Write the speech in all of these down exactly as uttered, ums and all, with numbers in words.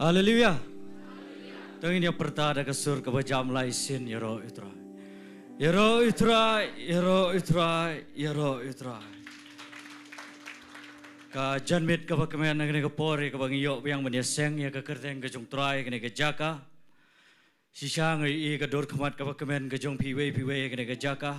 Haleluya. To ngin ïa pyrta da ka sur kaba jam lai sien, ïaroh ïa u Trai. Ïaroh ïa u Trai, ïaroh ïa u Trai, ïaroh ïa u Trai. Ka janmiet kaba kmen ha kane ka por, ïa kaba ngi ïoh biang ban ïaseng ïa ka kyrteng ka jong u Trai ha kane ka jaka. Shisha nga ïohi ka dur khmat kaba kmen ka jong phi iwei pa iwei ha kane ka jaka.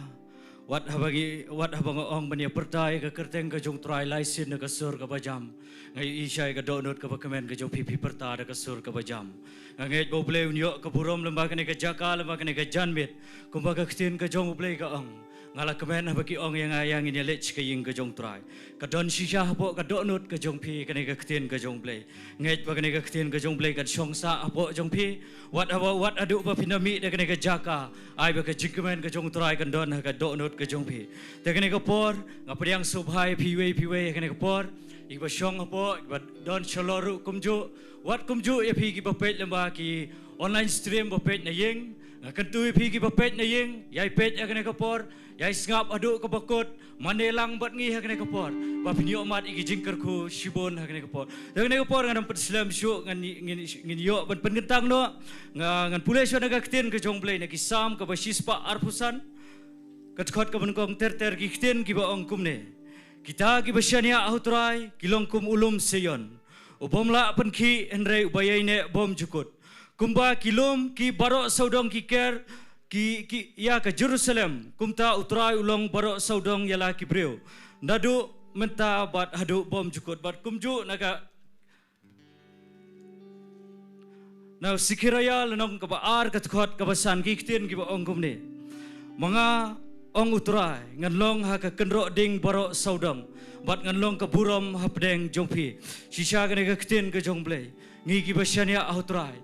Wat haba ngi, wat haba nga ong ban ïa pyrta ïa ka kyrteng ka jong u Trai lai sien da ka sur kaba jam, nga ïohi shai ka dohnud kaba kmen ka jong phi, phi pyrta da ka sur kaba jam. Nga ngeit ba U Blei un ïoh ka burom lyngba kane ka jaka, lyngba kane ka janmiet. Kumba ka ktien ka jong U Blei ka ong, nga la kmen haba ki ong ïa nga, ïa ngin ïa leit sha ka ïing ka jong u Trai. Ka don shisha hapoh ka dohnud ka jong phi kane ka ktien ka jong U Blei. Ngeit ba kane ka ktien ka jong U Blei kan shong sah hapoh jong phi. Wat haba, wat haduh ba phin ïa mih da kane ka jaka, ai ba ka jingkmen ka jong u Trai kan don ha ka dohnud ka jong phi. Te kane ka por nga pdiang sngewbha ïa phi iwei pa iwei ha kane ka por, ïa kiba shong hapoh, ïa kiba don shalor ruh kumjuh. Wat kumjuh ïa phi kiba peit lyngba ki online stream ba peit na ïing. Nga kyntu ïa phi kiba peit na ïing, ïai peit ha kane ka por, ïai sngap haduh kaba kut, mane lang bad ngi ha kane ka por, ba phin ïoh mad ïa ki jingkyrkhu shibun ha kane ka por. Ha kane ka por ngan ym pynslem shuh, ngan, ngin, ngin ïoh ban pynkyntang noh. Nga, ngan pule shuh na ka ktien ka jong U Blei na ki Salm kaba shispah arphew san, ka dkhot kaba nyngkong ter ter, ki ktien kiba ong kumne: Kita kiba shaniah ha u Trai ki long kum u lum Sion, u bym lah pynkhih hynrei uba ïaineh bymjukut. Kumba ki lum ki baroh sawdong ki ker ki, ki, ïa ka Jerusalem, kumta u Trai u long baroh sawdong ïa la ki briew, naduh mynta bad haduh bymjukut. Bad kumjuh na ka, na u Sekharaïah lynnong kaba ar, ka dkhot kaba san, ki ktien kiba ong kumne: Ma nga, ong u Trai, ngan long ha ka kynroh ding baroh sawdong, bad ngan long ka burom hapdeng jong phi. Shisha kane ka ktien ka jong U Blei. Ngi kiba shaniah ha u Trai,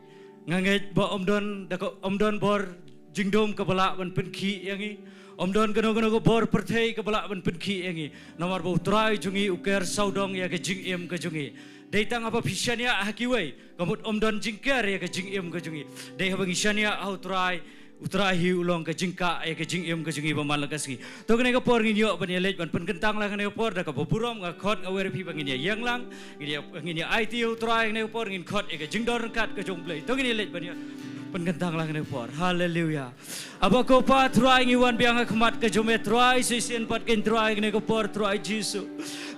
nga ngeit ba ym don, da ka, ym don bor jingdum kaba lah ban pynkhih ïa ngi. Ym don kano kano ka bor pyrthei kaba lah ban pynkhih ïa ngi. Namar ba u Trai jong ngi u ker sawdong ïa ka jingim ka jong ngi. Dei tang haba phi shaniah ha kiwei, ka mut ym don jingker ïa ka jingim ka jong ngi. Dei haba ngi shaniah ha u Trai, u Trai hi u long ka jingkah ïa ka jingim ka jong ngi ba man la ka sngi. To kane ka por ngin ïoh ban ïa leit ban pynkyntang lang kane ka por da kaba burom. Nga khot nga wer ïa phi ba ngin ïa ïeng lang, ngin ïa, ngin ïa aiti ïa u Trai kane ka por, ngin khot ïa ka jingdon ryngkat ka jong U Blei. To ngin ïa leit ban ïa pynkyntang lang kane ka por. Haleluya. Aba ko Pa Trai, ngi wan biang ha khmat ka jong me Trai, shisien pat keiñ Trai kane ka por Trai Jisu.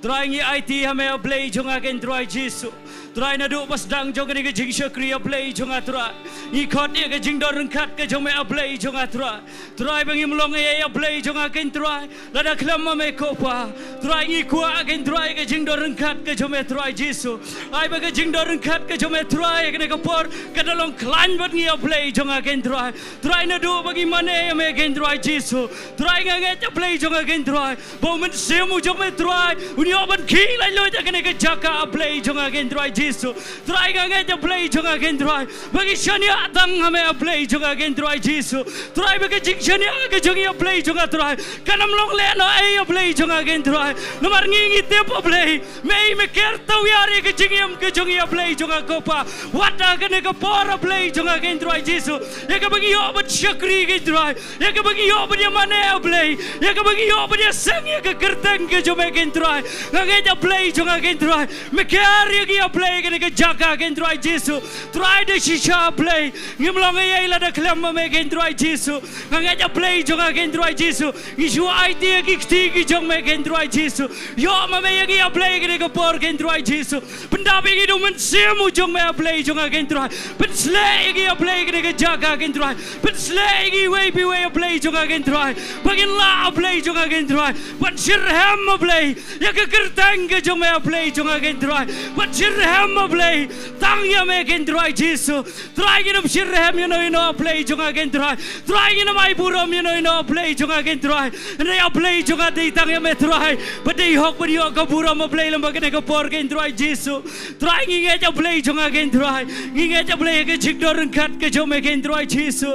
Trai ngi aiti ha me A Blei jong nga keiñ Trai Jisu. Trai naduh ba sdang jong kane ka jingshakri A Blei jong nga Trai, ngi khot ïa ka jingdon ryngkat ka jong me A Blei jong nga Trai. Trai ba ngim long ei A Blei jong nga keiñ Trai, lada khlem ma me ko Pa. Trai ngi kwah keiñ Trai ka jingdon ryngkat ka jong me Trai Jisu. Ai ba ka jingdon ryngkat ka jong me Trai kane ka por ka da long khlaiñ bad ngi A Blei jong nga keiñ Trai. Trai naduh ba ngi mane ïa me keiñ Trai Jisu. Trai nga ngeit A Blei jong nga keiñ Trai ba u Mynsiem u jong me Trai un ïoh ban khih laitluid ha kane ka jaka A Blei jong nga keiñ Trai Jisu. Trai nga ngeit A Blei jong nga keiñ Trai ba ngi shaniah tang ha me A Blei jong nga keiñ Trai Jisu. Trai ba ka jingshaniah ka jong ngi A Blei jong nga Trai kan ym long lehnohei A Blei jong nga keiñ Trai. Namar ngi ngi tip A Blei, me i me ker tawiar ïa ka jingim ka jong ngi A Blei jong nga ko Pa. Wat ha kane ka por A Blei jong nga keiñ Trai Jisu, ïa kaba ngi ïoh ban shakri keiñ Trai, ïa kaba ngi ïoh ban ïa mane A Blei, ïa kaba ngi ïoh ban ïa seng ïa ka kyrteng ka jong me keiñ Trai. Nga ngeit A Blei jong nga keiñ Trai, me ker ïa ngi A Blei kane ka jaka keiñ Trai Jisu. Trai da shisha A Blei ngim long ei ei lada khlem ma me keiñ Trai Jisu. Nga ngeit A Blei jong nga keiñ Trai Jisu, ngi shu aiti ïa ki kti ki jong me keiñ Trai Jisu. Ïoh ma me ïa ngi A Blei kane ka por keiñ Trai Jisu. Pyndap ïa ngi da u Mynsiem u jong me A Blei jong nga keiñ Trai. Pynshlei ïa ngi A Blei kane ka jaka keiñ Trai. Pynshlei ïa ngi iwei pa iwei A Blei jong nga keiñ Trai, ba ngin lah A Blei jong nga keiñ Trai ban shitrhem A Blei ïa ka kyrteng ka jong me A Blei jong nga keiñ Trai. Ban shitrhem A Blei tang ïa me keiñ Trai Jisu. Trai ngin ym shitrhem ïano ïano A Blei jong nga keiñ Trai. Trai ngin ym ai burom ïano ïano A Blei jong nga keiñ Trai. Hynrei A Blei jong nga dei tang ïa me Trai ba dei hok ban ïoh ka burom A Blei lyngba kane ka por keiñ Trai Jisu. Trai ngi ngeit A Blei jong nga keiñ Trai, ngi ngeit A Blei ïa ka jingdon ryngkat ka jong me keiñ Trai Jisu.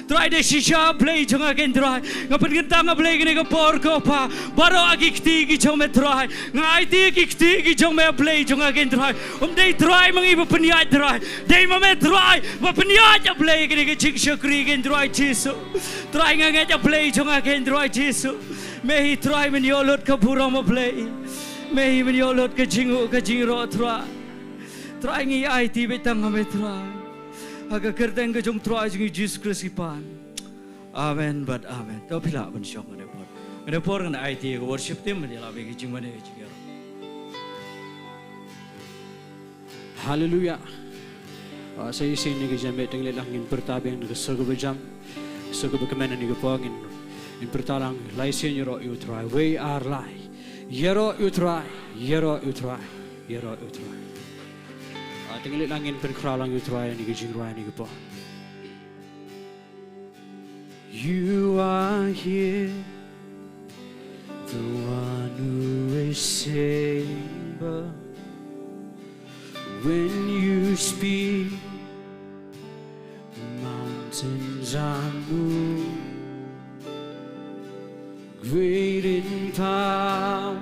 Trai da shisha A Blei jong nga keiñ Trai, nga pynkyntang A Blei kane ka por ko Pa baroh ha ki kti ki jong me Trai. Nga aiti ïa ki kti ki jong me A Blei jong nga keiñ Trai. Ym dei Trai ma ngi ba pynïaid Trai, dei ma me Trai ba pynïaid A Blei kane ka jingshakri keiñ Trai Jisu. Trai nga ngeit A Blei jong nga keiñ Trai Jisu, me hi Trai men ïoh lut ka burom A Blei. Me hi men ïoh lut ka jingnguh ka jingïaroh Trai. Trai ngi aiti beit tang ha me Trai. Ha ka kyrteng ka jong Trai jong ngi Jisu Khrist ngi pan. Amen bad amen. To phi lah ban shong ha kane por. Kane por ngan aiti ïa ka worship team ban ïalap ïa ka jingmane ka jingïarap. Haleluya. Ah, sa shisien ïa ka jingmane te ngin leit lang ngin pyrta biang na ka sur kaba jam. Sur kaba kmen ïa ka por ngin, ngin pyrta lang lai sien ïaroh ïa u Trai. Wei ar lai. Ïaroh ïa u Trai. Ïaroh ïa u Trai. Ïaroh ïa u Trai. Ah, te ngin leit lang ngin pynkhraw lang ïa u Trai ïa ka jingrwai ïa ka por. You are here, the one who is able. When you speak, mountains are moved. Great in power,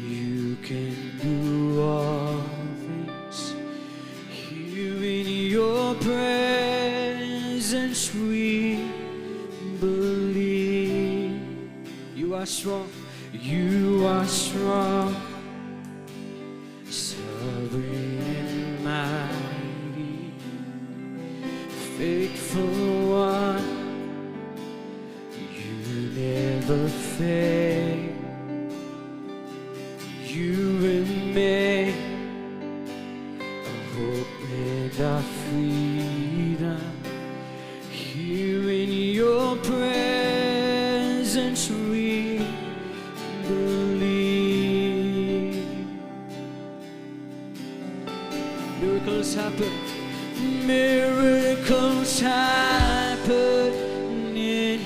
you can do all things. Here in your presence we believe. You are strong, you are strong, sovereign and mighty, faithful one, you never fail. You remain our hope and our freedom. Here in your presence we believe. Miracles happen. Miracles happen in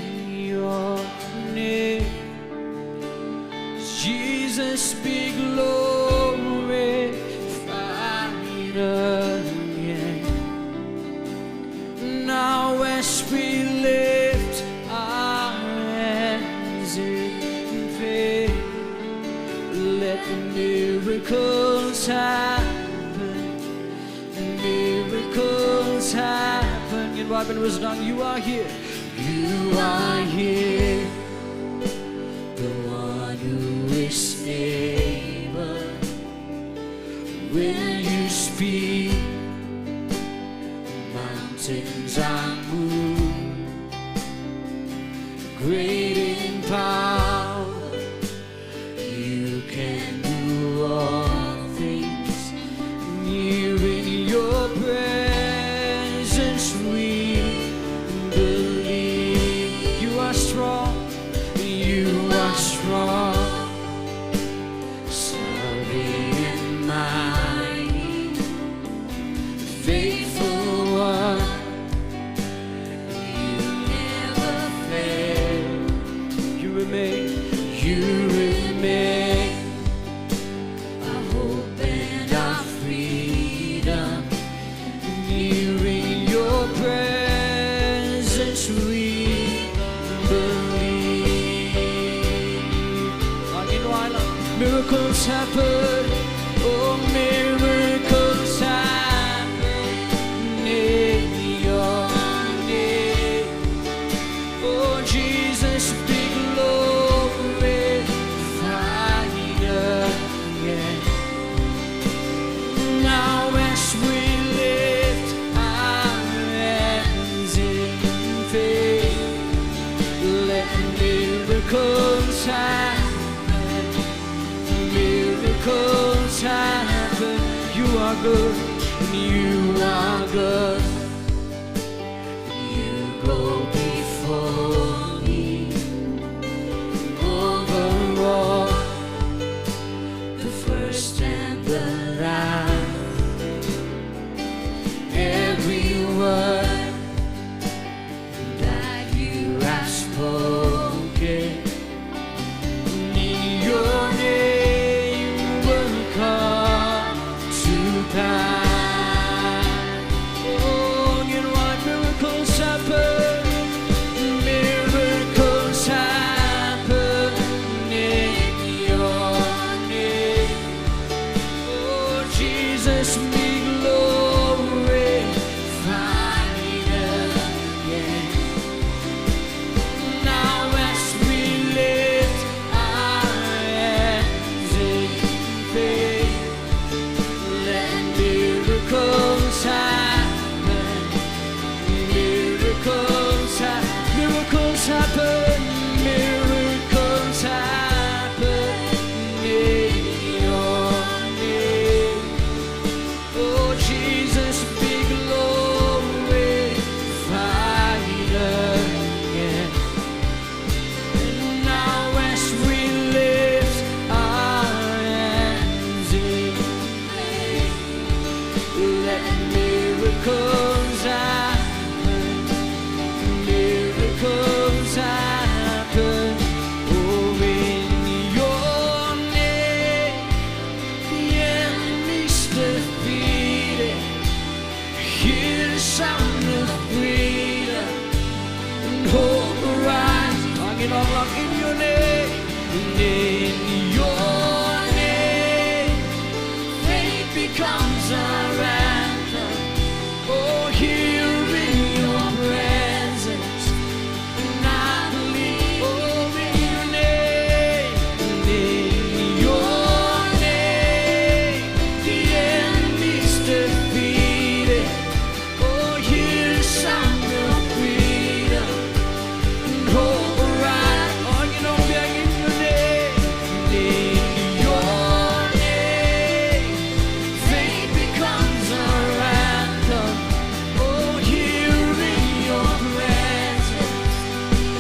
your name. Jesus be glorified again. Now as we lift our hands in faith, let miracles happen. Miracles happen. Ngin wad ban witness, you are here. You are here. The one who is able. When you speak, mountains are moved. Great in power, you can do all things. Here in your presence we believe. You are strong, you are strong. Sovereign and mighty, faithful one, you never fail. You remain, you remain our hope and our freedom. Here in your presence we believe. Ngin wai lang. Miracles happen. Oh, miracles happen in your name. Oh, Jesus, be glorified again. Now as we lift our hands in faith, let miracles happen. Miracles happen. You are good. You are good. You go before me, over all, the first and the last. Every word that you have spoken, your name will come to pass. Oh, ngin wad miracles happen, miracles happen in your name. Oh, Jesus, be glorified again. Now as we lift our hands in faith, let Happen, miracles happen in your name. Oh Jesus, be glorified again. And now as we lift our hands in faith, let miracles happen, miracles happen. Oh, in your name, the enemy's defeated. Hear the sound of freedom and hope arise. Sing it all out in your name. And in your name, faith becomes our anthem. Oh, here in your presence, and I believe, oh, in your name, in your name, the enemy's defeated. Oh, hear the sound of freedom. And hope arise. Oh, you know, in your name, in your name, faith becomes our anthem. Oh, here in your presence,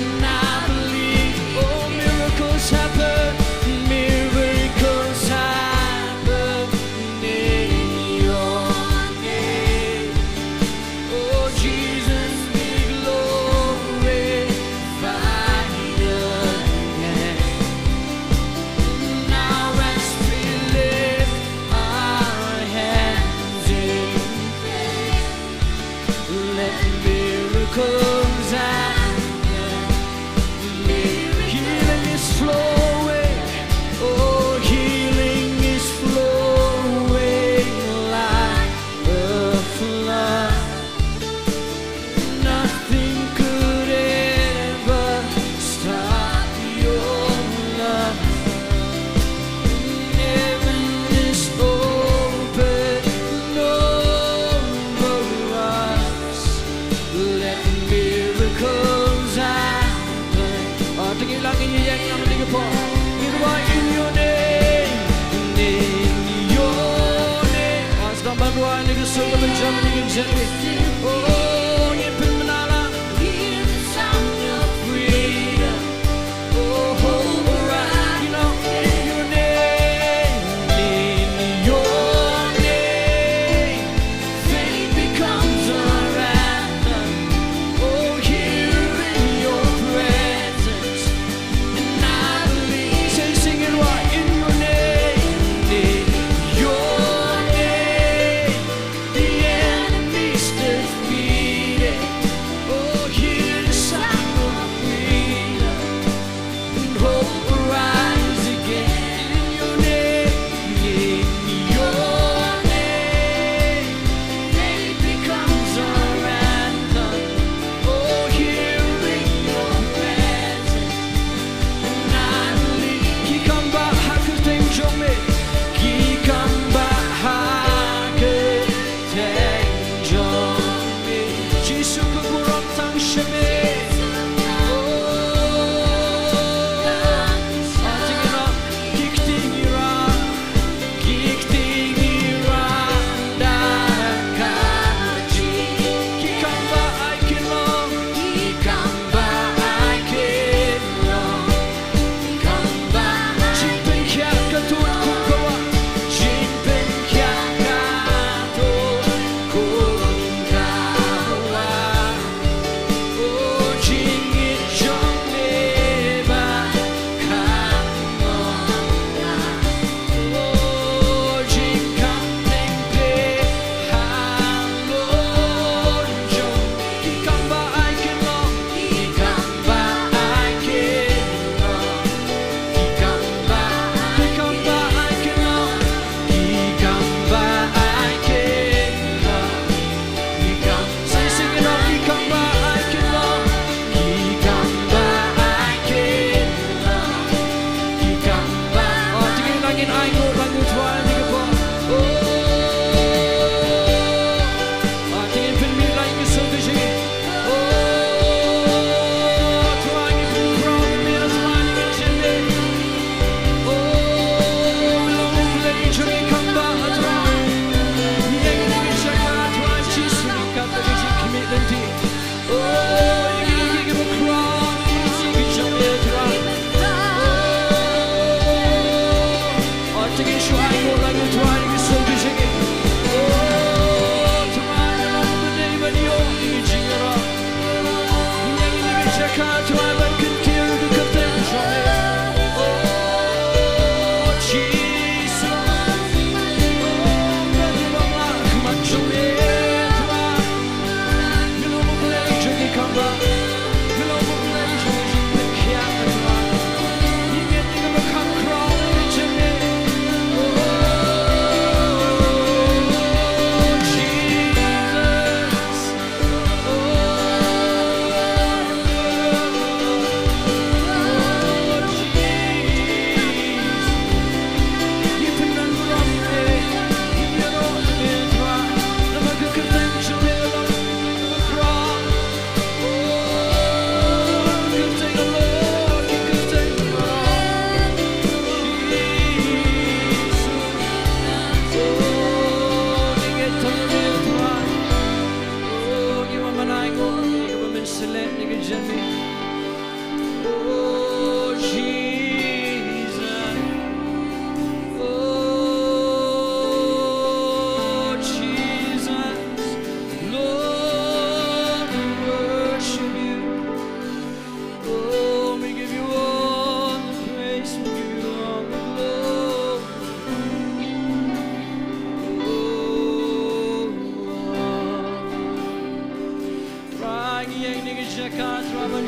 and I believe, oh, miracles happen, miracles happen in your name. Oh, Jesus, be glorified again. Now as we lift our hands in faith, let miracles happen. Healing is flowing. Oh, healing is flowing like a flood. Nothing could ever stop your love. Heaven is open over us. Let miracles happen. Ah, teng ïa lang ïa ïeng lang ïa ka por. Ngi duwai in your name, in your name. Ah, sdang ban duwai ïa ka sur ka bynta jong ngi ka jong ngi. Oh, ngi pynbna lang. Hear the sound of freedom. Oh, hope arise. You know, in your name, in your name, faith becomes our anthem. Oh, here in your presence, and I believe. Say, sing it right. In your name, in your name, the enemy's defeated.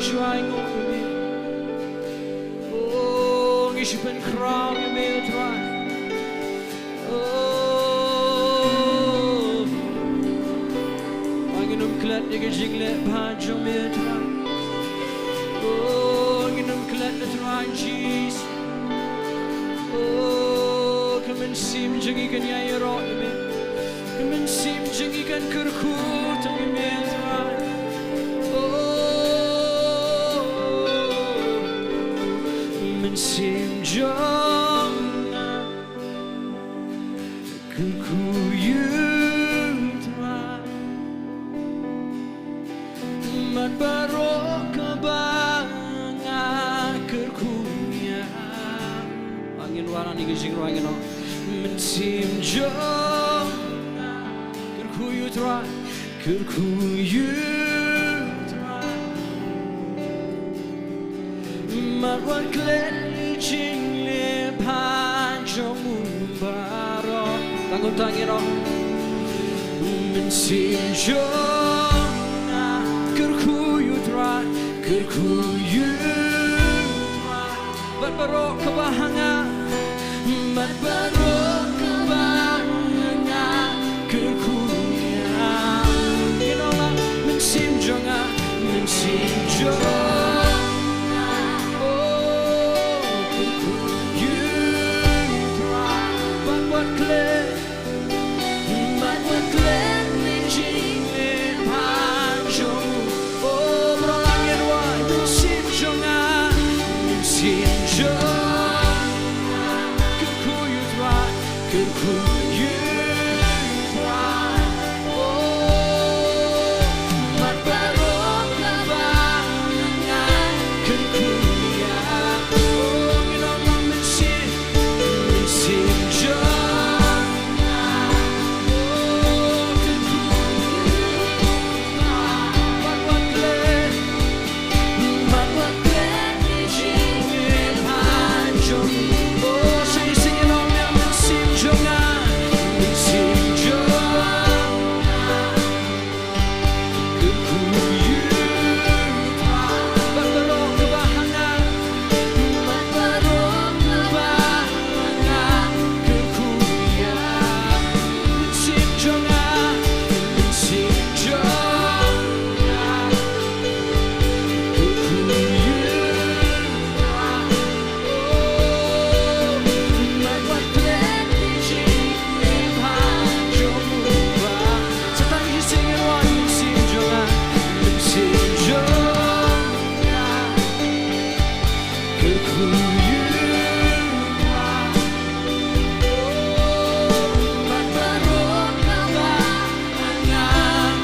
Shuwa ïa ngi, oh, ngi shu pynkhraw ïa me, Trai. Oh, ngin ym klet ïa ka jingleh bha jong me, Trai. Oh, ngin ym klet, Trai Jisu. Oh, ka mynsiem jong ngi kan ïaroh ïa me. Ka mynsiem jong ngi kan kyrkhu tang ïa me, Trai. Oh, mynsiem jong nga kyrkhu ïa u, Trai. Bad baroh kaba nga kyrkhu ïa. Ngin wanrah ïa ka jingrwai, ngin ong: Mynsiem jong nga kyrkhu ïa u Trai, kyrkhu ïa u Trai. Bad wat klet ïa ka jingleh bha jong u baroh. Tang kumta ngin ong: Mynsiem jong nga kyrkhu ïa u Trai, kyrkhu ïa u Trai. Bad baroh kaba ha nga. Bad baroh kaba ha nga kyrkhu ïa u. Ngin ong: Mynsiem jong nga, mynsiem jong nga, oh, kyrkhu ïa u Trai. Bad wat klet, bad wat klet ïa ka jingleh bha jong u. Oh, baroh ngin wan: Mynsiem jong nga, mynsiem jong nga kyrkhu ïa u Trai, kyrkhu ïa u Trai. Oh, bad baroh kaba ha nga kyrkhu ïa u. Oh, ngin ong: Mynsiem, mynsiem jong nga, oh, kyrkhu ïa u Trai. Bad wat klet, bad wat klet ïa ka jingleh bha jong u. Oh, sa shisien ngin ong: Mynsiem jong nga, mynsiem jong nga kyrkhu ïa u Trai. Bad baroh kaba ha nga, bad baroh kaba ha nga kyrkhu ïa u. Mynsiem jong nga, mynsiem jong nga kyrkhu ïa u Trai. Oh, bad wat klet ïa ka jingleh bha jong u Trai. Sa tang shisien ngin wan: Mynsiem jong nga, mynsiem jong nga kyrkhu ïa u Trai. Oh, bad baroh kaba ha nga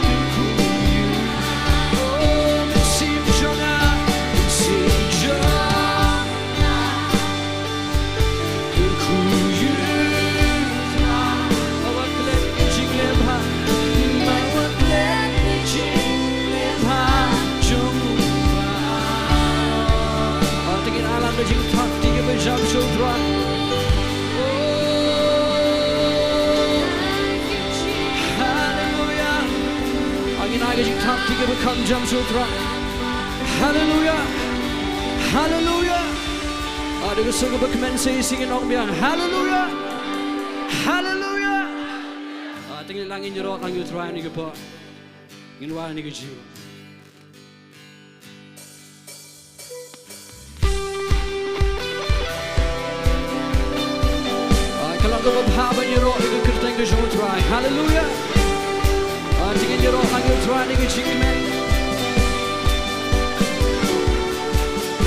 kyrkhu ïa u. Oh, mynsiem jong nga, mynsiem jong nga kyrkhu ïa u Trai. Bad wat klet ïa ka jingleh bha, bad wat klet ïa ka jingleh bha jong u Trai. Oh, te ngin ïalam da ka jingthap kti kaba jam sha u Trai. Oh, haleluya. Ngin ai ka jingthap kti kaba kham jam sha u Trai. Haleluya. Haleluya. Ah, da ka sur kaba kmen sa shisien ngin ong biang: Haleluya. Haleluya. Ah, te ngin lah ngin ïaroh lang ïa u Trai ha kane ka por. Ngin wan ha kane ka jingïaroh. Ah, ka long kaba bha ban ïaroh ïa ka kyrteng ka jong u Trai. Haleluya. Ah, te ngin ïaroh lang ïa u Trai ha kane ka jingkmen.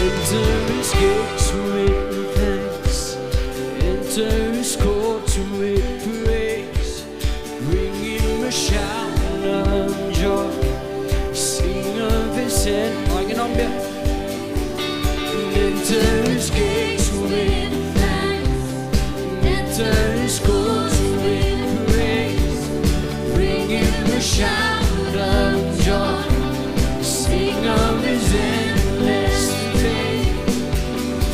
Enter his gates with thanks. Enter his courts with praise. Bring him a shout of joy. Sing of his hand. Oi, ngin ong biang. Enter his gates with thanks. Enter his courts with praise. Bring him a shout of joy. Sing of his endless faith.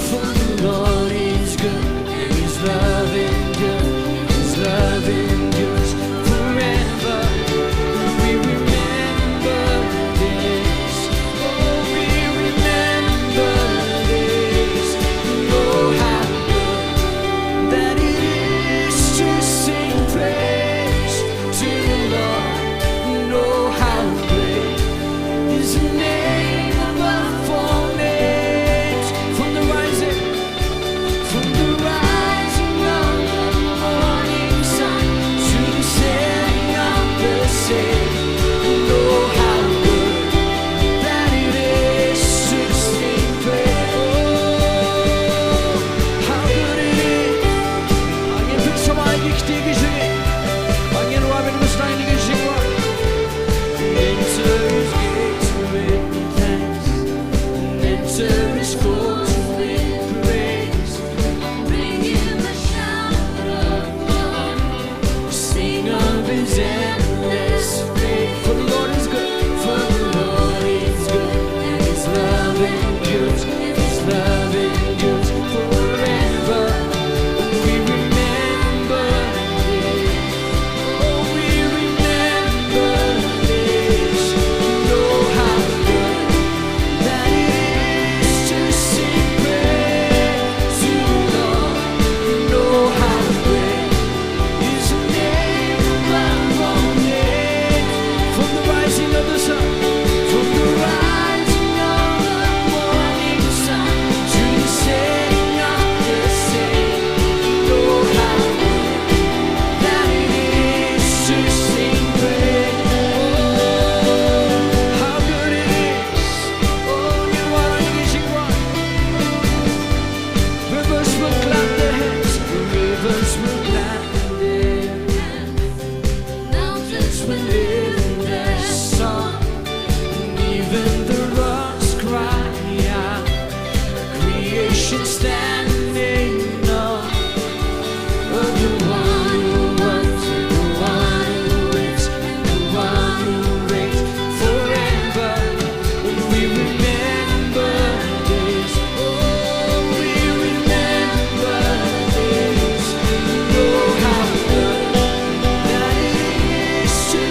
For the Lord is good, and his love endures, his love endures forever. We remember this, oh, we endless faith. For the Lord is good, for the Lord is good, and his love endures, his love endures forever. We remember this, oh, we remember this. Know how good that it is to sing praise to the Lord. Know how great is the name above all names. From the rising of the sun, from the rising of the morning sun to the setting of the same, know how good that it is to sing praise. Oh, how good it is. Oh, you are an amazing one. Rivers will clap their hands. Rivers will clap their hands. Mountains will lift their song. And even the rocks cry out. Creation standing in awe of the one who was, and the one who was, and the one who reigns forever. And we remember this, oh, we remember this. Know how good that it is to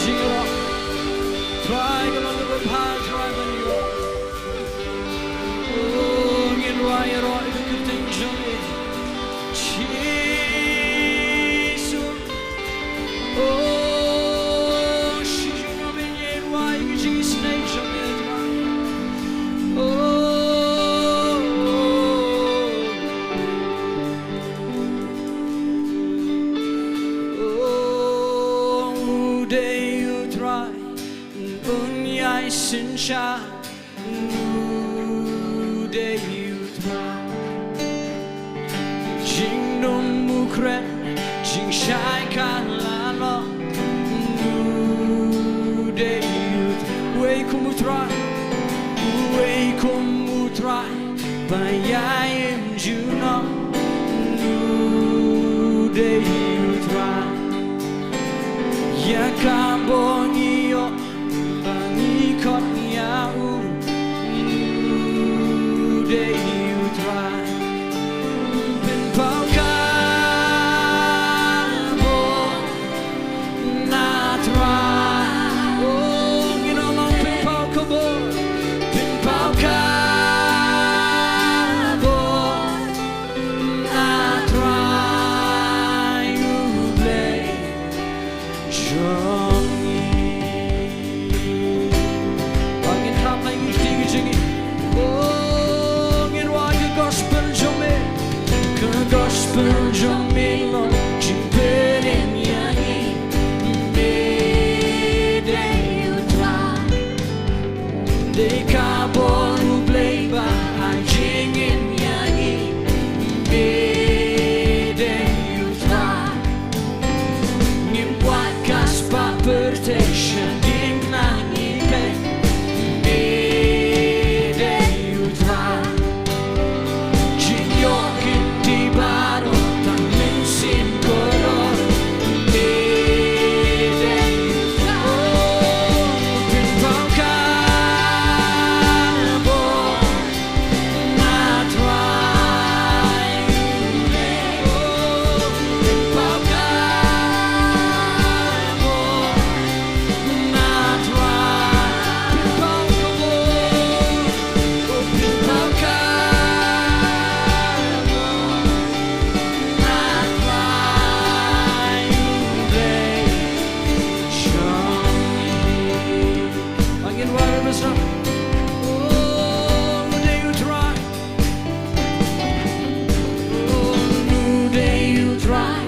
Jingïaroh. Trai ka long kaba bha, Trai ban ïaroh. Oh, ngin rwai ïaroh ïa ka kyrteng jong me. Jisu. Oh, shi jong me ngin rwai ïa ka jingisynei jong me, Trai. Oh. Oh, u dei u Trai un ïai synshar, u dei u Trai. Jingdum u kren, jingshai ka la long, u dei u Trai. Wei kum u Trai, wei kum u Trai. Ba ïa im junom, u dei u Trai. Ïa ka bor ngi ïoh, ba ngi khot ïa u, u dei u Trai. Pynpaw ka bor na Trai. Oh, ngin ong, pynpaw ka bor, pynpaw ka bor na Trai u Blei jong ngi. Ba ngin hap ha ïing ha kti ka jong ngi. Oh, ngin rwai ka gospel jong me. Ka gospel jong me long jingpynim ïa ngi. Me dei u Trai. Dei ka bor u Blei ba ai jingim ïa ngi. Me dei u Trai. Ngim wad ka spah pyrthei shadien na ngi peit. Me dei u Trai. Jingïoh kynti baroh tang mynsiem kordor. Me dei u Trai. Pynpaw ka bor na Trai. Pynpaw ka bor na Trai. Pynpaw ka bor. Oh, pynpaw ka bor na Trai u Blei jong ngi. Ngin rwai ryngkat. Oh, u dei u Trai. Oh, u dei u Trai.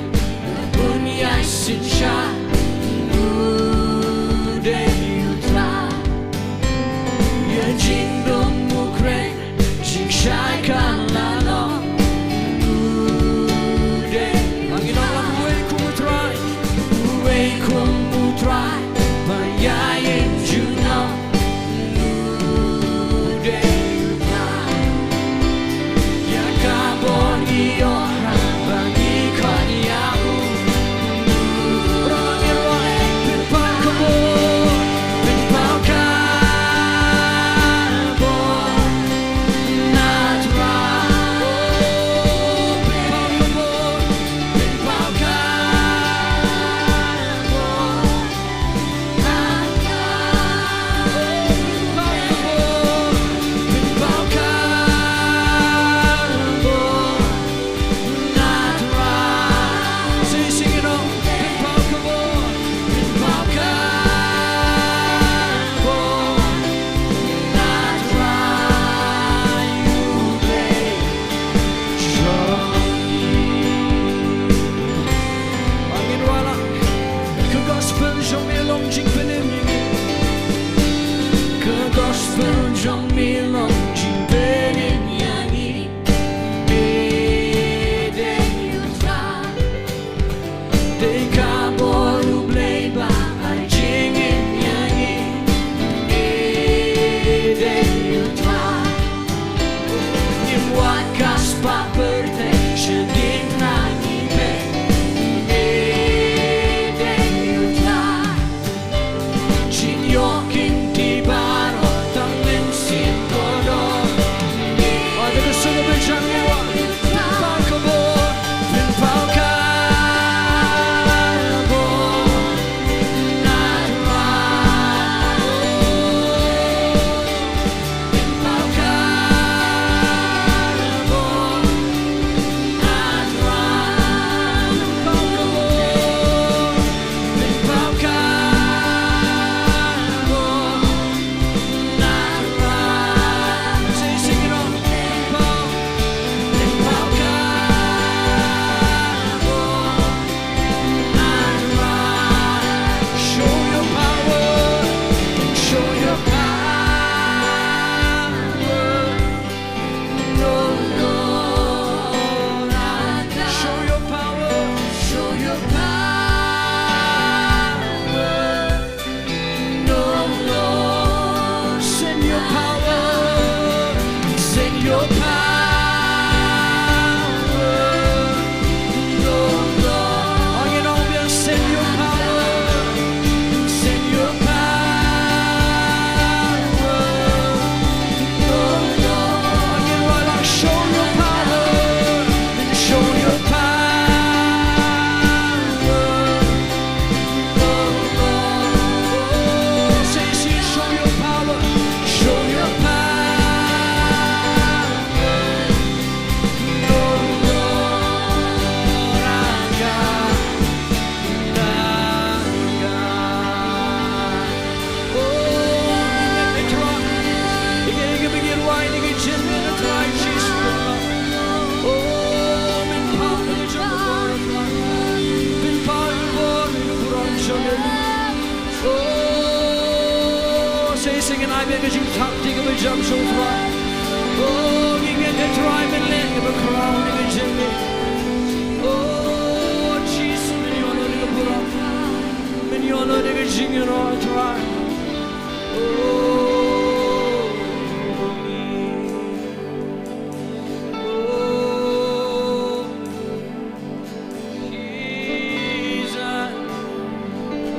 Bun ïai synshar. U dei u Trai. Ïa jingdum u kren. Jingshai ka la long. U dei. Ngin ong, uwei kum u Trai. Uwei kum u Trai. Ba ïa im junom. U dei u Trai. Ïa ka bor ngi ïoh ha ba ngi khot ïa u. Rong ïa u, pynpaw ka bor, pynpaw ka bor na Trai. Pynpaw ka bor, pynpaw ka bor. Ka gospel jong me long jingpynim ïa ngi. Ka gospel jong me long jingpynim ïa ngi. Me dei u Trai. Dei ka bor u Blei ba ai jingim ïa ngi. Me dei u Trai. Ngim wad ka spah pyrthei shadien na ngi peit. Me dei u Trai. Jingïoh kynti baroh tang mynsiem ko Ngi ai biang ka jingthap ïa kaba jam sha u Trai. Oh, ngi ngeit, Trai, men leh kaba khraw na ka jingim. Oh Jisu, men ïoh noh da ka burom. Men ïoh noh da ka jingïaroh, Trai. Oh, oh. Jesus.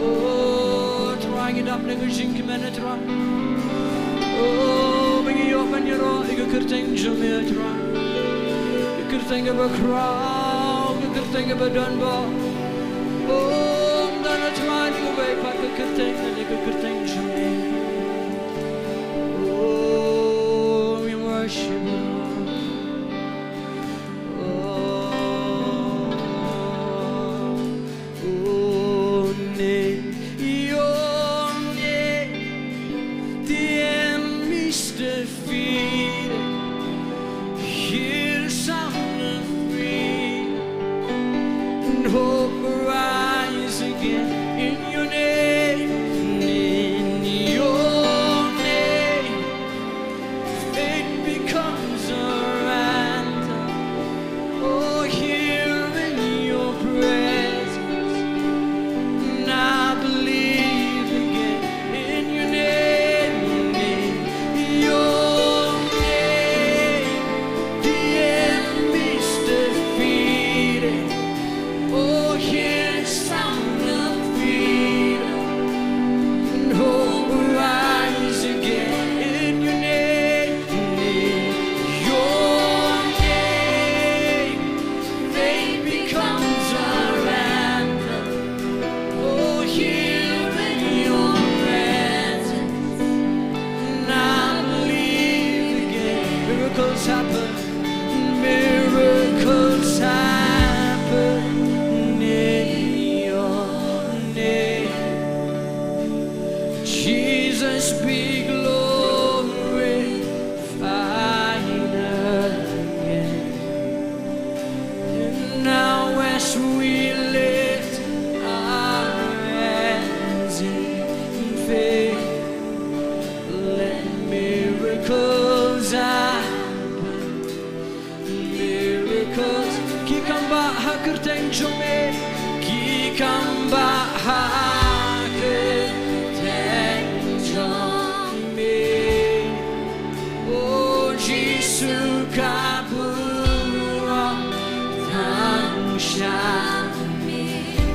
Oh, Trai, ngi dap na ka jingkmen, Trai. Oh, ba ngi ïoh ban ïaroh ïa ka kyrteng jong me, Trai. Ka kyrteng kaba khraw, ka kyrteng kaba donbor. Oh, ym don, Trai, ïa kawei pat ka kyrteng lane ka kyrteng jong me. Oh, we worship you, Lord. Oh, oh, name, your name, the enemy is defeated. Hear the sound of freedom, and hope rise again in your name, in your name. Faith becomes our anthem. Oh, here in your presence, and I believe again in your name, in your name. The enemy's defeated. Oh, hear the sound of freedom, and hope will rise again in your name, in your name. Faith becomes our anthem. Oh, here in your presence, and I believe again. Miracles happen. Miracles happen in your name. Jesus be glorified again. And now as we lift our hands in faith, let miracles happen. Miracles. Ki kam bah ha kyrteng jong me. Ki kam bah ha kyrteng jong me. Oh Jisu, ka burom tang sha me.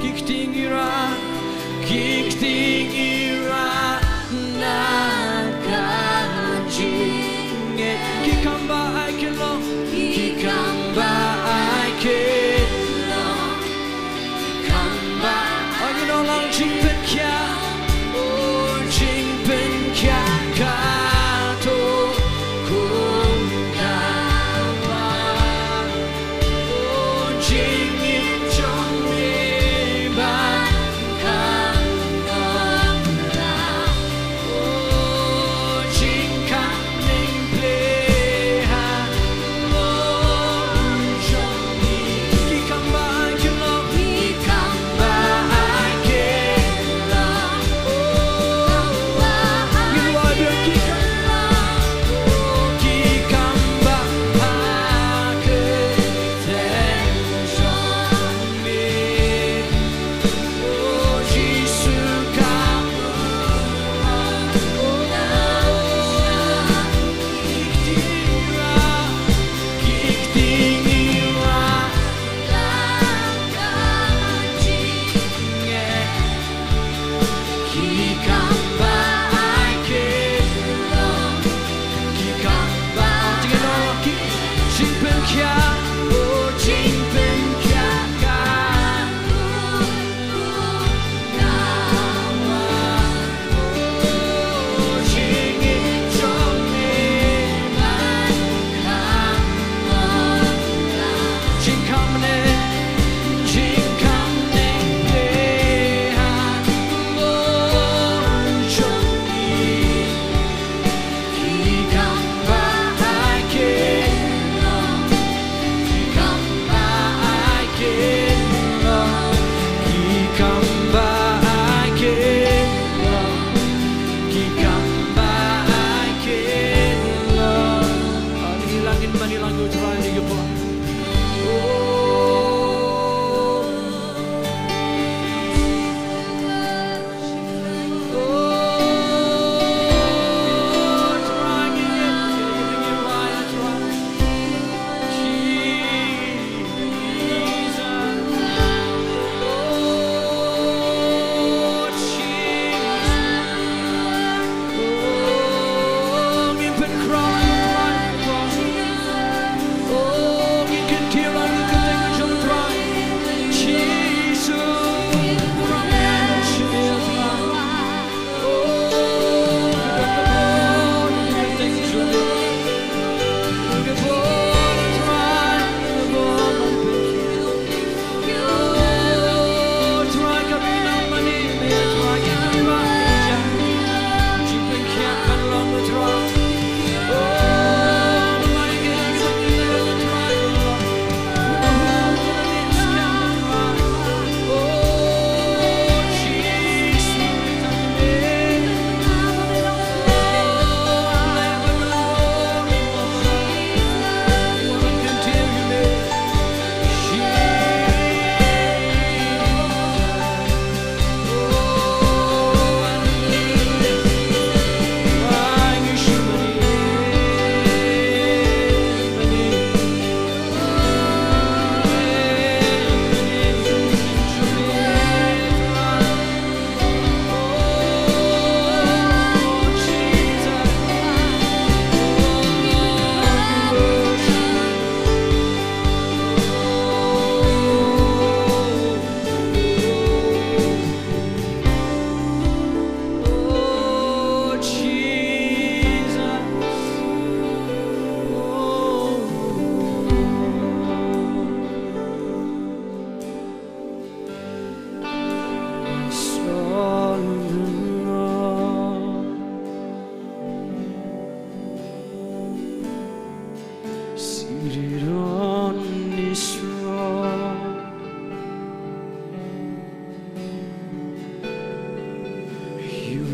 Ki kti ngi rah, ki kti ngi rah na ka jingngeit. Ki kam bah ai kin long, ki kam bah ai kin long. Ki kam bah ai kin long.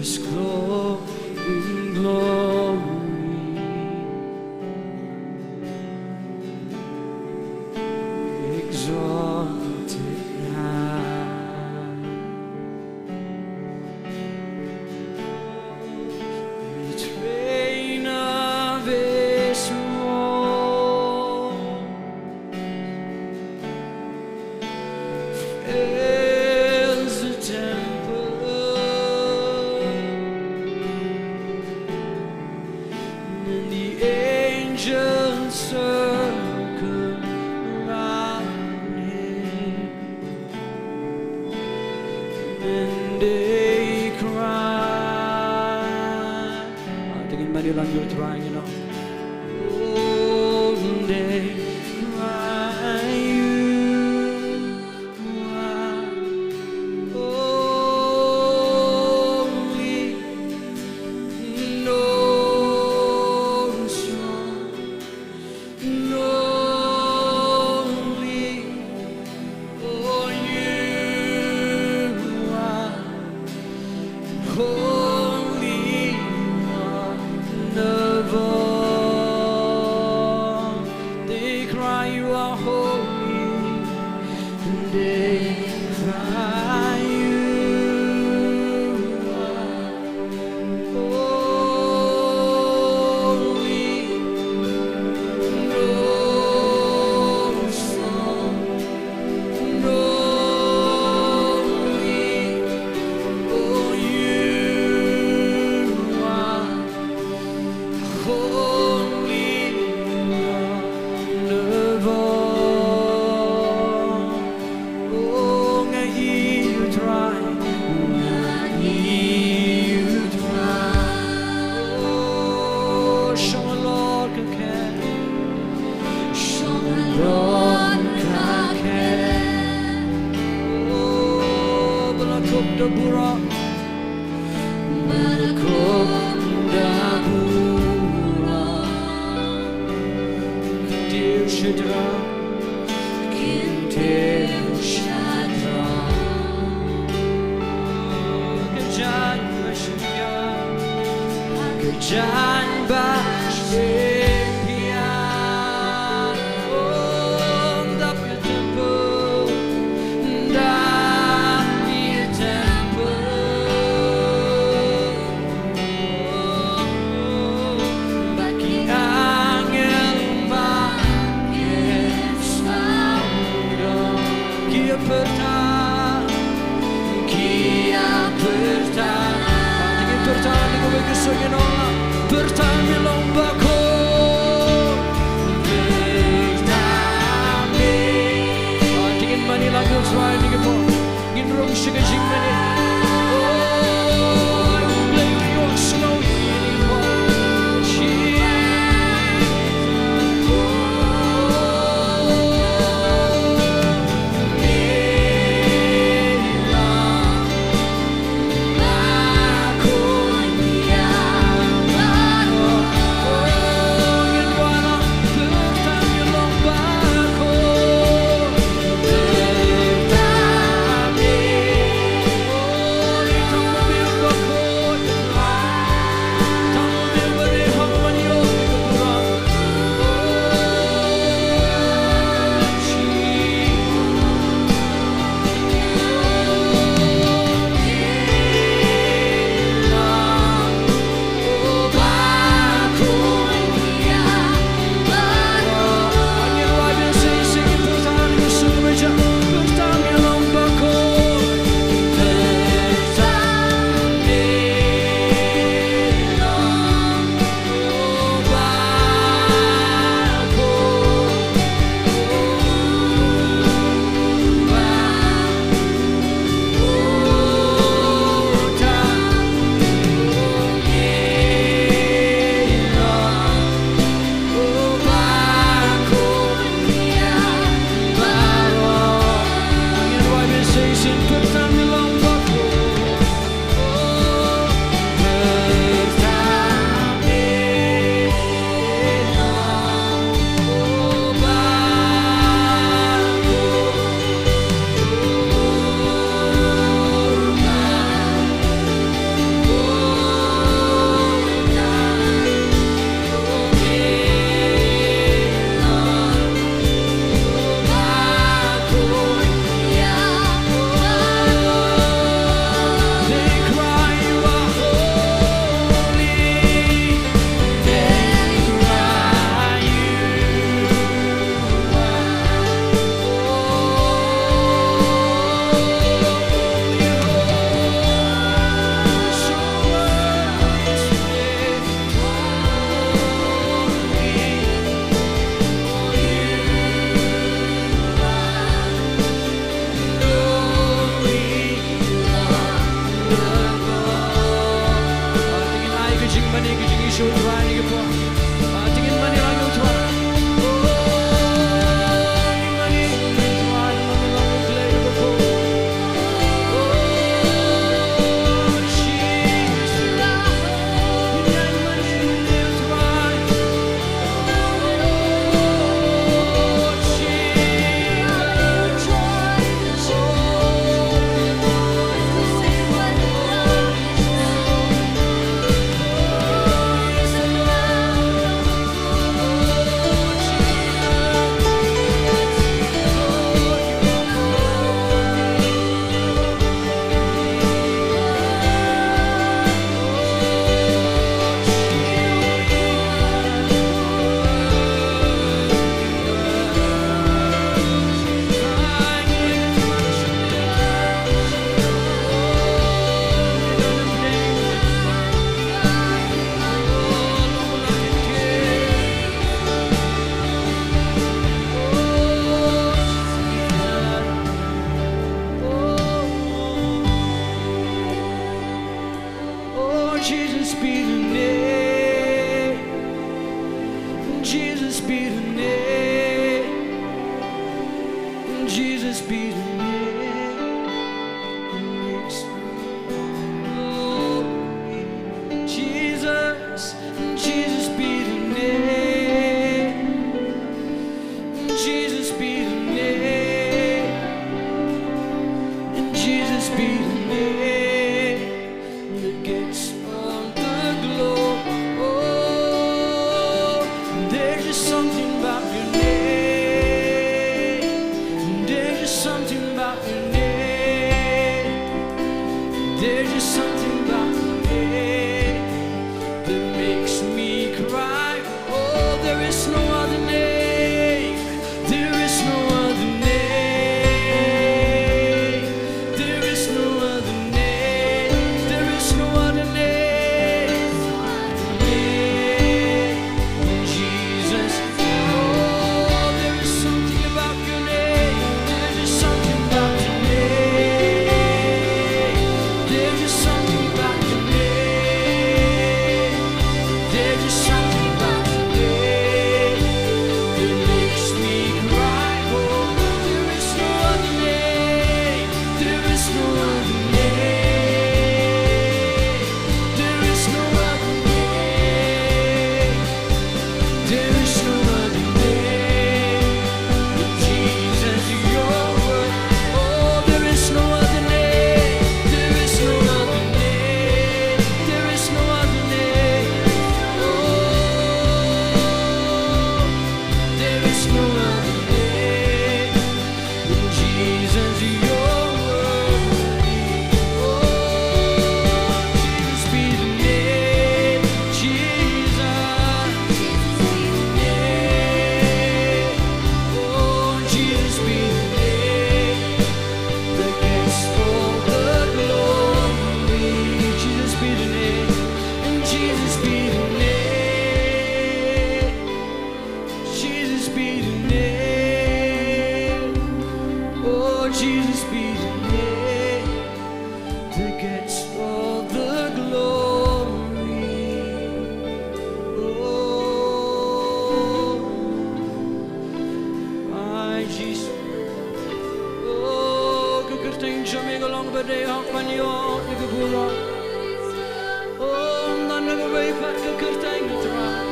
His glory, glory, exalted high. The train of his robe fills the temple, and the angels circle round him, and they cry. Ah, to ngin mane lang ïa u Trai, you know. Oh, they cry, "You are holy, no strong, holy, oh, you are holy, wonderful." They cry, "You are holy." They cry, "You are holy, no strong, holy, oh, you are holy, wonderful." Oh, nga ïohi ïa u Trai, nga ïohi ïa u Trai. Oh, shong halor ka khet, shong halor ka khet. Oh, ba la kup da burom, ba la kup da burom. Kyntiew shadrach, kyntiew shadrach. Ka jaiñ ba shim ïa, ka jaiñ ba shim ïa. Oh, dap ïa temple, dap ïa temple. Ba ki angel ba ki sawdong ki ïa pyrta, ki ïa pyrta. Ba ki pyrta, ni ko ba ki sawdong, pyrta me long bakhuid, pyrta me. Ba ki ngin mane lang ïa u Trai, ni ko ba Ngin rung sha ka jingmane. Oh, U Blei u ïohsngew ïa ngi. Jesus be the name. Jesus be the name. Jesus be the name. Oh, Jesus, Jesus be the name. Jesus be the name. Jesus be the name that gets all the glory. Oh, there's just something about your name. There's just something about your name. There's just something about your name that makes me cry. Oh, there is no other name. There is no other name. There is no other name. There is no other name. Name, Jesus. Oh, there is something about your name. There's just something about your name. There's just something about your name. There's just something about your name that makes me cry. Oh, there is no other name. There is no other name. There is no other name. There is no other name but Jesus, your word. Oh, there is no other name. There is no other name. There is no other name. Oh, there is no other name. Jesus, you're worthy. Oh, Jesus be the name. Jesus be the name. Oh, Jesus be the name that gets all the glory. Jesus be the name. And Jesus be the name. Jesus be the name. Oh, Jesus be the name that gets all the glory. Oh, ai Jesus. Oh, ka kyrteng jong me ka long ba dei hok ban ïoh ïa ka burom. Oh, ym don kawei pat ka kyrteng, Trai.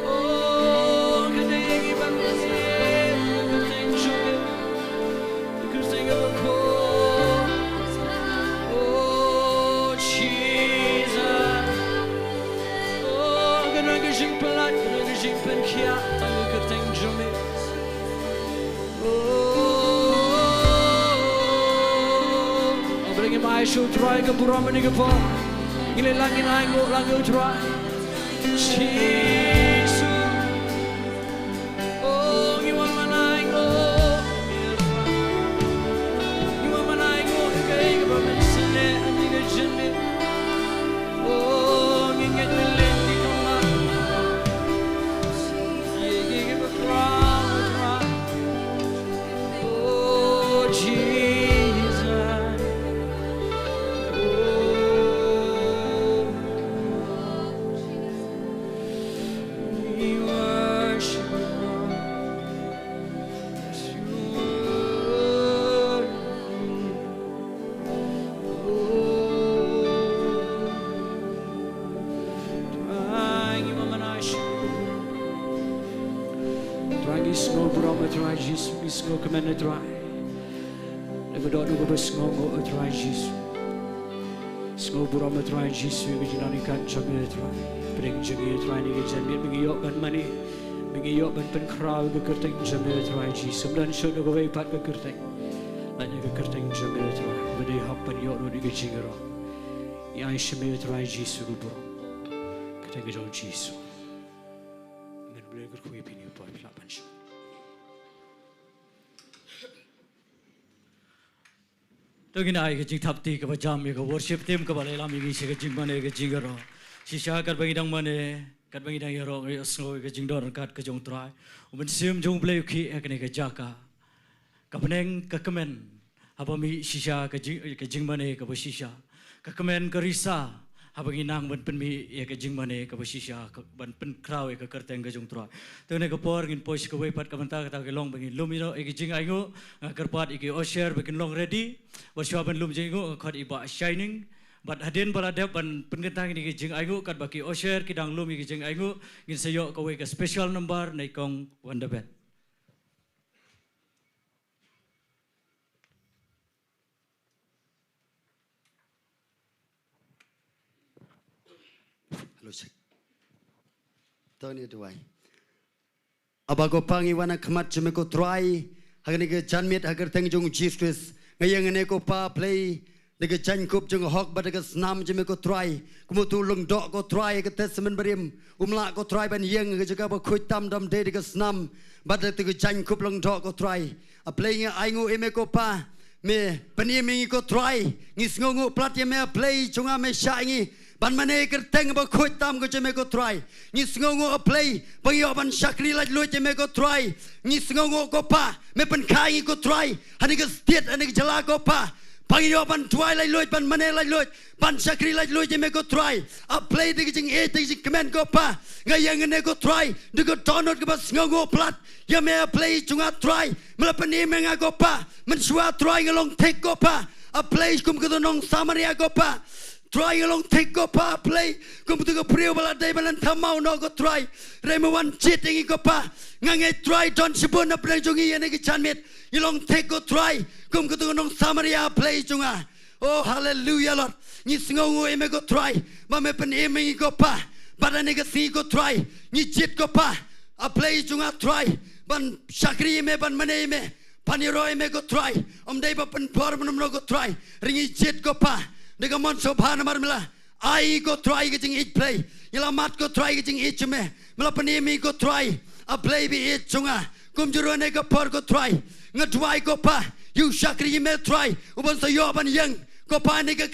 Oh, ka dei ïa ngi ban ïa ka kyrteng jong me, ka kyrteng kaba khuid. Oh, Jesus. Oh, ka don ka jingpynlait, ka don ka jingpynkhiah tang ka kyrteng jong me. Oh, oh, oh. Ba ngin ai sha u Trai ka burom mynta ka por. Ngi leit lang, ngin ainguh lang ïa u Trai. Jisu. Oh, ngi wan ban ainguh. Ngi wan ban ainguh ïa kaei kaba men sngewsih ha ka jingim. Oh, ngi ngeit, ngi leit, ngi kyrpad. Ïa kaei kaba khraw, khraw. Oh, Jesus. Oh, we worship you, Lord. Yes, you are worthy. Oh, Trai, ngi wan ban ai sha me. Trai, ngi sngew burom, Trai Jisu, ngi sngewkmen, Trai. Ngi doh da kaba sngewnguh, Trai Jisu. Sngew burom, Trai Jisu, ïa ka jingdonkam jong me, Trai. Pdeng jong ngi, Trai, ïa ka jingmut ba ngi ïoh ban mane, ba ngi ïoh ban pynkhraw ïa ka kyrteng jong me, Trai Jisu. Ym don shuh da kawei pat ka kyrteng lane ka kyrteng jong me, Trai, ba dei hok ban ïoh lut ïa ka jingïaroh. Ngi ai sha me, Trai Jisu, ka burom. Ka kyrteng ka jong Jisu. Amen. Blei kyrkhu ïa phi, ngi poi, phi lah ban shong. To ngin ai ka jingthap kti kaba jam ïa ka worship team kaba la ïalam ïa ngi sha ka jingmane ka jingïaroh. Shisha katba ngi dang mane, katba ngi dang ïaroh, ngi ïohsngew ïa ka jingdon ryngkat ka jong u Trai. U Mynsiem jong U Blei u khih ïa kane ka jaka. Ka bneng ka kmen haba mih shisha ka jing, ka jingmane kaba shisha. Ka kmen ka risa Haba ngi nang ban pynmih ïa ka jingmane kaba shisha, ka, ban pynkhraw ïa ka kyrteng ka jong U Trai. Te ha kane ka por ngin poi sha kawei pat ka bynta, kata ka long ba ngin lum ïa ki jingainguh. Nga kyrpad ïa ki usher ba kin long ready. Bad shuwa ban lum jingainguh, nga khot ïa i Bah Shining. Bad hadien ba la dep ban pynkyntang ïa ki jingainguh, katba ki usher ki dang lum ïa ki jingainguh, ngin sa ïoh kawei ka special number na i Kong Wonderbet. Hello, check. Tony Duwai. Aba ko Pa, ngi wan ha khmat jong me ko Trai, ha kane ka janmiet ha ka kyrteng jong U Jisu Khrist. Nga ïeng hangne ko Pa, Blei, da ka jaiñkup jong ka hok bad da ka snam jong me ko Trai. Kumba uto u lyngdoh ko Trai ha ka Testament barim, um lah ko Trai ban ïeng ha ka jaka ba khuid tam, da ym dei da ka snam bad da ka jaiñkup lyngdoh ko Trai. A Blei, ngi ainguh ïa me ko Pa, me pynim ïa ngi ko Trai. Ngi sngewnguh palat ïa me A Blei jong nga, me shah ïa ngi ban mane ïa ka kyrteng ba khuid tam ka jong me ko Trai. Ngi sngewnguh A Blei ba ngi ïoh ban shakri laitluid ïa me ko Trai. Ngi sngewnguh ko Pa, me pynkha ïa ngi ko Trai ha kane ka state, ha kane ka jylla ko Pa, ba ngi ïoh ban duwai laitluid, ban mane laitluid, ban shakri laitluid ïa me ko Trai. A Blei, da ka jingïeit, da ka jingkmen ko Pa, nga ïeng hangne ko Trai da ka dohnud kaba sngewnguh palat ïa me A Blei jong nga Trai. Me la pynim ïa nga ko Pa, mynshuwa Trai nga long thik ko Pa. A Blei, kum kato u nong Samaria ko Pa, Trai nga long thik ko Pa. A Blei, kum kato ka briew ba la dei ban lynthem maw noh ko Trai, hynrei me wan jied ïa ngi ko Pa. Nga ngeit Trai, don shibun na pdeng jong ngi ha kane ka janmiet ngi long thik ko Trai, kum kato u nong Samaria A Blei jong nga. Oh, hallelujah, Lord. Ngi sngewnguh ïa me ko Trai ba me pynim ïa ngi ko Pa. Bad ha kane ka sngi ko Trai, ngi jied ko Pa, A Blei jong nga Trai, ban shakri ïa me, ban mane ïa me, ban ïaroh ïa me ko Trai. Ym dei ba pynpor mynno mynno ko Trai, hynrei ngi jied ko Pa da ka mon sngewbha namar me la ai ko Trai ka jingïeit Blei. Ngi la mad ko Trai ka jingïeit jong me, me la pynim ïa ngi ko Trai, A Blei ba ïeit jong nga. Kumjuh ruh ha kane ka por ko Trai, nga duwai ko Pa ïa u shakri jong me Trai, uban sa ïoh ban ïeng ko Pa ha kane ka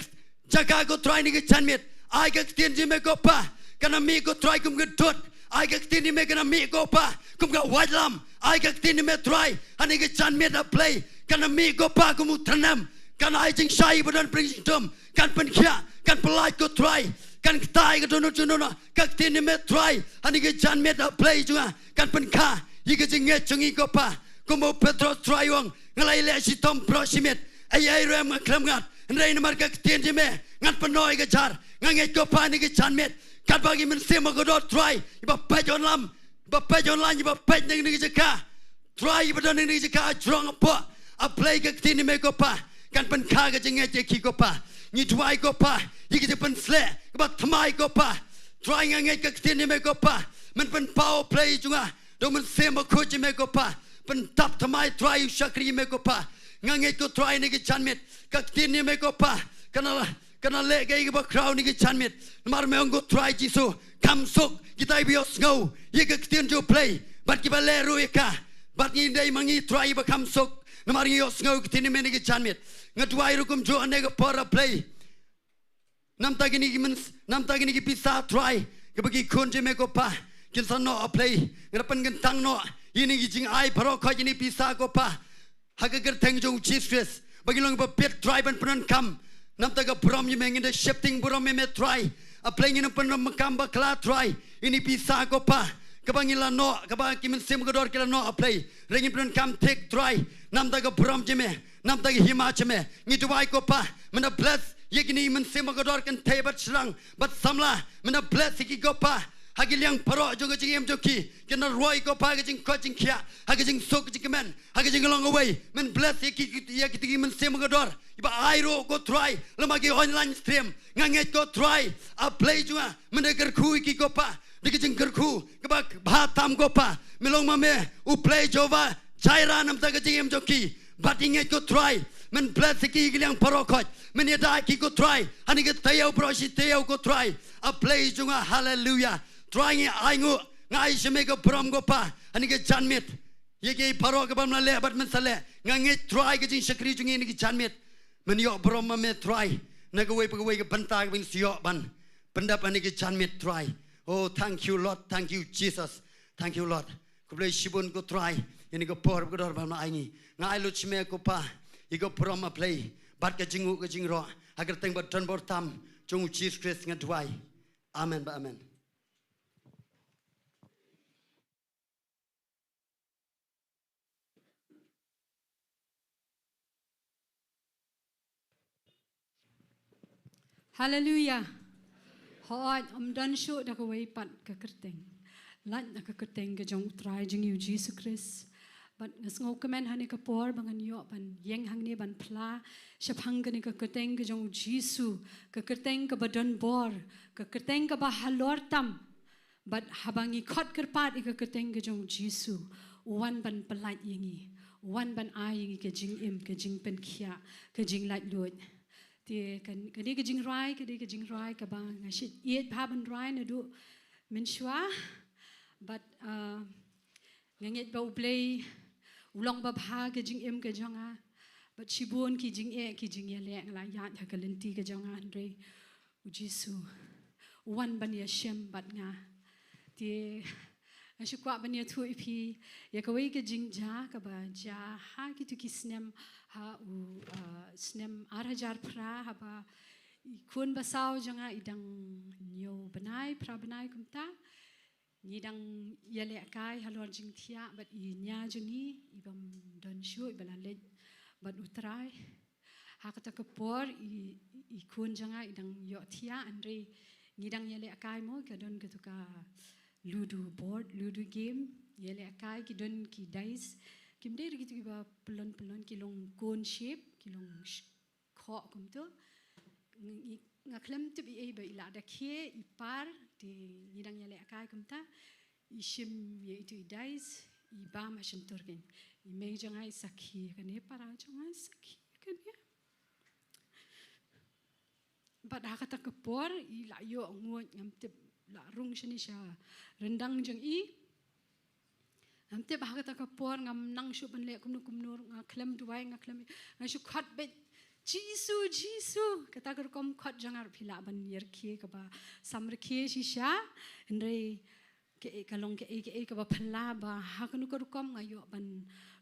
jaka ko Trai ha kane ka janmiet. Ai ka ktien jong me ko Pa kan ym mih ko Trai kum ka dud. Ai ka ktien jong me kan ym mih ko Pa kum ka waitlam. Ai ka ktien jong me Trai ha kane ka janmiet A Blei, kan ym mih ko Pa kum u tyrnem. Kan ai jingshai ba don pdeng jingdum, kan pynkhiah, kan pyllait ko Trai, kan ktah ïa ka dohnud jong no. Ka ktien jong me Trai ha kane ka janmiet A Blei jong nga kan pynkha ïa ka jingngeit jong ngi ko Pa. Kumba u Petros Trai u ong, nga la ïaleh shitom baroh shi miet, ei ei ruh em nga khlem ngat, hynrei namar ka ktien jong me ngan pynnoh ïa ka jar. Nga ngeit ko Pa ha kane ka janmiet, katba ki mynsiem bakordor Trai kiba peit online, kiba peit online, kiba peit na kane ka jaka Trai, kiba don na kane ka jaka ha jrong hapoh, A Blei, ka ktien jong me ko Pa kan pynkha ka jingngeit ïa ki ko Pa. Ngi duwai ko Pa ïa ka jingpynshlur kaba thymmai ko Pa. Trai, nga ngeit ka ktien jong me ko Pa, men pynpaw A Blei jong nga da u Mynsiem Bakhuid jong me ko Pa. Pyntap thymmai Trai ïa u shakri jong me ko Pa. Nga ngeit ko Trai ha kane ka janmiet ka ktien jong me ko Pa kan la, kan la leh kaei kaba khraw ha kane ka janmiet. Namar me ong ko Trai Jisu, kham suk kita kiba ïohsngew ïa ka ktien jong U Blei bad kiba leh ruh ïa ka. Bad ngi dei ma ngi Trai ba kham suk namar ngi ïohsngew ïa ka ktien jong me ha kane ka janmiet. Nga duwai ruh kumjuh ha kane ka por A Blei, namta kine ki myn, namta kine ki pisa Trai kaba ki khun jong me ko Pa kin sa noh A Blei, nga da pynkyntang noh ïa kine ki jingai baroh khoit, ïa kine ki pisa ko Pa, ha ka kyrteng jong U Jisu Khrist, ba ki long ba bit Trai ban pyndonkam namta ka burom jong me. Ngin da sheptieng burom ïa me Trai. A Blei, ngin da pyndonkam bakla Trai ïa kine ki pisa ko Pa kaba ngi la noh, kaba ki mynsiem bakordor ki la noh A Blei, hynrei ngin pyndonkam thik Trai namta ka burom jong me, namta ka hima jong me. Ngi duwai ko Pa, men da bless ïa kine ki mynsiem bakordor kynthei bad shynrang bad samla, men da bless ïa ki ko Pa ha ki liang baroh jong ka jingim jong ki. Kin da roi ko Pa ka jingkoit jingkhiah, ha ka jingsuk ka jingkmen, ha ka jinglong kawei. Men bless ïa ki, ïa kito ki mynsiem bakordor kiba ai ruh ko Trai lem ha ki online stream. Nga ngeit ko Trai, A Blei jong nga, men da kyrkhu ïa ki ko Pa da ka jingkyrkhu kaba bha tam ko Pa. Me long ma me U Blei Jehobah Jireh namta ka jingim jong ki. Bad ngi ngeit ko Trai, men bless ïa ki ha ki liang baroh khoit, men ïada ïa ki ko Trai ha kine ki taïew baroh shi taïew ko Trai. A Blei jong nga, haleluia. Trai, ngi ainguh, nga ai sha me ka burom ko Pa ha kane ka janmiet ïa kaei baroh kaba men la leh bad men sa leh. Nga ngeit Trai ka jingshakri jong ngi ha kane ka janmiet men ïoh burom ma me Trai na kawei pa kawei ka bynta kaba ngin sa ïoh ban pyndep ha kane ka janmiet Trai. Oh, thank you Lord, thank you Jesus, thank you Lord. Khublei shibun ko Trai ïa kane ka por bakordor ba men ai ngi. Nga ai lut sha me ko Pa ïa ka burom A Blei bad ka jingnguh ka jingroh ha ka kyrteng ba don bor tam jong u Jisu Khrist nga duwai. Amen bad amen. Haleluya. Hooid, ym don shuh da kawei pat ka kyrteng. Lait na ka kyrteng ka jong u Trai jong ngi u Jisu Khrist. Bad nga sngewkmen ha kane ka por ba ngan ïoh ban ïeng hangne ban phla shaphang kane ka kyrteng ka jong u Jisu, ka kyrteng kaba don bor, ka kyrteng kaba halor tam. Bad haba ngi khot kyrpad ïa ka kyrteng ka jong u Jisu, u wan ban pyllait ïa ngi, u wan ban ai ïa ngi ka jingim, ka jingpynkhiah, ka jinglaitluid. Te kan, ka dei ka jingrwai, ka dei ka jingrwai kaba nga shait ïeit bha ban rwai naduh mynshuwa. Bad, ah, nga ngeit ba U Blei u long babha ka jingim ka jong nga. Bad shibun ki jingeh, ki jingïaleh nga la ïaid ha ka lynti ka jong nga, hynrei u Jisu u wan ban ïashem bad nga. Te nga shu kwah ban ïathuh ïa phi ïa kawei ka jingjia kaba jia ha kito ki snem, ha u, ah, snem ar hajar phra, haba i khun basaw jong nga i dang hynñiew bnai, phra bnai kumta. Ngi dang ïalehkai halor jingthiah bad i nia jong ngi, i bym don shuh, iba la leit bad u Trai. Ha kata ka por i, i khun jong nga i dang ïoh thiah, hynrei ngi dang ïalehkai mo, ka don kato ka ludo board, ludo game, ïalehkai, ki don ki dice. Kim dei ruh kito kiba pyllun pyllun, ki long cone shape, ki long sh-, khoh kumto. Ngi, nga khlem tip ei ei ba i la da khie, i par, te ngi dang ïalehkai kumta. I shim ïa ito i dice, i bam ha shyntur kein. I mei jong nga i sakhi kane, para jong nga i sakhi kane. Bad ha kata ka por i la ïoh nguid, ngam tip la rung shane sha ryndang jong i. Ngam tip ha kata ka por, ngam nang shuh ban leh kumno kumno, nga khlem duwai, nga khlem, nga shu khot beit, "Jisu, Jisu." Kata ka rukom khot jong nga ruh phi lah ban ïa rkhie kaba sam rkhie shisha. Hynrei kaei ka long, kaei kaei kaba phylla ba ha kano ka rukom nga ïoh ban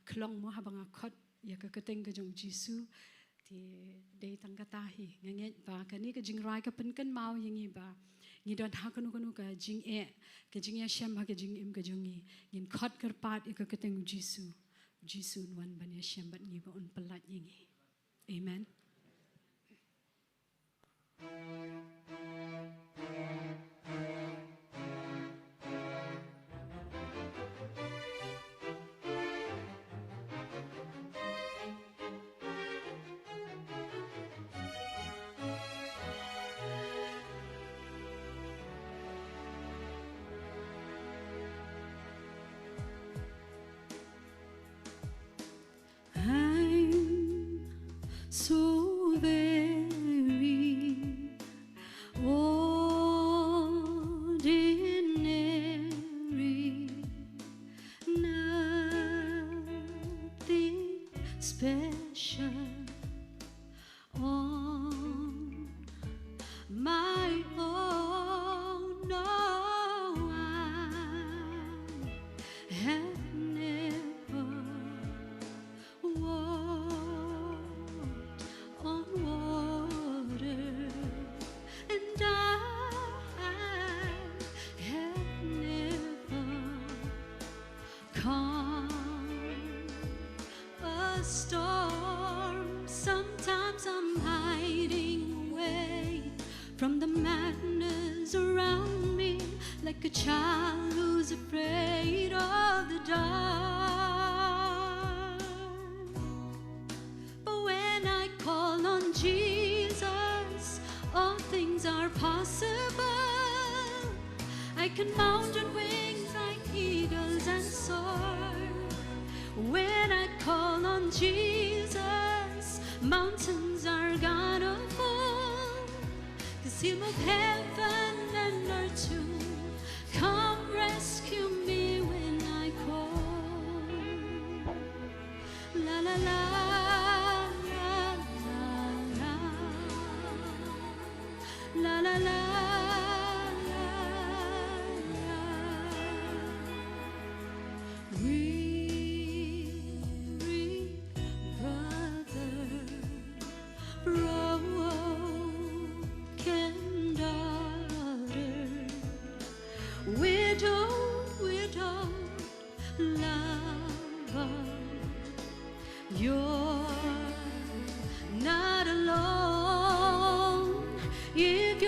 khlong mo haba nga khot ïa ka kyrteng ka jong u Jisu. Te dei tang kata hi, nga ngeit ba kane ka jingrwai ka pynkynmaw ïa ngi ba ngi don ha kano kano ka jingeh, ka jingïashem ha ka jingim ka jong ngi, ngin khot kyrpad ïa ka kyrteng u Jisu. U Jisu un wan ban ïashem bad ngi, ba un pyllait ïa ngi. Amen. I'm so very ordinary, nothing special on my own. No, I have never walked on water, and I have never calmed a storm. Sometimes I'm hiding away from the madness around me, like a child who's afraid of the dark. But when I call on Jesus, all things are possible. I can mount on wings like eagles and soar. When I call on Jesus, mountains are gonna fall. 'Cause he'll move heaven and earth to come rescue me when I call. La la la, la la la, la la la, la la. Weary brother, broken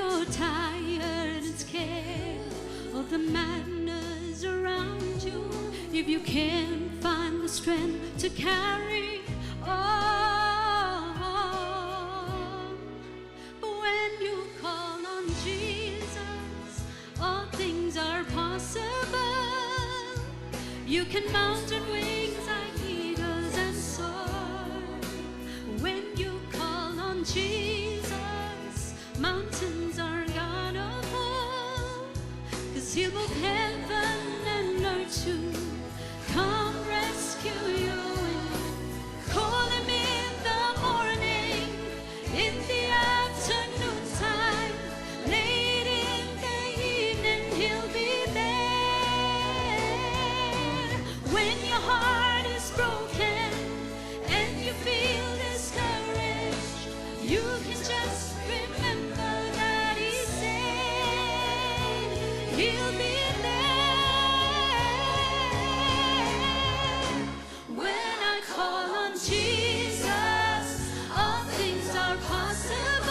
You're tired and scared of the madness around you. If you can't find the strength to carry on, when you call on Jesus, all things are possible. You can mount on wings like eagles and soar. When you call on Jesus, mountains are gonna fall. 'Cause he'll move heaven and earth to come rescue you. Call him in the morning, in the afternoon time, late in the evening, he'll be there. When your heart is broken and you feel discouraged, you can just remember that he said he'll be there. When I call on Jesus, all things are possible.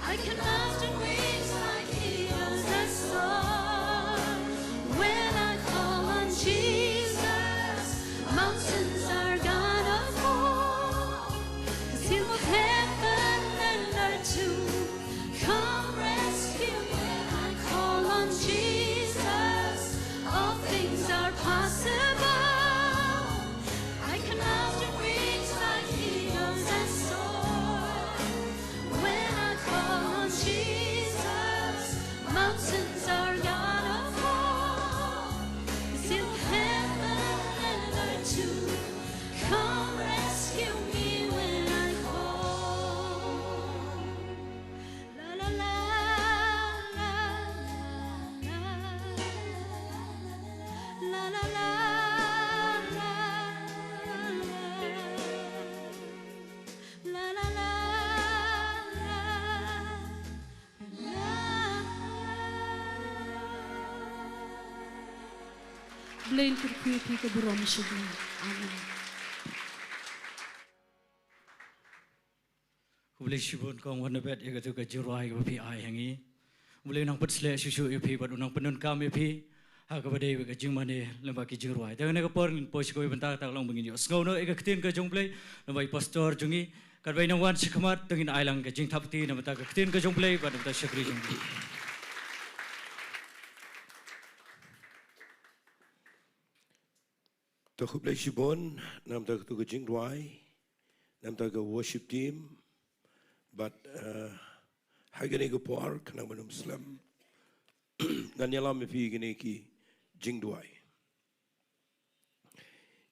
I can mount on wings like eagles and soar. When I call on Jesus, mountains are gonna fall. 'Cause he'll move heaven and earth to come rescue. When I call on Jesus, all things are possible. I can mount on wings like eagles and soar. When I call on Jesus, mountains are gonna fall. 'Cause he'll heaven and earth to come rescue me when I call. La, la, la, la, la. La, la, la, la, la. La, la, la, la, la. Blei un kyrkhu ïa phi ka burom shibun. Amen. Khublei shibun kong Wanabet ïa katu ka jingrwai kaba phi ai ha ngi. Khublei u nang pynshlur shuh shuh ïa phi bad u nang pyndonkam ïa phi ha kaba dei bad ka jingmane lem bad ki jingrwai. Te ha kane ka por ngin poi sha kawei bynta, kata ka long ba ngin ïohsngew noh ïa ka ktien ka jong U Blei lem bad i pastor jong ngi. Katba i nang wan shakhmat, to ngin ai lang ka jingthap kti na bynta ka ktien ka jong U Blei bad na bynta u shakri jong ngi. To khublei shibun na bynta katu ka jingduwai, na bynta ka worship team, bad, eh, ha kane ka por khnang ban ym slem, ngan ïalam ïa phi kine ki jingduwai.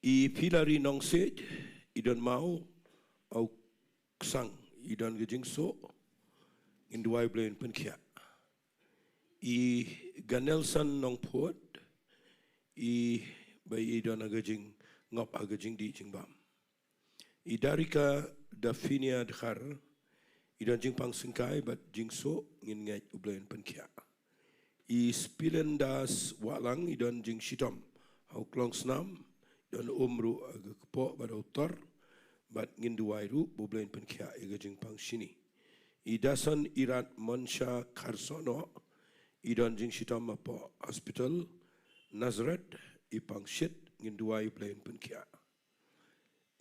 I Pilari Nongsiej, i don maw, au ksang, i don ka jingsoh, ngin duwai Blei un pynkhiah. I Ganelson Nongphut, i ba i don ha ka jingngop ha ka jingdih jingbam. I Darika Dafinia Dkhar, i don jingpang syngkai bad jingsoh, ngin ngeit U Blei un pynkhiah. I Spilendas Wahlang, i don jingshitom ha u klongsnam, i don um ruh ha ka kpoh bad ha u tor, bad ngin duwai ruh ba U Blei un pynkhiah ïa ka jingpang shini. I Dason Irat Monsha Kharsohnoh, i don jingshitom hapoh hospital Nazareth, i pang shit, ngin duwai U Blei un pynkhiah.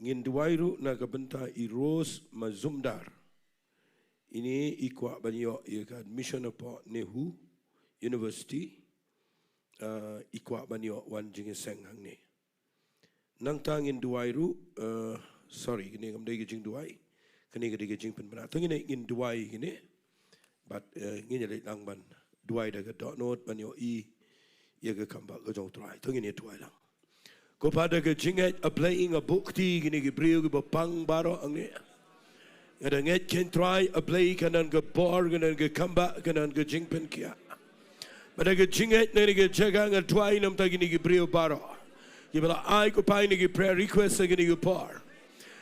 Ngin duwai ruh na ka bynta i Rose Mazumdar. Ine i kwah ban ïoh ïa ka admission hapoh NEHU University. Ah, i kwah ban ïoh wan jingïaseng hangne. Nangta ngin duwai ruh, eh, sorry, kane kam dei ka jingduwai. Kane ka dei ka jingpynbna. To ngin, ngin duwai kane. Bad, eh, ngin ïa leit lang ban duwai da ka dohnud ban ïohi ïa ka kam ba ka jong U Trai. To ngin ïa duwai lang. Ko Pa, da ka jingngeit, A Blei, nga buh kti kine ki briew kiba pang baroh hangne. Nga da ngeit, ko Trai A Blei, kan don ka bor, kan don ka comeback, kan don ka jingpynkhiah. Bad da ka jingngeit na kane ka jaka nga duwai na bynta kine ki briew baroh kiba la ai, ko Pa, ïa kine ki prayer request ha kane ka por.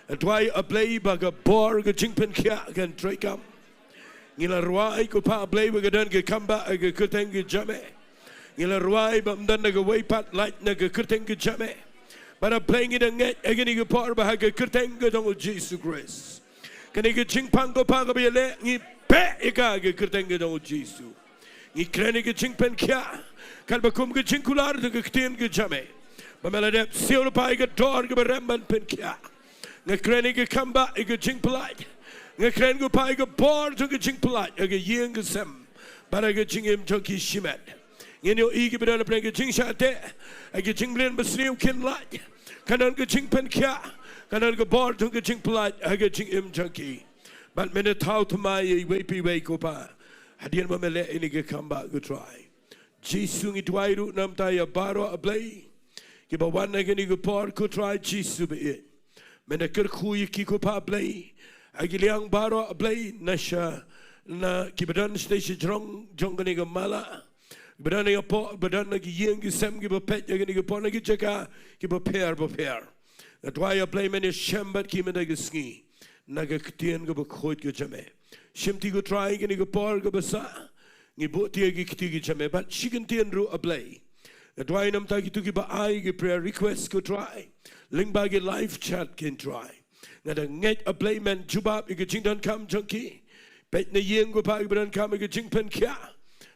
Nga duwai, A Blei, ba ka bor ka jingpynkhiah kan treikam. Ngi la rwai, ko Pa A Blei, ba ka don ka comeback ha ka kyrteng ka jong me. Ngi la rwai ba ym don na kawei pat lait na ka kyrteng ka jong me. Bad A Blei, ngi da ngeit ha kane ka por ba ha ka kyrteng ka jong U Jisu Khrist, kane ka jingpang, ko Pa, kaba ïaleh, ngi beh ïa ka ha ka kyrteng ka jong u Jisu. Ngi kren ïa ka jingpynkhiah katba kum ka jingkular jong ka ktien ka jong me, ba me la dep siew lypa ïa ka dor kaba rem ban pynkhiah. Nga kren ïa ka kambah ïa ka jingpyllait. Nga kren, ko Pa, ïa ka bor jong ka jingpyllait ha ka ïing ka sem bad ha ka jingim jong ki shimet. Ngin ïohi kiba don hapdeng ka jingshah teh ha ka jingmlien basniew kin lait. Kan don ka jingpynkhiah, kan don ka bor jong ka jingpyllait ha ka jingim jong ki. Bad men thaw thymmai ïa iwei pa iwei, ko Pa, hadien ba me leh ïa kane ka kambah, ko Trai. Jisu, ngi duwai ruh namar ïa baroh, A Blei, kiba wan ha kane ka por, ko Trai Jisu baieit. Men kyrkhu ïa ki, ko Pa, A Blei, ha ki liang baroh, A Blei, na sha, na kiba don shatei shajrong jong kane ka mala, kiba don hapoh, kiba don ha ki ïing ki sem, kiba peit ha kane ka por na ki jaka kiba pher bapher. Nga duwai, A Blei, men ïashem bad ki mynta ka sngi na ka ktien kaba khuid ka jong me. Shimti, ko Trai, kane ka por kaba sah, ngi buh ïa ki kti ki jong me bad shi kyntien ruh, A Blei. Nga duwai namar kito kiba ai ki prayer request, ko Trai, lyngba ki live chat, ko Trai. Nga da ngeit, A Blei, men jubab ïa ka jingdonkam jong ki. Peit na ïing, ko Pa, kiba donkam ïa ka jingpynkhiah.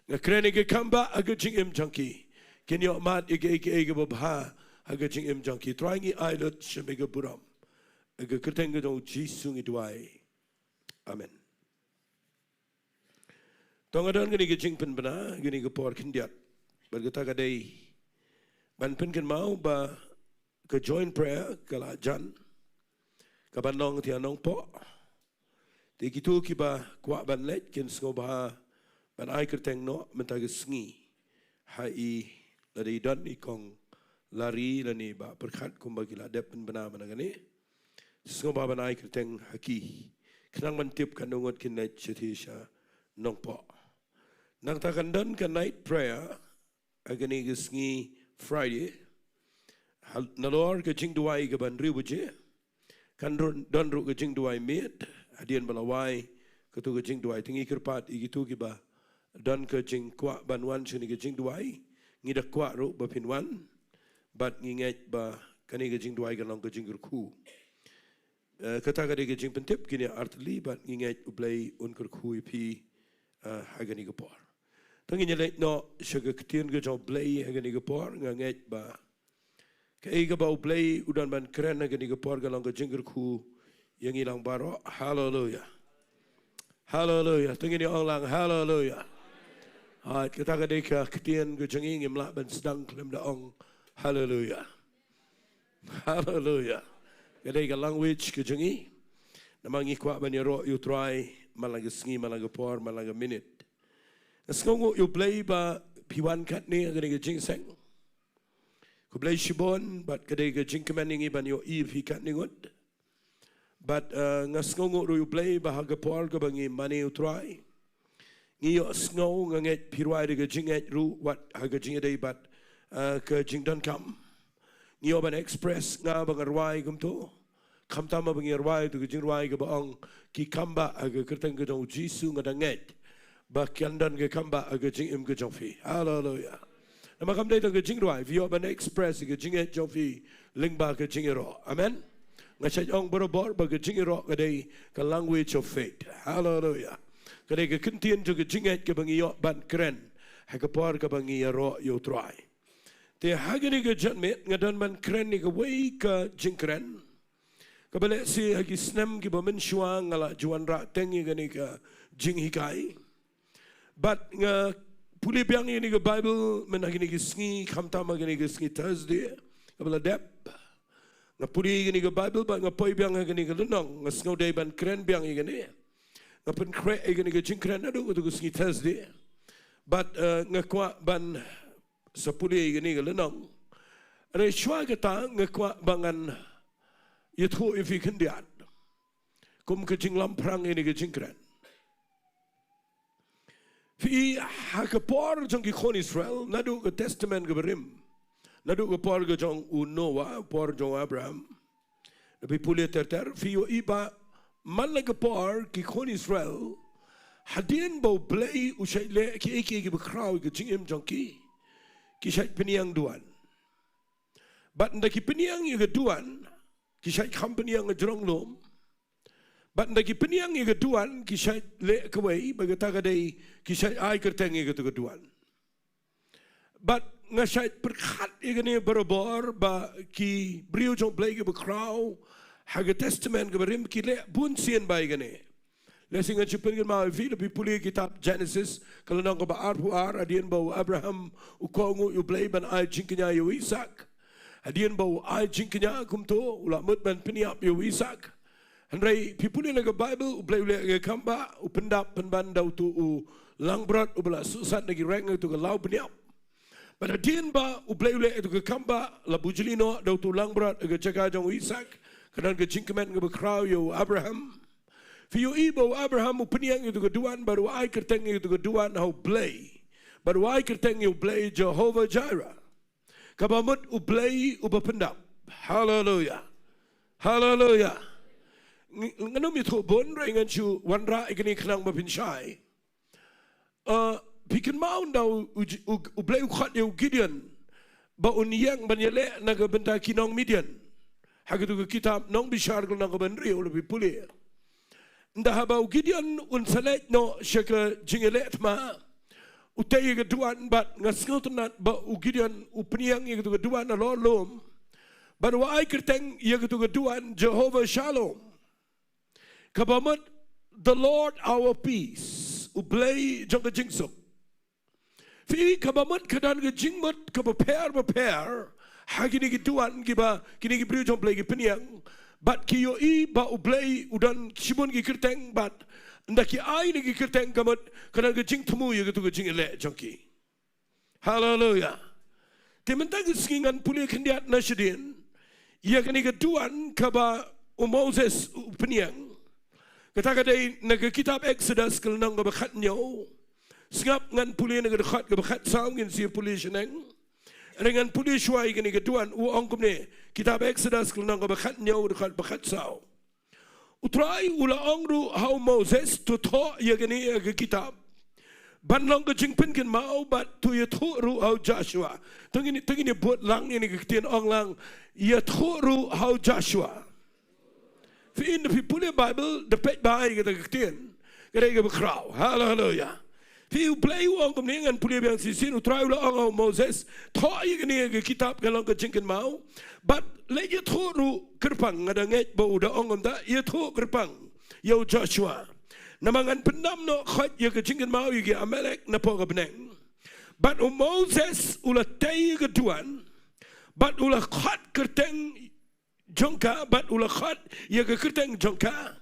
Nga kren ïa ka kambah ha ka jingim jong ki. Kin ïoh mad ïa kaei kaei kaba bha ha ka jingim jong ki. Trai, ngi ai lut sha me ka burom. Ha ka kyrteng ka jong u Jisu ngi duwai. Amen. To nga don kane ka jingpynbna ha kane ka por khyndiat. Bad kata ka dei ban pynkynmaw ba ka joint prayer ka la jan, kaban long ha Nongpoh. Te kito kiba kwah ban leit kin sngewbha ban ai kyrteng noh mynta ka sngi ha i, lada i don i kong Lari lane i Bah Pyrkhat kumba ki la dep pynbna mynta kane. Sngewbha ban ai kyrteng ha ki, khnang ban tip katno ngut kin leit shathie sha Nongpoh. Nangta kan don ka night prayer ha kane ka sngi Friday. Hal-, nalor ka jingduwai kaba hynriew baje, kan run-, don ruh ka jingduwai miet hadien ba la wai kato ka jingduwai. Te ngi kyrpad ïa kito kiba don ka jingkwah ban wan sha kane ka jingduwai, ngi da kwah ruh ba phin wan. Bad ngi ngeit ba kane ka jingduwai kan long ka jingkyrkhu. Eh, kata ka dei ka jingpyntip kine artylli, bad ngi ngeit U Blei un kyrkhu ïa phi, eh, ha kane ka por. To ngin ïa leit noh sha ka ktien ka jong U Blei ha kane ka por. Nga ngeit ba kaei kaba U Blei u don ban kren ha kane ka por ka long ka jingkyrkhu ïa ngi lang baroh. Haleluia. Haleluia. To ngin ïa ong lang haleluia. Hooid, kata ka dei ka ktien ka jong ngi, ngim lah ban sdang khlem da ong haleluia. Haleluia. Ka dei ka language ka jong ngi. Namar ngi kwah ban ïaroh ïa U Trai man la ka sngi, man la ka por, man la ka minit. Nga sngewnguh ïa U Blei ba phi wan katne ha kane ka jingseng. Khublei shibun, bad ka dei ka jingkmen ïa ngi ban ïohi ïa phi katne ngut. Bad, eh, nga sngewnguh ruh ïa U Blei ba ha ka por kaba ngi mane U Trai, ngi ïohsngew, nga ngeit phi rwai da ka jingngeit ruh wat ha ka jingïadei bad, eh, ka jingdonkam. Ngi ïoh ban express, nga ba nga rwai kumto. Khamtam ba ngi rwai to ka jingrwai kaba ong, ki kambah ha ka kyrteng ka jong U Jisu, nga da ngeit ba kan don ka kambah ha ka jingim ka jong phi. Haleluia. Namar kam dei tang ka jingrwai, phi ïoh ban express ka jingngeit jong phi lyngba ka jingïaroh. Amen. Nga shait ong barabor ba ka jingïaroh ka dei ka language of faith. Haleluia. Ka dei ka ktien jong ka jingngeit kaba ngi ïoh ban kren ha ka por kaba ngi ïaroh ïa U Trai. Te ha kane ka janmiet nga don ban kren ïa kawei ka jingkren kaba lehse ha ki snem kiba mynshuwa nga la ju wanrah teng ïa kane ka jinghikai. Bad nga pule biang ïa kane ka Bible mynta ha kine ki sngi, khamtam ha kine ki sngi Thursday kaba la dep. Nga pule ïa kane ka Bible bad nga poi biang ha kane ka lynnong, nga sngew dei ban kren biang ïa kane. Nga pynkhreh ïa kane ka jingkren naduh kato ka sngi Thursday. Bad, eh, nga kwah ban sa pule ïa kane ka lynnong. Hynrei shuwa kata nga kwah ba ngan ïathuh ïa phi khyndiat kum ka jinglamphrang ïa kane ka jingkren. Phi, ha ka por jong ki khun Israel, naduh ka Testament kaba rim, naduh ka por ka jong u Noah, por jong u Abraham, da phi pule ter ter, phi ïohi ba man la ka por ki khun Israel, hadien ba U Blei u shait leh kiei kiei kiba khraw ïa ka jingim jong ki, ki shait pynïeng duwan. Bad ynda ki pynïeng ïa ka duwan, ki shait kham pynïeng hajrong lum. Bad ynda ki pynïang ïa ka duwan ki shait leh kawei, bad kata ka dei ki shait ai kyrteng ïa kata ka duwan. Bad nga shait pyrkhat ïa kane barabor ba ki briew jong Blei kiba khraw ha ka Testament kaba rim ki leh bun sien ba ïa kane. Lehse ngan shu pynkynmaw ïa phi, lada phi pule kitab Genesis ka lynnong kaba arphew ar, hadien ba u Abraham u kohnguh ïa u Blei ban ai jingkñia ïa u Isaak. Hadien ba u ai jingkñia kumto, u la mut ban pynïap ïa u Isaak. Hynrei phi pule na ka Baibl, u Blei u leh ka kam ba u pyndap pynban da uto u langbrot uba la suhsat na ki reng, uto ka law pynïap. Bad hadien ba u Blei u leh uto ka kam ba, la bujli noh da uto u langbrot ha ka jaka jong u Isaak, ka don ka jingkmen kaba khraw ïa u Abraham. Phi ïohi ba u Abraham u pynïang ïa uto ka duwan bad u ai kyrteng ïa uto ka duwan ha u Blei. Bad u ai kyrteng ïa u Blei Jehovah Jireh, kaba mut u Blei uba pyndap. Haleluya. Haleluya. Ng-, ngan ym ïathuh bun, hynrei ngan shu wanrah ïa kane khnang ba phin shai. Uh, phi kynmaw ynda u, u, u, u Blei u khot ïa u Gideon ba un ïeng ban ïaleh na ka bynta ki nong Midian. Ha katu ka kitab Nongbishar ka lynnong kaba hynriew, lada phi pule. Ynda haba u Gideon un sa leit noh sha ka jingïaleh thma, u tei ïa ka duwan bad nga sngewtynnat ba u Gideon u pynïang ïa katu ka duwan halor lum. Bad u ai kyrteng ïa katu ka duwan Jehovah Shalom, kaba mut the Lord our peace, u Blei jong ka jingsuk. Phi, kaba mut ka don ka jingmut kaba pher bapher ha kine ki duwan kiba kine ki briew jong Blei ki pynïang. Bad ki ïohi ba u Blei u don shibun ki kyrteng, bad ynda ki ai ïa kine ki kyrteng ka mut ka don ka jingthmu ïa katu ka jingïaleh jong ki. Haleluya. Te mynta ka sngi ngan pule khyndiat na shadien ïa kane ka duwan kaba u Moses u pynïang. Kata ka dei na ka kitab Exodus ka lynnong kaba khathynñiew. Sngap, ngan pule na ka dkhot kaba khatsaw, ngin sa pule shaneng. Hynrei ngan pule shuwa ïa kane ka duwan, u ong kumne, kitab Exodus ka lynnong kaba khathynñiew, dkhot ba khatsaw. U Trai u la ong ruh ha u Moses, to thoh ïa kane ïa ka kitab ban long ka jingpynkynmaw, bad to ïathuh ruh ha u Joshua. To ngin, to ngin ïa bud lang ïa kane ka ktien, ong lang, ïathuh ruh ha u Joshua. Phi, ynda phi pule Baibl, da peit bha ïa kata ka ktien, ka dei kaba khraw. Haleluya. Phi, u Blei u ong kumne, ngan pule biang shisien, u Trai u la ong ha u Moses, thoh ïa kane ïa ka kitab, ka long ka jingkynmaw. Bad leit ïathuh ruh kyrpang, nga da ngeit ba u da ong kumta, ïathuh kyrpang ïa u Joshua. Namar ngan pyndam noh khoit ïa ka jingkynmaw ïa ki Amalek napoh ka bneng. Bad u Moses u la tei ïa ka duwan, bad u la khot kyrteng jong ka, bad u la khot ïa ka kyrteng jong ka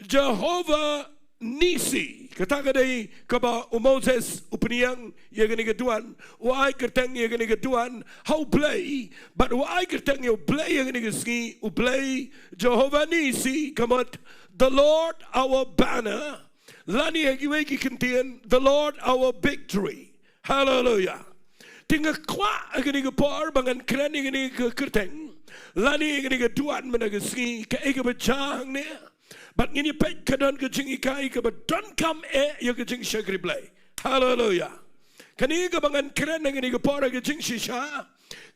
Jehovah Nisi. Kata ka dei kaba u Moses u pynïang ïa kane ka duwan, u ai kyrteng ïa kane ka duwan ha u Blei, bad u ai kyrteng ïa u Blei ïa kane ka sngi, u Blei Jehovah Nisi, ka mut the Lord our banner, lane ha kiwei ki ktien, the Lord our victory. Haleluya. Te nga kwah ha kane ka por ba ngan kren ïa kane ka kyrteng, lane ïa kane ka duwan mynta ka sngi, kaei kaba jia hangne. Bad ngin ïa peit ka don ka jinghikai kaba donkam eh ïa ka jingshakri Blei. Haleluya. Kane kaba ngan kren ha kane ka por ha ka jingshisha,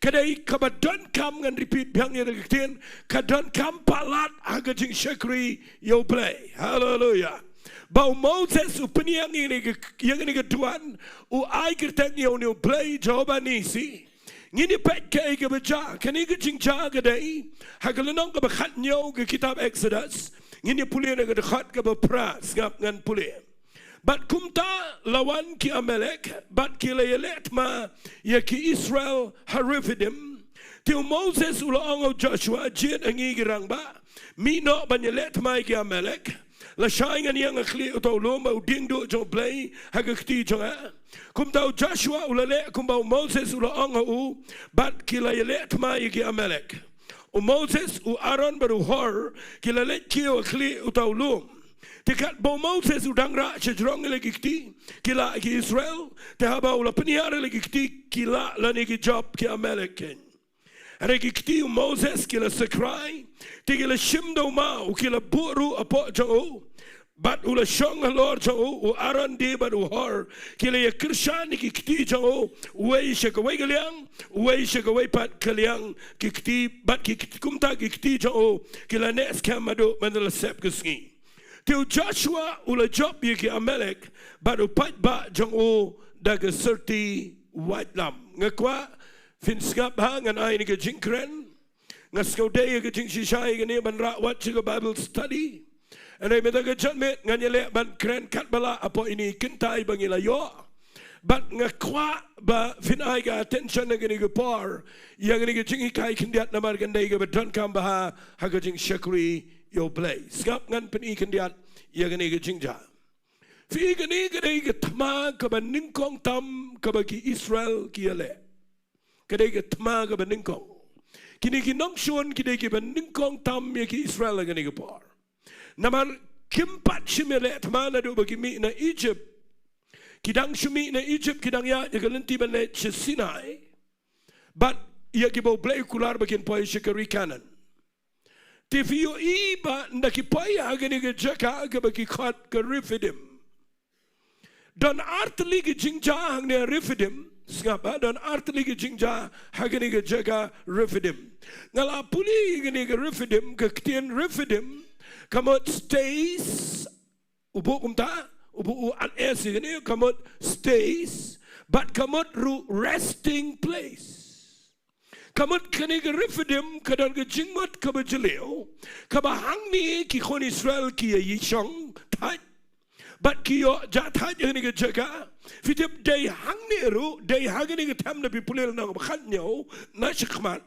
ka dei kaba donkam, ngan repeat biang ïa ka ktien, ka donkam palat ha ka jingshakri ïa u Blei. Haleluya. Ba u Moses u pynïang ïa kane ka, ïa kane ka duwan, u ai kyrteng ïa une u Blei Jehovah Nisi. Ngin ïa peit kaei kaba jia, kane ka jingjia ka dei ha ka lynnong kaba khathynñiew ka kitab Exodus. Ngin ïa pule na ka dkhot kaba phra, sngap ngan pule. Bad kumta la wan ki Amalek, bad ki la ïaleh thma ïa ki Israel ha Rephidim. Te u Moses u la ong ha u Joshua, jied ha ngi ki rangbah, mih noh ban ïaleh thma ïa ki Amalek. Lashai ngan ïeng ha khlieh uta u lum, bad u diengduh jong u Blei ha ka kti jong nga. Kumta u Joshua u la leh kumba u Moses u la ong ha u, bad ki la ïaleh thma ïa ki Amalek. U Moses, u Aaron bad u Hur ki la leit kiew ha khlieh uta u lum. Te katba u Moses u dang rah shajrong ïa la ki kti, ki lah ki Israel. Te haba u la pynhiar ïa la ki kti, ki lah lane ki jop ki Amalek keiñ. Hynrei ki kti u Moses ki la sakrai, te ki la shim da u maw, ki la buh ruh hapoh jong u. Bad u la shong halor jong u, u Aaron die bad u Hur ki la ïakyrshan ïa ki kti jong u, uwei sha kawei ka liang, uwei sha kawei pat ka liang, ki kti, bad ki kti, kumta ki kti jong u ki la neh skhem haduh mynta la sep ka sngi. Te u Joshua u la jop ïa ki Amalek bad u paidbah jong u da ka syrti waitlam. Nga kwah phin sngap ha, ngan ai ïa kane ka jingkren. Nga sngewdei ïa ka jingshisha ïa kane ban rah wat sha ka Bible study. Hynrei mynta ka janmiet ngan ïaleh ban kren katba lah hapoh ine i kynthei ba ngi la ïoh. Bad nga kwah ba phin ai ka attention ha kane ka por ïa kane ka jinghikai khyndiat namar kan dei kaba donkam bha ha ka jingshakri ïa U Blei. Sngap, ngan pyni khyndiat ïa kane ka jingjia. Phi, kane ka dei ka thma kaba nyngkong tam kaba ki Israel ki ïaleh. Ka dei ka thma kaba nyngkong. Kine ki nongshun ki dei kiba nyngkong tam ïa ki Israel ha kane ka por. Namar kim pat shym ïaleh thma naduh ba ki mih na Egypt. Ki dang shu mih na Egypt, ki dang ïaid ïa ka lynti ban leit sha Sinai. Bad ïa kiba U Blei u kular ba kin poi sha ka ri Kanaan. Te phi ïohi ba ynda ki poi ha kane ka jaka kaba ki khot ka Rephidim. Don artylli ki jingjia hangne Rephidim. Sngap ha, don artylli ki jingjia ha kane ka jaka Rephidim. Nga la pule ïa kane ka Rephidim, ka ktien Rephidim ka mut stays, u buh kumta, u buh u an s ïa kane, ka mut stays, bad ka mut ruh resting place. Ka mut kane ka Rephidim ka don ka jingmut kaba jylliew, kaba hangne ki khun Israel ki ïa ïashong thait. Bad ki ïoh jah thait ïa kane ka jaka. Phi tip, dei hangne ruh, dei ha kane ka them, da phi pule lynnong ba khathynñiew na shakhmat.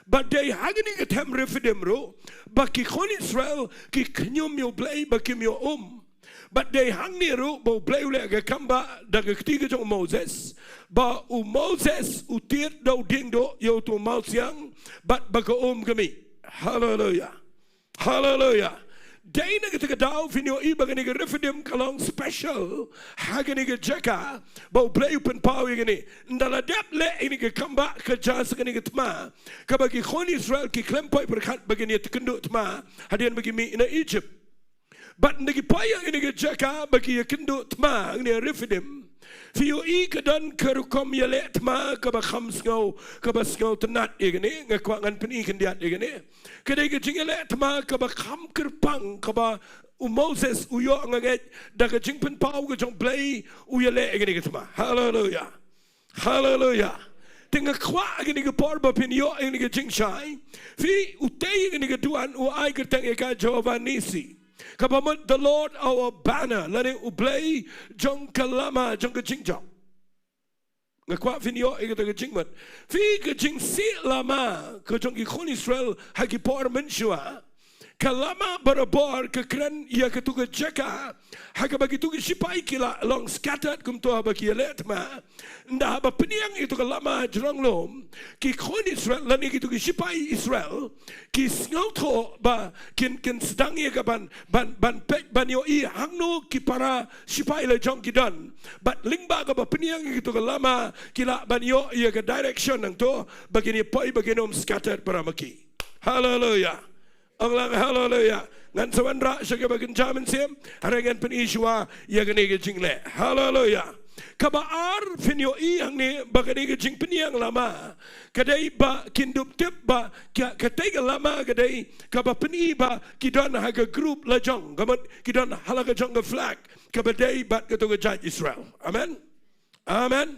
Bad dei ha kane ka them Rephidim ruh ba ki khun Israel ki khñium ïa U Blei ba kim ïoh um. Bad dei hangne ruh ba U Blei u leh ka kam ba da ka kti ka jong u Moses, ba u Moses u tied da u diengduh ïa uto u mawsiang bad ba ka um ka mih. Haleluia. Haleluia. Dei na kata ka daw phin ïohi ba kane ka Rephidim ka long special ha kane ka jaka ba U Blei u pynpaw ïa kane. Ynda la dep leh ïa kane ka kam ba ka jia sa kane ka thma kaba ki khun Israel ki khlem poi pyrkhat ba kin ïa kynduh thma hadien ba ki mih na Egypt. Bad ynda ki poi ïa kane ka jaka ba ki ïa kynduh thma, kane Rephidim, phi ïohi ka don ka rukom ïaleh thma kaba kham sngew, kaba sngewtynnat ïa kane. Nga kwah ngan pyni khyndiat ïa kane. Ka dei ka jingïaleh thma kaba kham kyrpang kaba u Moses u ïoh, nga ngeit da ka jingpynpaw ka jong U Blei u ïaleh ïa kane ka thma. Haleluia. Haleluia. Te nga kwah ha kane ka por ba phin ïoh ïa kane ka jingshai. Phi, utei ïa kane ka duwan u ai kyrteng ïa ka Jehovah Nissi, kaba mut the Lord our banner, lane U Blei jong ka lama jong ka jingjop. Nga kwah phin ïoh ïa kata ka jingmut. Phi, ka jingsih lama ka jong ki khun Israel ha ki por mynshuwa, ka lama barabor ka kren ïa kato ka jaka ha kaba kito ki shipai ki la long scattered kumto haba ki ïaleh thma. Ynda haba pynïeng ïa kato ka lama jrong lum, ki khun Israel lane kito ki shipai Israel ki sngewthuh ba kin, kin sdang ïa ka ban, ban, ban peit ban ïohi hangno ki para shipai la jong ki don. Bad lyngba kaba pynïeng ïa kato ka lama ki lah ban ïoh ïa ka direction hangto ba kin ïa poi ba kin ym scattered para ma ki. Haleluia. Ong lang haleluia. Ngan sa wanrah sha kaba kynja mynsiem, hynrei ngan pyni shuwa ïa kane ka jingleh. Haleluia. Kaba ar phin ïohi hangne ba kane ka jingpynïeng lama ka dei ba kin dup tip ba ka, katei ka lama ka dei kaba pyni ba ki don ha ka group la jong, ka mut ki don ha la ka jong ka flag kaba dei bad kato ka jait Israel. Amen. Amen.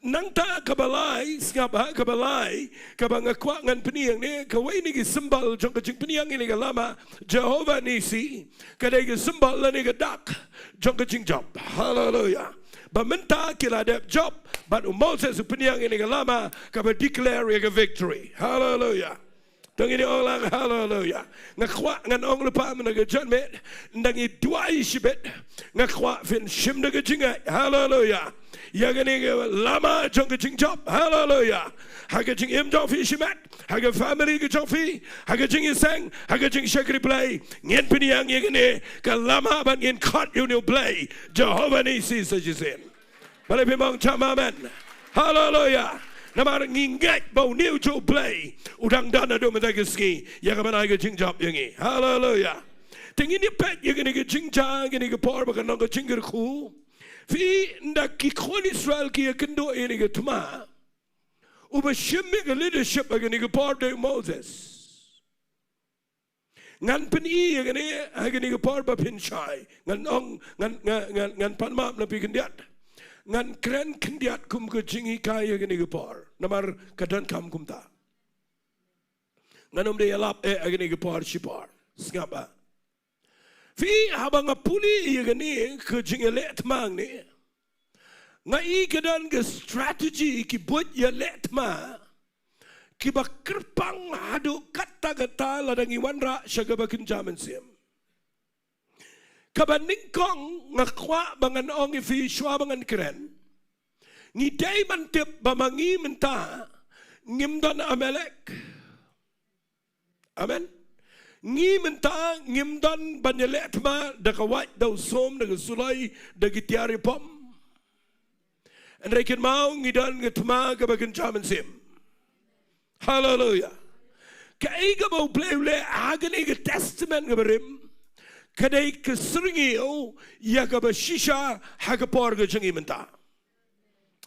Nangta kaba lai, sngap ha, kaba lai kaba nga kwah ngan pyni hangne, kawei na ki symbol jong ka jingpynïeng ïa kane ka lama Jehovah Nissi ka dei ka symbol lane ka dak jong ka jingjop. Haleluia. Ba mynta ki la dep jop bad u Moses u pynïeng ïa kane ka lama kaba declare ïa ka victory. Haleluia. To ngin ong lang haleluia. Nga kwah ngan ong lypa mynta ka janmiet, ynda ngi duwai shibit, nga kwah phin shim da ka jingngeit haleluia ïa kane ka lama jong ka jingjop. Haleluia. Ha ka jingim jong phi shimet, ha ka family ka jong phi, ha ka jingïaseng, ha ka jingshakri Blei, ngin pynïeng ïa kane ka lama bad ngin khot ïa une u Blei Jehovah Nissi sa shisien. Balei phim ong jam amen? Haleluia. Namar ngi ngeit ba une ujuh u Blei u dang don haduh mynta ka sngi ïa ka ban ai ka jingjop ïa ngi. Haleluia. Te ngin ïa peit ïa kane ka jingjia, kane ka por ba kan long ka jingkyrkhu. Phi, ynda ki khun Israel ki ïa kynduh ïa kane ka thma, uba shim ïa ka leadership ha kane ka por dei u Moses. Ngan pyni ïa kane ha kane ka por ba phin shai. Ngan ong, ngan, ngan, ngan, ngan pan map na phi khyndiat. Ngan kren khyndiat kum ka jinghikai ha kane ka por. Namar ka donkam kumta. Ngan ym dei ïalap eh ha kane ka por shipor. Sngap ah. Phi, haba nga pule ïa kane ka jingïaleh thma hangne, nga i ka don ka strategy ki buit ïaleh thma kiba kyrpang haduh katta katta lada ngi wanrah sha kaba kynja mynsiem. Kaba nyngkong nga kwah ba ngan ong ïa phi shuwa ba ngan kren. Ngi dei ban tip ba ma ngi mynta ngim don Amalek. Amen. Ngi mynta ngim don ban ïaleh thma da ka wait, da u sum, da ka suloi, da ki tiar ïapom. Hynrei kynmaw ngi don ka thma kaba kynja mynsiem. Haleluya. Kaei kaba U Blei u leh ha kane ka testament kaba rim, ka dei ka syrngiew ïa kaba shisha ha ka por ka jong ngi mynta.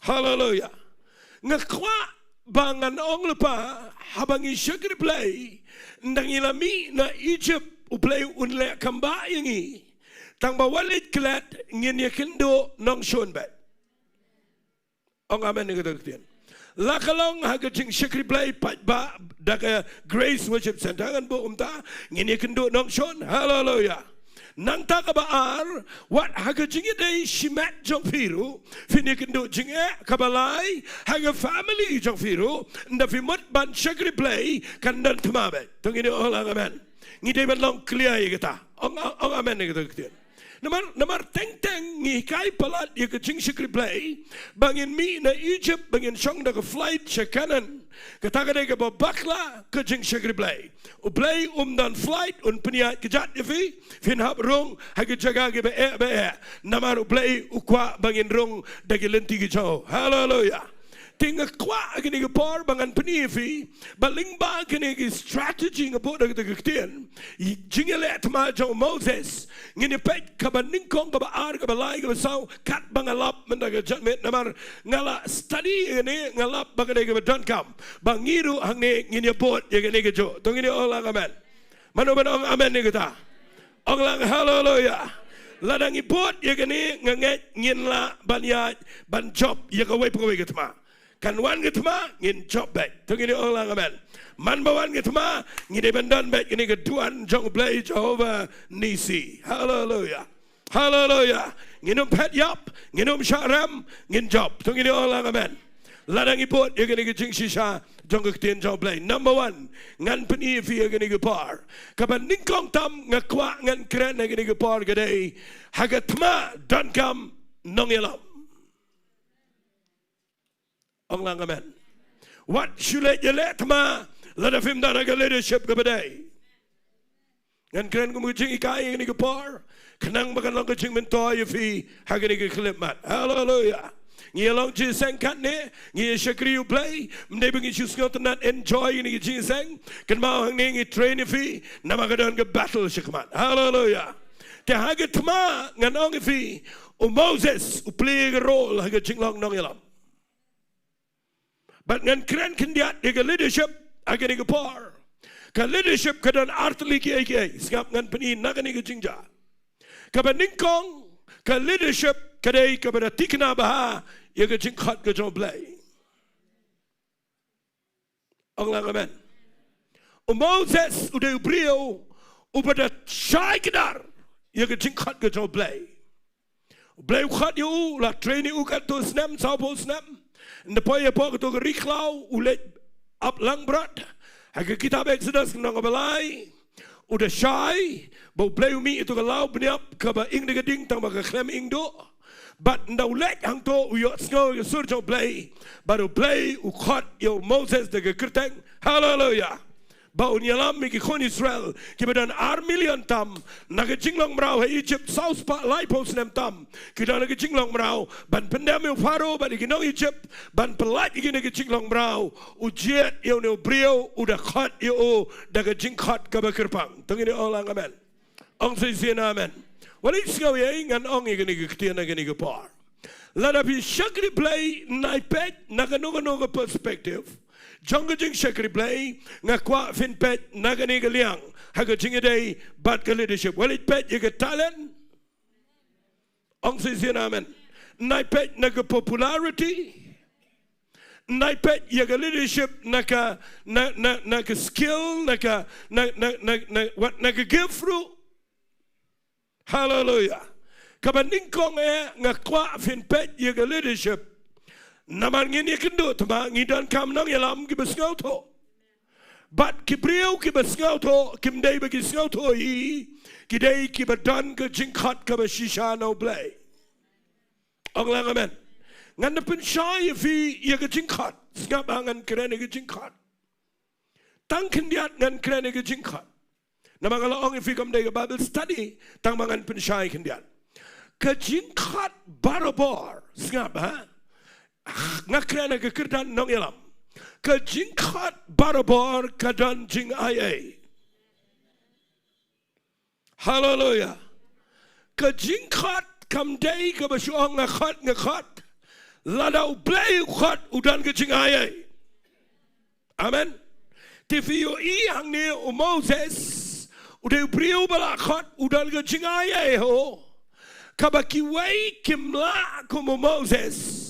Haleluya. Nga kwah ba ngan ong lypa, haba ngi shakri Blei, ynda ngi la mih na Egypt, U Blei un leh kam bah ïa ngi. Tang ba wat leit klet ngin ïakynduh nongshun beit. Ong amen ïa kata ka ktien. La ka long ha ka jingshakri Blei paidbah da ka Grace Worship Centre, ngan buh kumta, ngin ïakynduh nongshun. Haleluya. Nangta kaba ar, wat ha ka jingïadei shimet jong phi ruh phin ïakynduh jingeh. Kaba lai, ha ka family jong phi ruh, ynda phi mut ban shakri Blei, kan don thma beit. To ngin ïa ong lang amen. Ngi dei ban long clear ïa kata. Ong, ong, ong amen ïa kata ka ktien. Namar, namar teng teng ngi hikai palat ïa ka jingshakri Blei ba ngin mih na Egypt, ba ngin shong da ka flight sha Canaan. Kata ka dei kaba bakla ka jingshakri Blei. U Blei um don flight un pynïaid kjat ïa phi, phin hap rung ha ki jaka kiba eh ba eh. Namar U Blei u kwah ba ngin rung da ki lynti ki jong u. Haleluya. Te nga kwah ha kane ka por ba ngan pyni ïa phi ba lyngba kane ka strategy nga buh da kata ka ktien, jingïaleh thma jong u Moses, ngin ïa peit kaba nyngkong, kaba ar, kaba lai, kaba saw, katba nga lap mynta ka janmiet, namar nga la study ïa kane, nga lap ba ka dei kaba donkam ba ngi ruh hangne ngin ïa bud ïa kane kajuh. To ngin ïa ong lang amen. Mano ban ong amen ïa kata? Ong lang haleluya. Lada ngi bud ïa kane, nga ngeit ngin lah ban ïaid ban jop ïa kawei pa kawei ka thma. Kan wan ka thma, ngin jop beit. To ngin ïa ong lang amen. Man ba wan ka thma, ngin ïa ban don beit kane ka duwan jong U Blei Jehovah Nissi. Haleluya. Haleluya. Ngin ym phet ïap, ngin ym shah rem, ngin jop. To ngin ïa ong lang amen. Lada ngi bud ïa kane ka jingshisha jong ka ktien jong U Blei. Number one, ngan pyni ïa phi ha kane ka por. Kaba nyngkong tam nga kwah ngan kren ha kane ka por ka dei, ha ka thma donkam nongïalam. Ong lang amen. Wat shu leit ïaleh thma lada phim don ha ka leadership kaba dei. Ngan kren kum ka jinghikai ha kane ka por, khnang ba kan long ka jingmyntoi ïa phi ha kane ka khyllipmat. Haleluya. Ngi ïa long jingïaseng katne, ngi ïa shakri U Blei, ym dei ba ngi shu sngewtynnat enjoy ïa kane ka jingïaseng. Kynmaw hangne ngi train ïa phi, namar ka don ka battle shakhmat. Haleluya. Te ha ka thma ngan ong ïa phi, u Moses u plie ka role ha ka jinglong nongïalam. Bad ngan kren khyndiat ïa ka leadership ha kane ka por. Ka leadership ka don artylli kiei kiei. Sngap, ngan pyni na kane ka jingjia. Kaba nyngkong, ka leadership ka dei kaba da thikna bha ïa ka jingkhot ka jong U Blei. Ong lang amen. U Moses u dei u briew uba da shai kdar ïa ka jingkhot ka jong U Blei. U Blei u khot ïa u, u la train ïa u katto snem, sawphew snem. Ynda poi hapoh kato ka ri khlaw u leit ap langbrot. Ha ka kitab Exodus lynnong kaba lai, u da shai ba U Blei u mih ïa kato ka law bniap kaba ing da ka ding tang ba ka khlem ing duh. Bad ynda u leit hangto u ïohsngew ïa ka sur jong U Blei, bad U Blei u khot ïa u Moses da ka kyrteng. Haleluya. Ba un ïalam ïa ki khun Israel kiba don ar million tam na ka jinglong mraw ha Egypt, saw spah laiphew snem tam ki don ha ka jinglong mraw, ban pyndem ïa u Pharaoh bad ïa ki nong Egypt, ban pyllait ïa ki na ka jinglong mraw. U jied ïa une u briew, u da khot ïa u da ka jingkhot kaba kyrpang. To ngin ong lang amen. Ong shisien amen. Wat leit sngew ïa ngan ong ïa kane ka ktien ha kane ka por. Lada phi shakri Blei, nai peit na kano kano ka perspective, jong ka jingshakri Blei, nga kwah phin peit na kane ka liang ha ka jingïadei bad ka leadership. Wat leit peit ïa ka talent. Ong sa shisien amen. Nai peit na ka popularity. Nai peit ïa ka leadership na ka, na, na, na ka skill, na ka, na, na, na, na, wat na ka gift ruh. Haleluia. Kaba nyngkong eh nga kwah phin peit ïa ka leadership. Namar ngin ïakynduh thymmai, ngi donkam nongïalam kiba sngewthuh. Bad ki briew kiba sngewthuh, kim dei ba ki sngewthuh hi, ki dei kiba don ka jingkhot kaba shisha na U Blei. Ong lang amen. Ngan da pynshai ïa phi ïa ka jingkhot. Sngap ba ngan kren ïa ka jingkhot. Tang khyndiat ngan kren ïa ka jingkhot. Namar nga la ong ïa phi kam dei ka Bible study, tang ba ngan pynshai khyndiat. Ka jingkhot barabor, sngap ha? Nga kren ha ka kyrdan nongïalam. Ka jingkhot barabor ka don jingai ei. Haleluia. Ka jingkhot kam dei kaba shu ong nga khot, nga khot. Lada U Blei u khot u don ka jingai ei. Amen. Te phi ïohi hangne u Moses, u dei u briew ba la khot u don ka jingai ei ho. Kaba kiwei kim lah kum u Moses.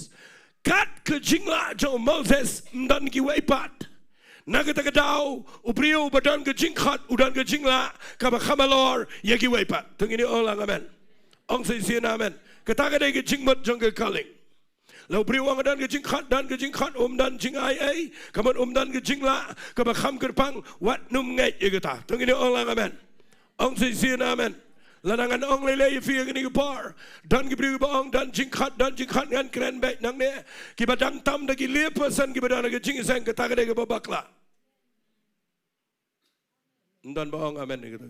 Kat ka jinglah jong u Moses, ym don kiwei pat. Na kata ka daw, u briew ba don ka jingkhot, u don ka jinglah, kaba kham halor ïa kiwei pat. To ngin ong lang amen. Ong sa shisien amen. Kata ka dei ka jingmut jong ka calling. La u briew u ong don ka jingkhot, don ka jingkhot, um don jingai ei, ka mut um don ka jinglah, kaba kham kyrpang, wat nym ngeit ïa kata. To ngin ong lang amen. Ong sa shisien amen. Lada ngan ong lei lei ïa phi ha kane ka por. Don ki briew ba ong don jingkhot, don jingkhot, ngan kren beit nangne. Kiba dang tam da ki lei percent kiba don ha ka jingïaseng, kata ka dei kaba bakla. Ym don ba ong amen ïa kata.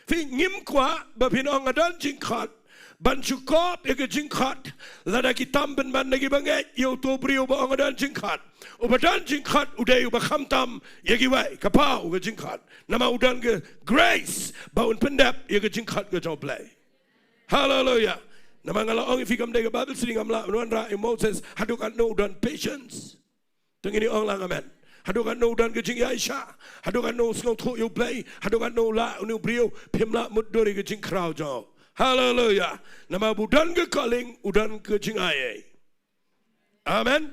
Phi, ngim kwah ba phin ong nga don jingkhot ban shu kop ïa ka jingkhot, lada ki tam pynban na kiba ngeit ïa uto u briew ba ong nga don jingkhot. Uba don jingkhot u dei uba kham tam ïa kiwei, ka paw ka jingkhot. Namar u don ka grace ba un pyndep ïa ka jingkhot ka jong U Blei. Haleluia. Namar nga la ong ïa phi kam dei ka Bible study, ngam lah ban wanrah ïa u Moses, haduh katno u don patience. To ngin ong lang amen. Haduh katno u don ka jingïaishah, haduh katno u sngewthuh ïa U Blei, haduh katno u lah une u briew, phim lah mutdur ïa ka jingkhraw jong u. Haleluia. Namar ba u don ka calling, u don ka jingai ei. Amen.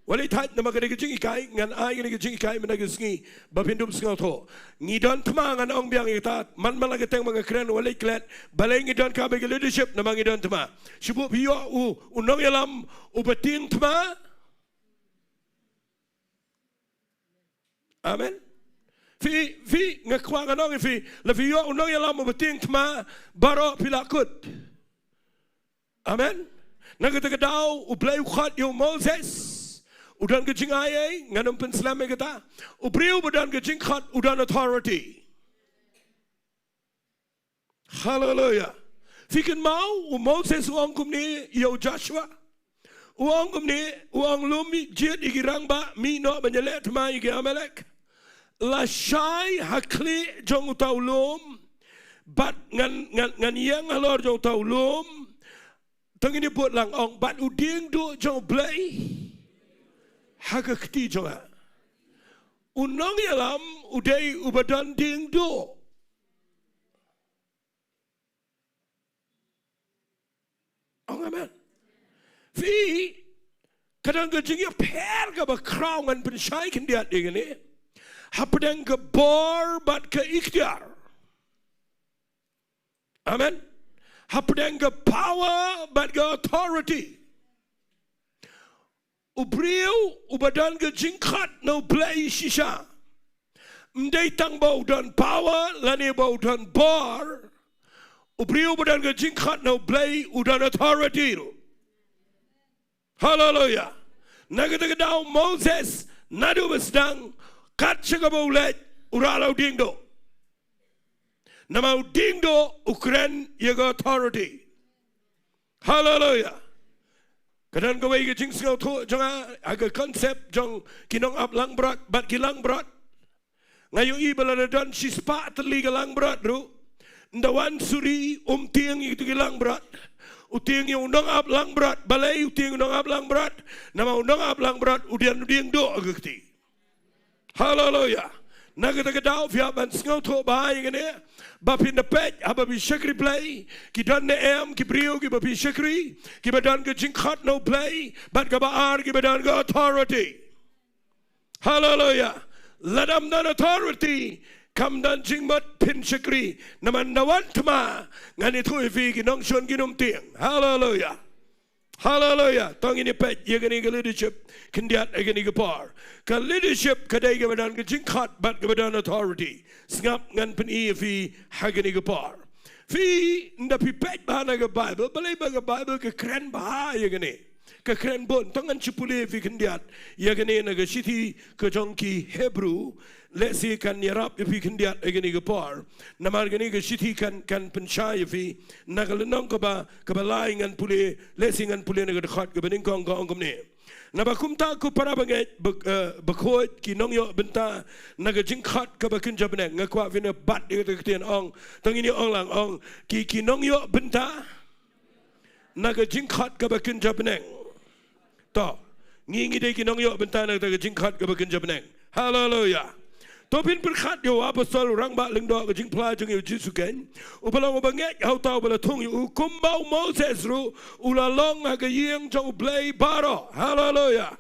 Wat leit thait, namar ka dei ka jinghikai, ngan ai kane ka jinghikai mynta ka sngi ba phin dup sngewthuh. Ngi don thma, ngan ong biang ïa kata, man man la ka teng ba nga kren, wat leit klet, balei ngi donkam ïa ka leadership, namar ngi don thma. Shu buh phi ïoh u, u nongïalam uba tieng thma. Amen. Phi, phi, nga kwah ngan ong ïa phi, la phi ïoh u nongïalam uba tieng thma, baroh phi lah kut. Amen. Na kata ka daw, U Blei u khot ïa u Moses. U don ka jingai ei, ngan ym pynslem ïa kata. U briew ba don ka jingkhot, u don authority. Haleluia. Phi kynmaw, u Moses u ong kumne ïa u Joshua. U ong kumne, u ong lum jied ïa ki rangbah, mih noh ban ïaleh thma ïa ki Amalek. Lashai ha khlieh jong uta u lum, bad ngan, ngan, ngan ïeng halor jong uta u lum. To ngin ïa bud lang, ong, bad u diengduh jong U Blei ha ka kti jong nga. U nongïalam u dei uba don diengduh. Ong amen. Phi, ka don ka jingïapher kaba khraw, ngan pynshai khyndiat ïa kane. Hapdeng ka bor bad ka iktiar. Amen. Hapdeng ka power bad ka authority. U briew uba don ka jingkhot na U Blei shisha, ym dei tang ba u don power lane ba u don bor. U briew uba don ka jingkhot na U Blei u don authority ruh. Haleluia. Na kata ka daw, Moses, naduh ba sdang kat sha kaba u leit, u rah la u diengduh. Namar u diengduh u kren ïa ka authority. Haleluia. Ka don kawei ka jingsngewthuh jong nga ha ka concept jong ki nongap langbrot bad ki langbrot. Nga ïohi ba lada don shispah tylli ki langbrot ruh, ynda wan suri, um tieng ïa kito ki langbrot. U tieng ïa u nongap langbrot. Balei u tieng u nongap langbrot? Namar u nongap langbrot u don u diengduh ha ka kti. Haleluya. Na kata ka daw phi hap ban sngewthuh bha ïa kane, ba phin da peit haba phi shakri Blei, ki don ne em ki briew kiba phi shakri, kiba don ka jingkhot na U Blei, bad kaba ar kiba don ka authority. Haleluya. Lada ym don authority, kam don jingmut phin shakri. Namar ynda wan thma, ngan ïathuh ïa phi ki nongshun kin ym tieng. Haleluya. Haleluya. To ngin ïa peit ïa kane ka leadership khyndiat ha kane ka por. Ka leadership ka dei kaba don ka jingkhot bad kaba don authority. Sngap, ngan pyni ïa phi ha kane ka por. Phi, ynda phi peit bha na ka Bible, balei ba ka Bible ka kren bha ïa kane. Ka kren bun, to ngan shu pule ïa phi khyndiat ïa kane na ka shithi ka jong ki Hebru. Lehse kan ïarap ïa phi khyndiat ha kane ka por. Namar kane ka shithi kan, kan pynshai ïa phi. Na ka lynnong kaba, kaba lai ngan pule, lehse ngan pule na ka dkhot kaba nyngkong, ka ong kumne. Naba kumta ko para bangeit, ba, eh, bakhuid, ki nongïoh bynta na ka jingkhot kaba kynja bneng. Nga kwah phin ïa bat ïa kata ka ktien, ong. To ngin ïa ong lang, ong. Ki, ki nongïoh bynta na ka jingkhot kaba kynja bneng. To, ngi, ngi dei ki nongïoh bynta na kata ka jingkhot kaba kynja bneng. Haleluya. To phin pyrkhat ïa u Apostol, u Rangbah Lyngdoh, ka jingphla jong ngi U Jisu Khrist, uba long uba ngeit ha uta uba la thung ïa u, kumba u Moses ruh u la long ha ka ïing jong U Blei baroh. Haleluya.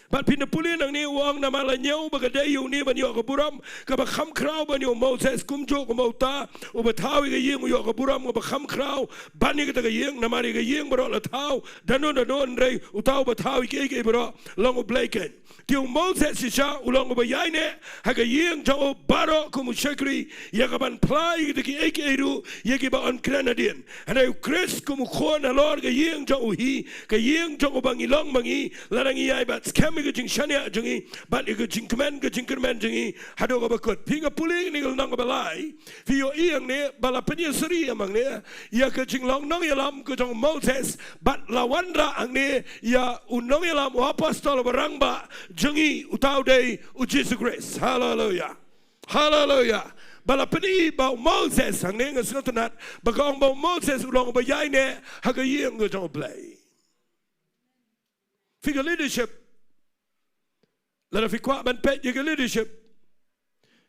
Bad phin da pule nangne, u ong, namar la ñiew ba ka dei ïa une ban ïoh ka burom kaba kham khraw ban ïa u Moses, kumjuh kumba uta uba thaw ïa ka ïing u ïoh ka burom kaba kham khraw ban ïa kata ka ïing, namar ïa ka ïing baroh la thaw da no da no, hynrei uta uba thaw ïa kiei kiei baroh long U Blei keiñ. Te u Moses shisha u long uba ïaineh ha ka ïing jong u baroh kum u shakri, ïa kaban phla ïa kita kiei kiei ruh ïa kiba yn kren hadien. Hynrei U Khrist kum u khun halor ka ïing jong u hi, ka ïing jong uba ngi long ma ngi, lada ngi ïai bat skhem ïa ka jingshaniah jong ngi bad ïa ka jingkmen, ka jingkyrmen jong ngi haduh kaba kut. Phi, nga pule ïa kane ka lynnong kaba lai, phi ïohi hangne ba la pynïasyrï ïa ma ngi ïa ka jinglong nongïalam ka jong u Moses, bad la wanrah hangne ïa u nongïalam, u apostol, uba rangbah jong ngi, uta u dei U Jisu Khrist. Haleluya. Haleluya. Ba la pyni ba u Moses hangne, nga sngewtynnat ba ka ong ba u Moses u long uba ïaineh ha ka ïing ka jong U Blei. Phi, ka leadership, lada phi kwah ban peit ïa ka leadership,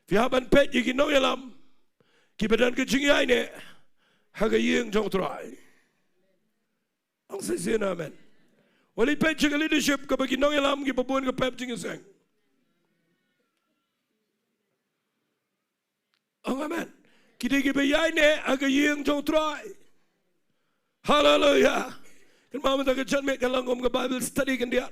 phi hap ban peit ïa ki nongïalam kiba don ka jingïaineh ha ka ïing jong U Trai. Ong shisien amen. Wat leit peit sha ka leadership kaba ki nongïalam kiba bun ka pep jingïaseng. Ong amen. Ki dei kiba ïaineh ha ka ïing jong U Trai. Haleluya. Kynmaw mynta ka janmiet kan long kum ka Bible study khyndiat.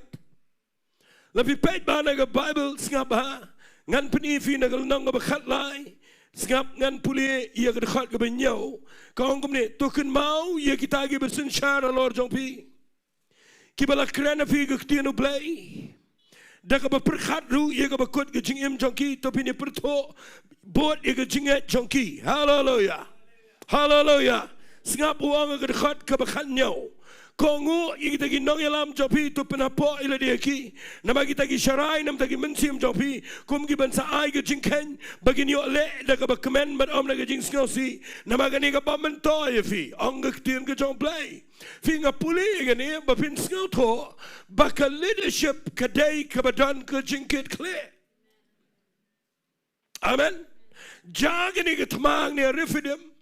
Lada phi peit bha na ka Bible, sngap bha, ngan pyni ïa phi na ka lynnong kaba khatlai. Sngap, ngan pule ïa ka dkhot kaba hynñiew. Ka ong kumne, to kynmaw ïa kita kiba synshar halor jong phi, kiba la kren ha phi ka ktien U Blei, da kaba pyrkhat ruh ïa kaba kut ka jingim jong ki, to phin ïa pyrthuh bud ïa ka jingngeit jong ki. Haleluya. Haleluya. Sngap, u ong ha ka dkhot kaba khathynñiew, kohnguh ïa kita ki nongïalam jong phi, to pynhapoh ïa lade ïa ki na bynta ki sharai, na bynta ki mynsiem jong phi, kum ki ban sa ai ka jingkheiñ, ba kin ïoh leh da kaba kmen bad ym da ka jingsngewsih, namar kane ka bym myntoi ïa phi, ong ka ktien ka jong U Blei. Phi, nga pule ïa kane ba phin sngewthuh ba ka leadership ka dei kaba don ka jingkitkhlieh. Amen. Ïa kane ka thma hangne ha Rephidim,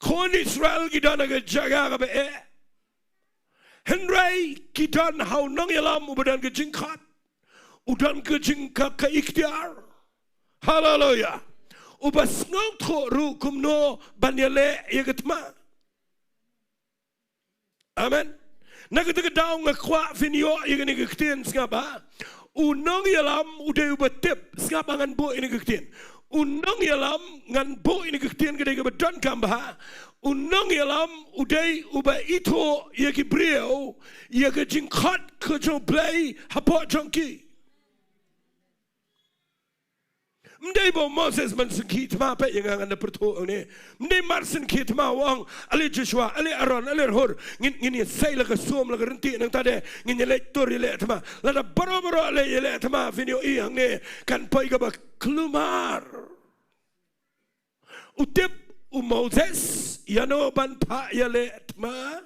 khun Israel ki don ha ka jaka kaba eh. Hynrei ki don ha u nongïalam uba don ka jingkhot, u don ka jing, ka, ka iktiar. Haleluya. Uba sngewthuh ruh kumno ban ïaleh ïa ka thma. Amen. Na kata ka daw nga kwah phin ïoh ïa kane ka ktien, sngap bha. U nongïalam u dei uba tip, sngap bha, ngan buh ïa kane ka ktien. U nongïalam, ngan buh ïa kane ka ktien, ka dei kaba donkam bha. U nongïalam u dei uba ithuh ïa ki briew ïa ka jingkhot ka jong U Blei hapoh jong ki. Ym dei ba u Moses ban sngewkhih thma, peit ïa nga, ngan da pyrthuh hangne. Ym dei mar sngewkhih thma u ong, ale Joshua, ale Aaron, ale Hur, ngin, ngin ïa sei la ka sum la ka ryntieh, nangta de ngin ïa leit tur ïaleh thma. Lada baroh baroh leit ïaleh thma, phin ïohi hangne kan poi kaba kulmar. U tip u Moses ïano ban phah ïaleh thma.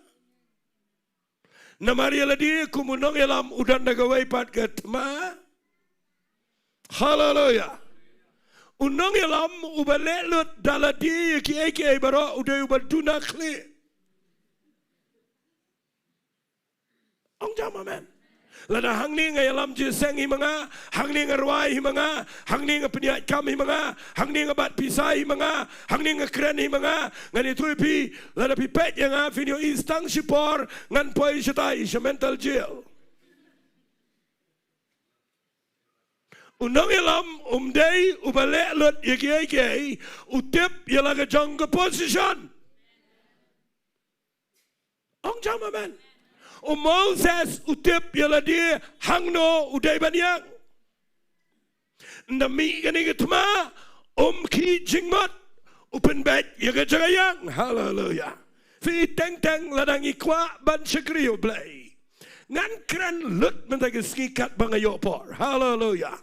Namar ïa lade kum u nongïalam u don da kawei pat ka thma. Haleluya. U nongïalam uba leh lut da lade ïa kiei kiei baroh u dei uba duna khlieh. Ong jam amen. Lada hangne nga ïalam jingïaseng hi ma nga, hangne nga rwai hi ma nga, hangne nga pynïaid kam hi ma nga, hangne nga bat pisa hi ma nga, hangne nga kren hi ma nga, ngan ïathuh ïa phi, lada phi peit ïa nga phin ïohi tang shipor ngan poi shatai sha mental jail. U nongïalam um dei uba leh lut ïa kiei kiei, u tip ïa la ka jong ka position. Ong jam amen. U Moses u tip ïa lade hangno u dei ban ïeng. Ynda mih kane ka thma, um khih jingmut, u pynbeit ïa ka jaka ïeng. Haleluya. Phi teng teng lada ngi kwah ban shakri ïa U Blei, ngan kren lut mynta ka sngi katba nga ïoh por. Haleluya.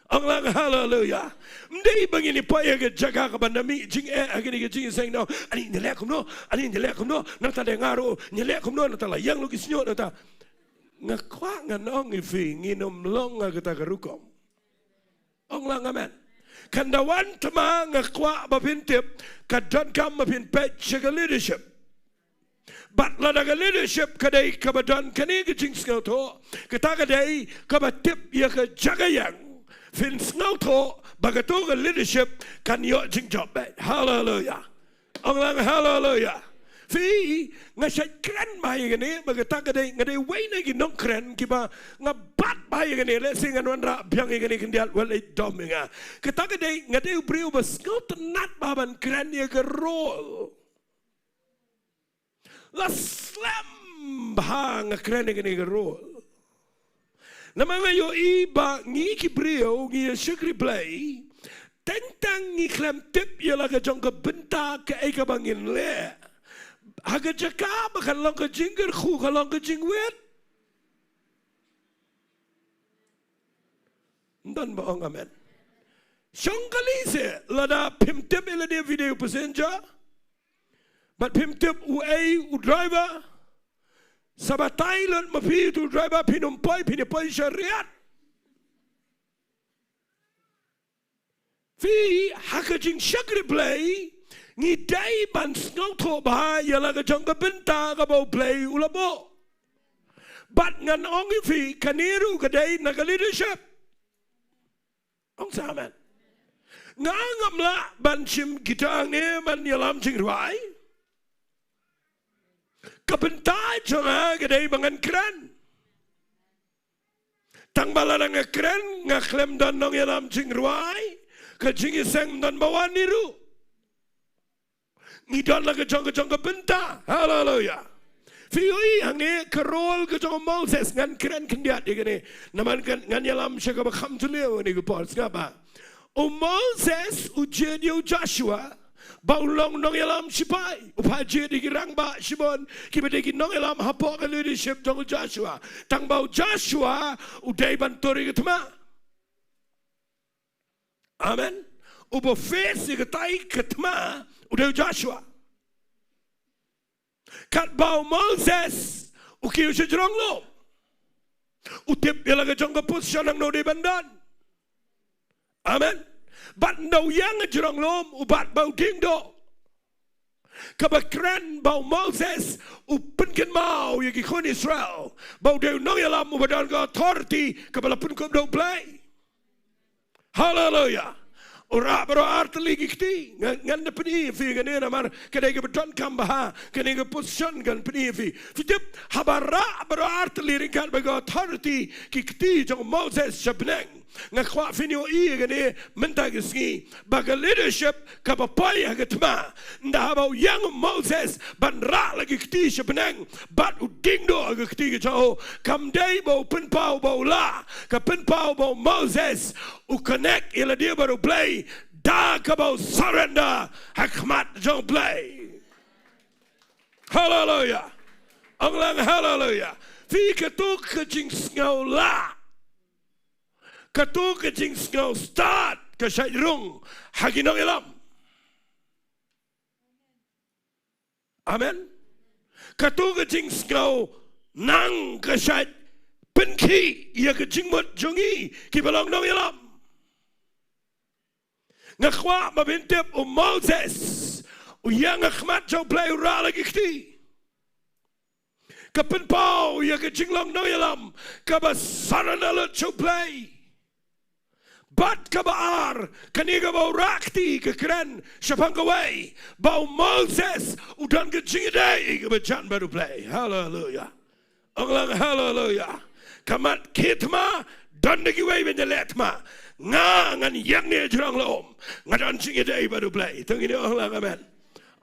Ong lang haleluya. Ym dei ba ngin ïa poi ha ka jaka kaba ynda mih jingeh ha kane ka jingïaseng, no, ani ngi leh kumno, ani ngi leh kumno, nangta dei nga ruh ngi leh kumno, nangta la ïeng lut ki shñiuh, nangta. Nga kwah ngan ong ïa phi, ngin ym long ha kata ka rukom. Ong lang amen. Kan da wan thma, nga kwah ba phin tip, ka donkam ba phin peit sha ka leadership. Bad lada ka leadership ka dei kaba don kane ka jingsngewthuh, kata ka dei kaba tip ïa ka jaka ïeng, phin sngewthuh ba kato ka leadership kan ïoh jingjop beit. Haleluya. Ong lang haleluya. Phi, nga shait kren bha ïa kane, ba kata ka dei, nga dei wei na ki nongkren kiba nga bat bha ïa kane, lehse ngan wanrah biang ïa kane khyndiat, wat leit dom ïa nga. Kata ka dei, nga dei u briew ba sngewtynnat bha ban kren ïa ka role. La slem bha nga kren ïa kane ka role. Namar nga ïohi ba ngi ki briew ngi ïa shakri Blei, teng teng ngi khlem tip ïa la ka jong ka bynta kaei kaba ngin leh. Ha ka jaka ba kan long ka jingkyrkhu, ka long ka jingwit. Ym don ba ong amen. Shong kali seh, lada phim tip ïa lade video passenger, bad phim tip uei u driver, sa batai lut ma phi utu u driver, phin ym poi, phin ïa poi sha riat. Phi, ha ka jingshakri Blei, ngi dei ban sngewthuh bha ïa la ka jong ka bynta kaba U Blei u la buh. Bad ngan ong ïa phi, kane ruh ka dei na ka leadership. Ong sa amen. Nga ngam lah ban shim guitar ne ban ïalam jingrwai. Ka bynta jong nga ka dei ba ngan kren. Tang ba lada nga kren, nga khlem don nongïalam jingrwai, ka jingïaseng ym don ba wan hi ruh. Ngi don la ka jong ka jong ka bynta. Haleluya. Phi ïohi hangne ka role ka jong u Moses, ngan kren khyndiat ïa kane. Namar ngan, ngan ïalam sha kaba kham jylliew ha kane ka por, sngap bha. U Moses u jied ïa u Joshua ba u long nongïalam shipai. U phah jied ïa ki rangbah shibun kiba dei ki nongïalam hapoh ka leadership jong u Joshua. Tang ba u Joshua u dei ban tur ïa ka thma. Amen. Uba face ïa katai ka thma u dei u Joshua. Katba u Moses u kiew sha jrong lum, u tip ïa la ka jong ka position hangno u dei ban don. Amen. Bad ynda u ïeng ha jrong lum, u bat ba u dieng duh. Kaba kren ba u Moses u pynkynmaw ïa ki khun Israel ba u dei u nongïalam uba don ka authority kaba la pynkup da U Blei. Haleluya. U rah baroh artylli ki kti. Nga, ngan da pyni ïa phi kane namar ka dei kaba donkam bha ha kane ka position, ngan pyni ïa phi. Phi tip, haba rah baroh artylli ryngkat bad ka authority ki kti jong u Moses sha bneng. Nga kwah phin ïohi ïa kane mynta ka sngi, ba ka leadership kaba poi ha ka thma, ynda haba u ïeng u Moses ban rah la ki kti sha bneng bad u dieng duh ha ka kti ka jong u, kam dei ba u pynpaw ba u lah, ka pynpaw ba u Moses u connect ïa lade bad U Blei da kaba u surrender ha khmat jong U Blei. Haleluya. Ong lang haleluya. Phi, kato ka jingsngew lah, kato ka jingsngew stad ka shait rung ha ki nongïalam. Amen. Kato ka jingsngew nang ka shait pynkhih ïa ka jingmut jong ngi kiba long nongïalam. Nga kwah ba phin tip u Moses u ïeng ha khmat jong u Blei u rah la ki kti. Ka pynpaw ïa ka jinglong nongïalam kaba surrender lut sha u Blei. Bad kaba ar, kane kaba u rah kti ka kren shaphang kawei ba u Moses u don ka jingïadei kaba jan bad u Blei. Haleluya. Ong lang haleluya. Ka mat ki thma, don da kiwei ban ïaleh thma. Nga ngan ïeng ne jrong lum. Nga don jingïadei bad u Blei. To ngin ong lang amen.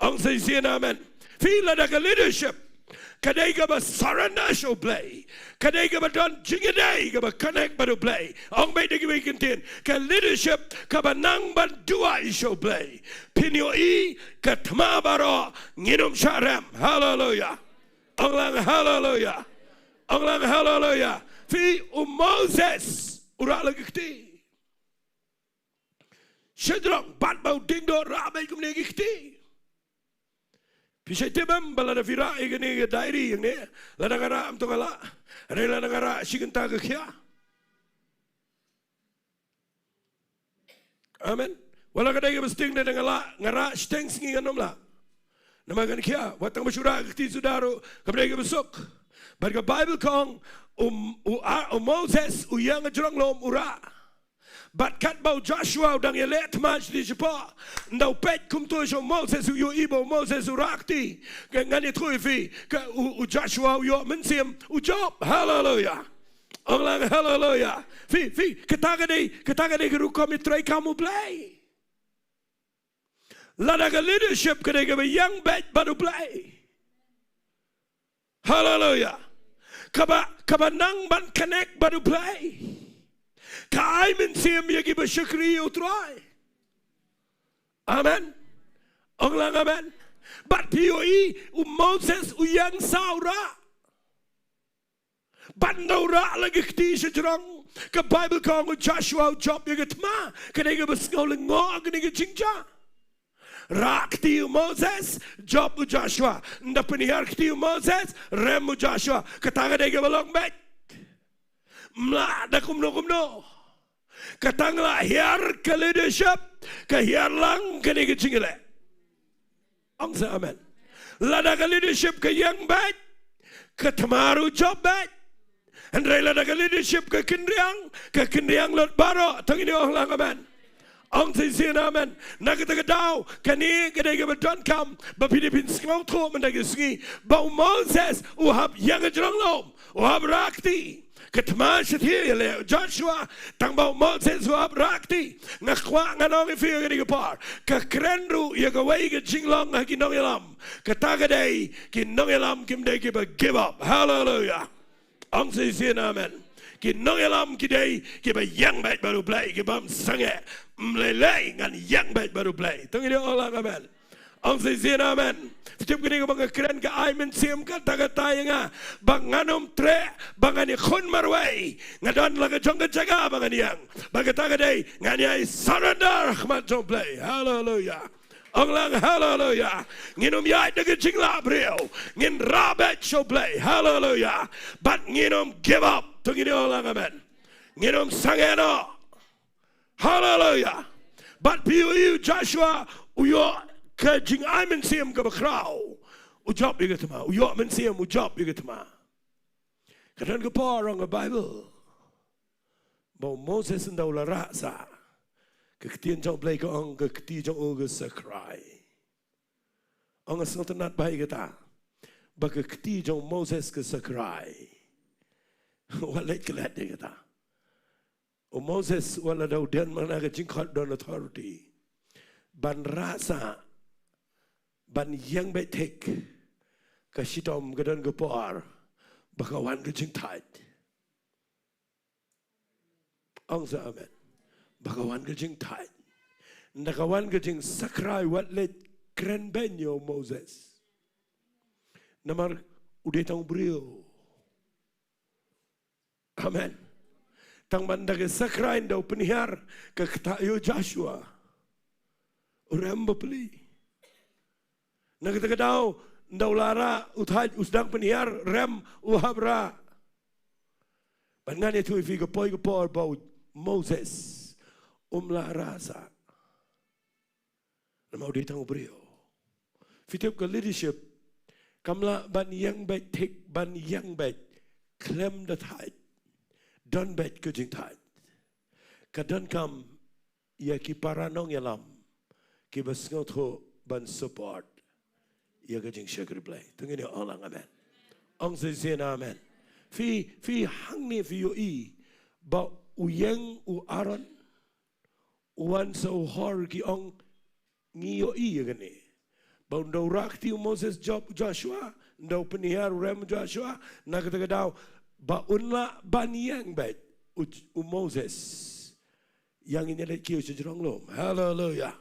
Ong sa shisien amen. Phi, lada ka leadership ka dei kaba surrender sha u Blei, ka dei kaba don jingïadei kaba connect bad u Blei. Ong beit da kiwei ki ktien, ka leadership kaba nang ban duwai sha u Blei, phin ïohi ka thma baroh ngin ym shah rem. Haleluya. Ong lang haleluya. Ong lang haleluya. Phi, u Moses u rah la ki kti. Sha jrong bad ba u dieng doh rah beit kumne ki kti. Phi shait tip em ba lada phi rah ïa kane ka diary ïa kane, lada nga rah em to nga lah. Hynrei lada nga rah shi kynta ka khia. Amen. Wat la ka dei kaba sting, lada nga lah, nga rah shiteng sngi ngan ym lah. Namar kan khia, wat tang ba shu rah ka kti suda ruh kam dei kaba suk. Bad ka Baibl ka ong, um, u, a, u Moses u ïeng ha jrong lum u rah. Bad katba u Joshua u dang ïaleh thma sha shi por, ynda u peit kumto sha u Moses u ïohi ba u Moses u rah kti. Ka, ngan ïathuh ïa phi, ka u, u Joshua u ïoh mynsiem, u jop. Haleluya. Ong lang haleluya. Phi, phi, kata ka dei, kata ka dei ka rukom ïatreilang u Blei. Lada ka leadership ka dei kaba ïeng beit bad u Blei. Haleluya. Kaba, kaba nang ban connect bad u Blei, ka ai mynsiem ïa kiba shakri ïa u Trai. Amen. Ong lang amen. Bad phi ïohi u Moses u ïeng sa u rah. Bad ynda u rah la ki kti sha jrong, ka Baibl ka ong u Joshua u jop ïa ka thma. Ka dei kaba sngew lyngngoh kane ka jingjia. Rah kti u Moses, jop u Joshua. Ynda pynhiar kti u Moses, rem u Joshua. Kata ka dei kaba long beit. Ym lah da kumno kumno. Ka tang la hiar ka leadership, ka hiar lang kane ka jingïaleh. Ong sa amen. Lada ka leadership ka ïeng beit, ka thma ruh jop beit. Hynrei lada ka leadership ka kynriang, ka kynriang lut baroh. To ngin ong lang amen. Ong sa shisien amen. Na kata ka daw, kane ka dei kaba donkam ba phi dei phin sngewthuh mynta ka sngi ba u Moses u hap ïeng ha jrong lum, u hap rah kti. Ka thma shathie ïaleh u Joshua, tang ba u Moses u hap rah kti. Nga kwah ngan ong ïa phi ha kane ka por, ka kren ruh ïa kawei ka jinglong ha ki nongïalam. Kata ka dei ki nongïalam kim dei kiba give up. Haleluya. Ong sa shisien amen. Ki nongïalam ki dei kiba ïeng beit bad u Blei, kibym sangeh. Ym lei lei ngan ïeng beit bad u Blei. To ngin ong lang amen. Ong sa shisien amen. Phi tip kane kaba nga kren ka ai mynsiem katta katta ïa nga ba ngan ym treh ba ngan ïakhun marwei. Nga don la ka jong ka jaka ba ngan ïeng. Ba kata ka dei ngan ïai surrender ha khmat jong u Blei. Haleluya. Ong lang haleluya. Ngin ym ïaid da ka jinglah briew. Ngin rah beit sha u Blei. Haleluya. Bad ngin ym give up. To ngin ong lang amen. Ngin ym sangeh noh. Haleluya. Bad phi ïohi u Joshua u ïoh ka jingai mynsiem kaba khraw. U jop ïa ka thma, u ïoh mynsiem, u jop ïa ka thma. Ka don ka por ong ka Baibl ba u Moses ynda u la rah sah, ka ktien jong u Blei ka ong ka kti jong u ka sakrai. Ong nga sngewtynnat bha ïa kata ba ka kti jong u Moses ka sakrai. Wat leit ka leit ïa kata. U Moses wat la da u don ma nga ka jingkhot, don authority ban rah sah, ban ïeng beit thik. Ka shitom ka don ka por ba ka wan ka jingthait. Ong sa amen. Ba ka wan ka jingthait. Ynda ka wan ka jingsakrai wat leit kren beiñ ïa u Moses. Namar u dei tang u briew. Amen. Tang ban da ka sakrai ynda u pynhiar ka ktah ïa u Joshua, u rem bapli. Na kata ka daw ynda u la rah, u thait, u sdang pynhiar, rem, u hap rah. Ban ngan ïathuh ïa phi ka poi ka por ba u Moses um lah rah sah. Namar u dei tang u briew. Phi tip ka leadership kam lah ban ïeng beit thik, ban ïeng beit khlem da thait. Don beit ka jingthait. Ka donkam ïa ki para nongïalam kiba sngewthuh ban support ïa ka jingshakri Blei. To ngin ong lang amen. Ong shisien amen. Phi, phi hangne phi ïohi ba u ïeng u Aaron u wan sa u Hur ki ong, ngi ïohi ïa kane. Ba ynda u rah kti u Moses, jop Joshua, ynda u pynhiar u rem Joshua, na kata ka daw ba un lah ban ïeng beit u, u Moses. Ïa ngin ïa leit kiew sha jrong lum. Haleluya.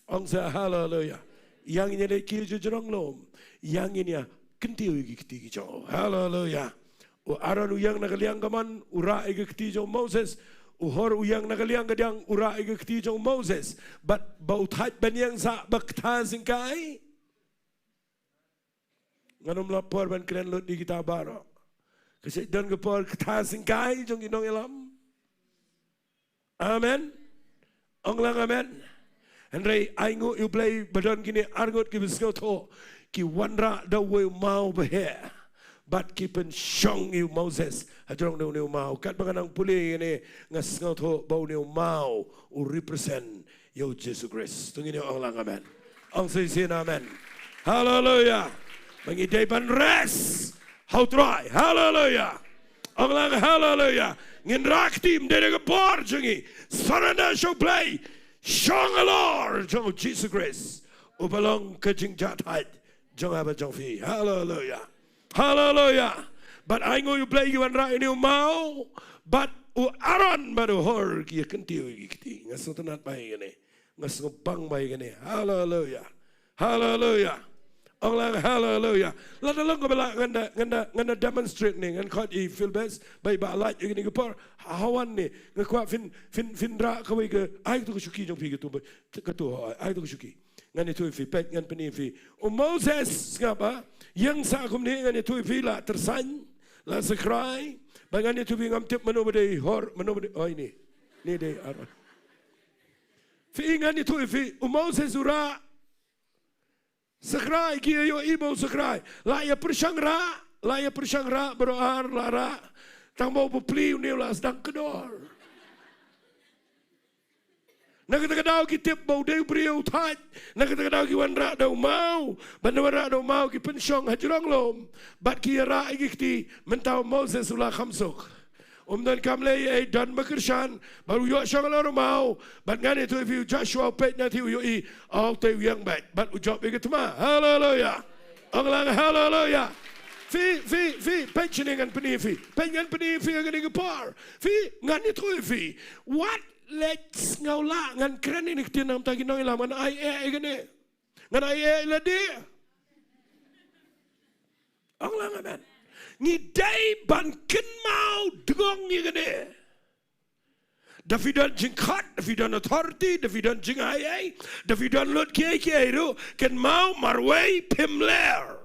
Ong sa haleluya. Ïa ngin ïa leit kiew sha jrong lum. Ïa ngin ïa kyntiew ïa ki kti ki jong u. Haleluya. U Aaron u ïeng na ka liang kamon, u rah ïa ka kti jong u Moses. U Hur u ïeng na ka liang kadiang, u rah ïa ka kti jong u Moses. Bad ba u thait ban ïeng sah bad ktha syngkai. Ngan ym lah por ban kren lut ïa kita baroh. Ka shu don ka por ktha syngkai jong ki nongïalam. Amen. Ong lang amen. Hynrei ai nguh ïa u Blei ba don kine arngut kiba sngewthuh, ki wanrah da uwei u maw ba heh. Bad ki pynshong ïa u Moses ha jrong da une u maw. Katba nga nang pule ïa kane nga sngewthuh ba une u maw u represent ïa u Jisu Khrist. To ngin ong lang amen. Ong shisien amen. Haleluya. Ba ngi dei ban rest ha u Trai. Haleluya. Ong lang haleluya. Ngin rah kti, ym dei da ka bor jong ngi. Surrender sha u Blei. Shong halor jong u Jisu Khrist uba long ka jingjahthait jong nga bad jong phi. Haleluya. Haleluya. Bad ai nguh ïa u Blei, ki wanrah ïa une u maw. Bad u Aaron bad u Hur ki ïa kyntiew ïa ki kti. Nga sngewtynnat bha ïa kane. Nga sngewbang bha ïa kane. Haleluya. Haleluya. Ong lang haleluya. Lada long kaba lah ngan da, ngan da, ngan da demonstrate ne, ngan khot i Phil Best, ba i ba lait ïa kane ka por. Ha wan ne, nga kwah phin, phin, phin rah kawei ka, ai to ka shuki jong phi katu, katu, ai to ka shuki. Ngan ïathuh ïa phi, peit ngan pyni ïa phi. U Moses, sngap ba ïeng sah kumne, ngan ïathuh ïa phi, la tyrsain, la sakrai. Ba ngan ïathuh ïa phi, ngam tip mano ba dei Hur, mano ba dei, oh, ine. Ine dei Aaron. Phi, ngan ïathuh ïa phi, u Moses u rah sakrai, ki ïohi ba u sakrai. La ïa pyrshang rah, la ïa pyrshang rah baroh ar, la rah. Tang ba u bapli, une u la sdang kdor. Na kata ka daw ki tip ba u dei u briew thait. Na kata ka daw ki wanrah da u maw. Bad na wanrah da u maw ki pynshong ha jrong lum. Bad ki ïa rah ïa ki kti, mynta u Moses u la kham suk. Um donkam leh ei, don ba kyrshan, bad u ïoh shong halor u maw. Bad ngan ïathuh ïa phi, u Joshua u peit na, te u ïohi, oh, te u ïeng beit, bad u jop ïa ka thma. Haleluya. Ong lang haleluya. Phi, phi, phi, peit shane, ngan pyni ïa phi. Peit, ngan pyni ïa phi ha kane ka por. Phi, ngan ïathuh ïa phi. Wat leit sngewlah, ngan kren ïa kine ki ktien namar ki nongïalam, ngan ai eh ïa kane. Ngan ai eh ïa lade. Ong lang amen. Ngi dei ban kynmaw dngong ïa kane. Da phi don jingkhot, da phi don authority, da phi don jingai ei, da phi don lut kiei kiei ruh, kynmaw marwei phim ler.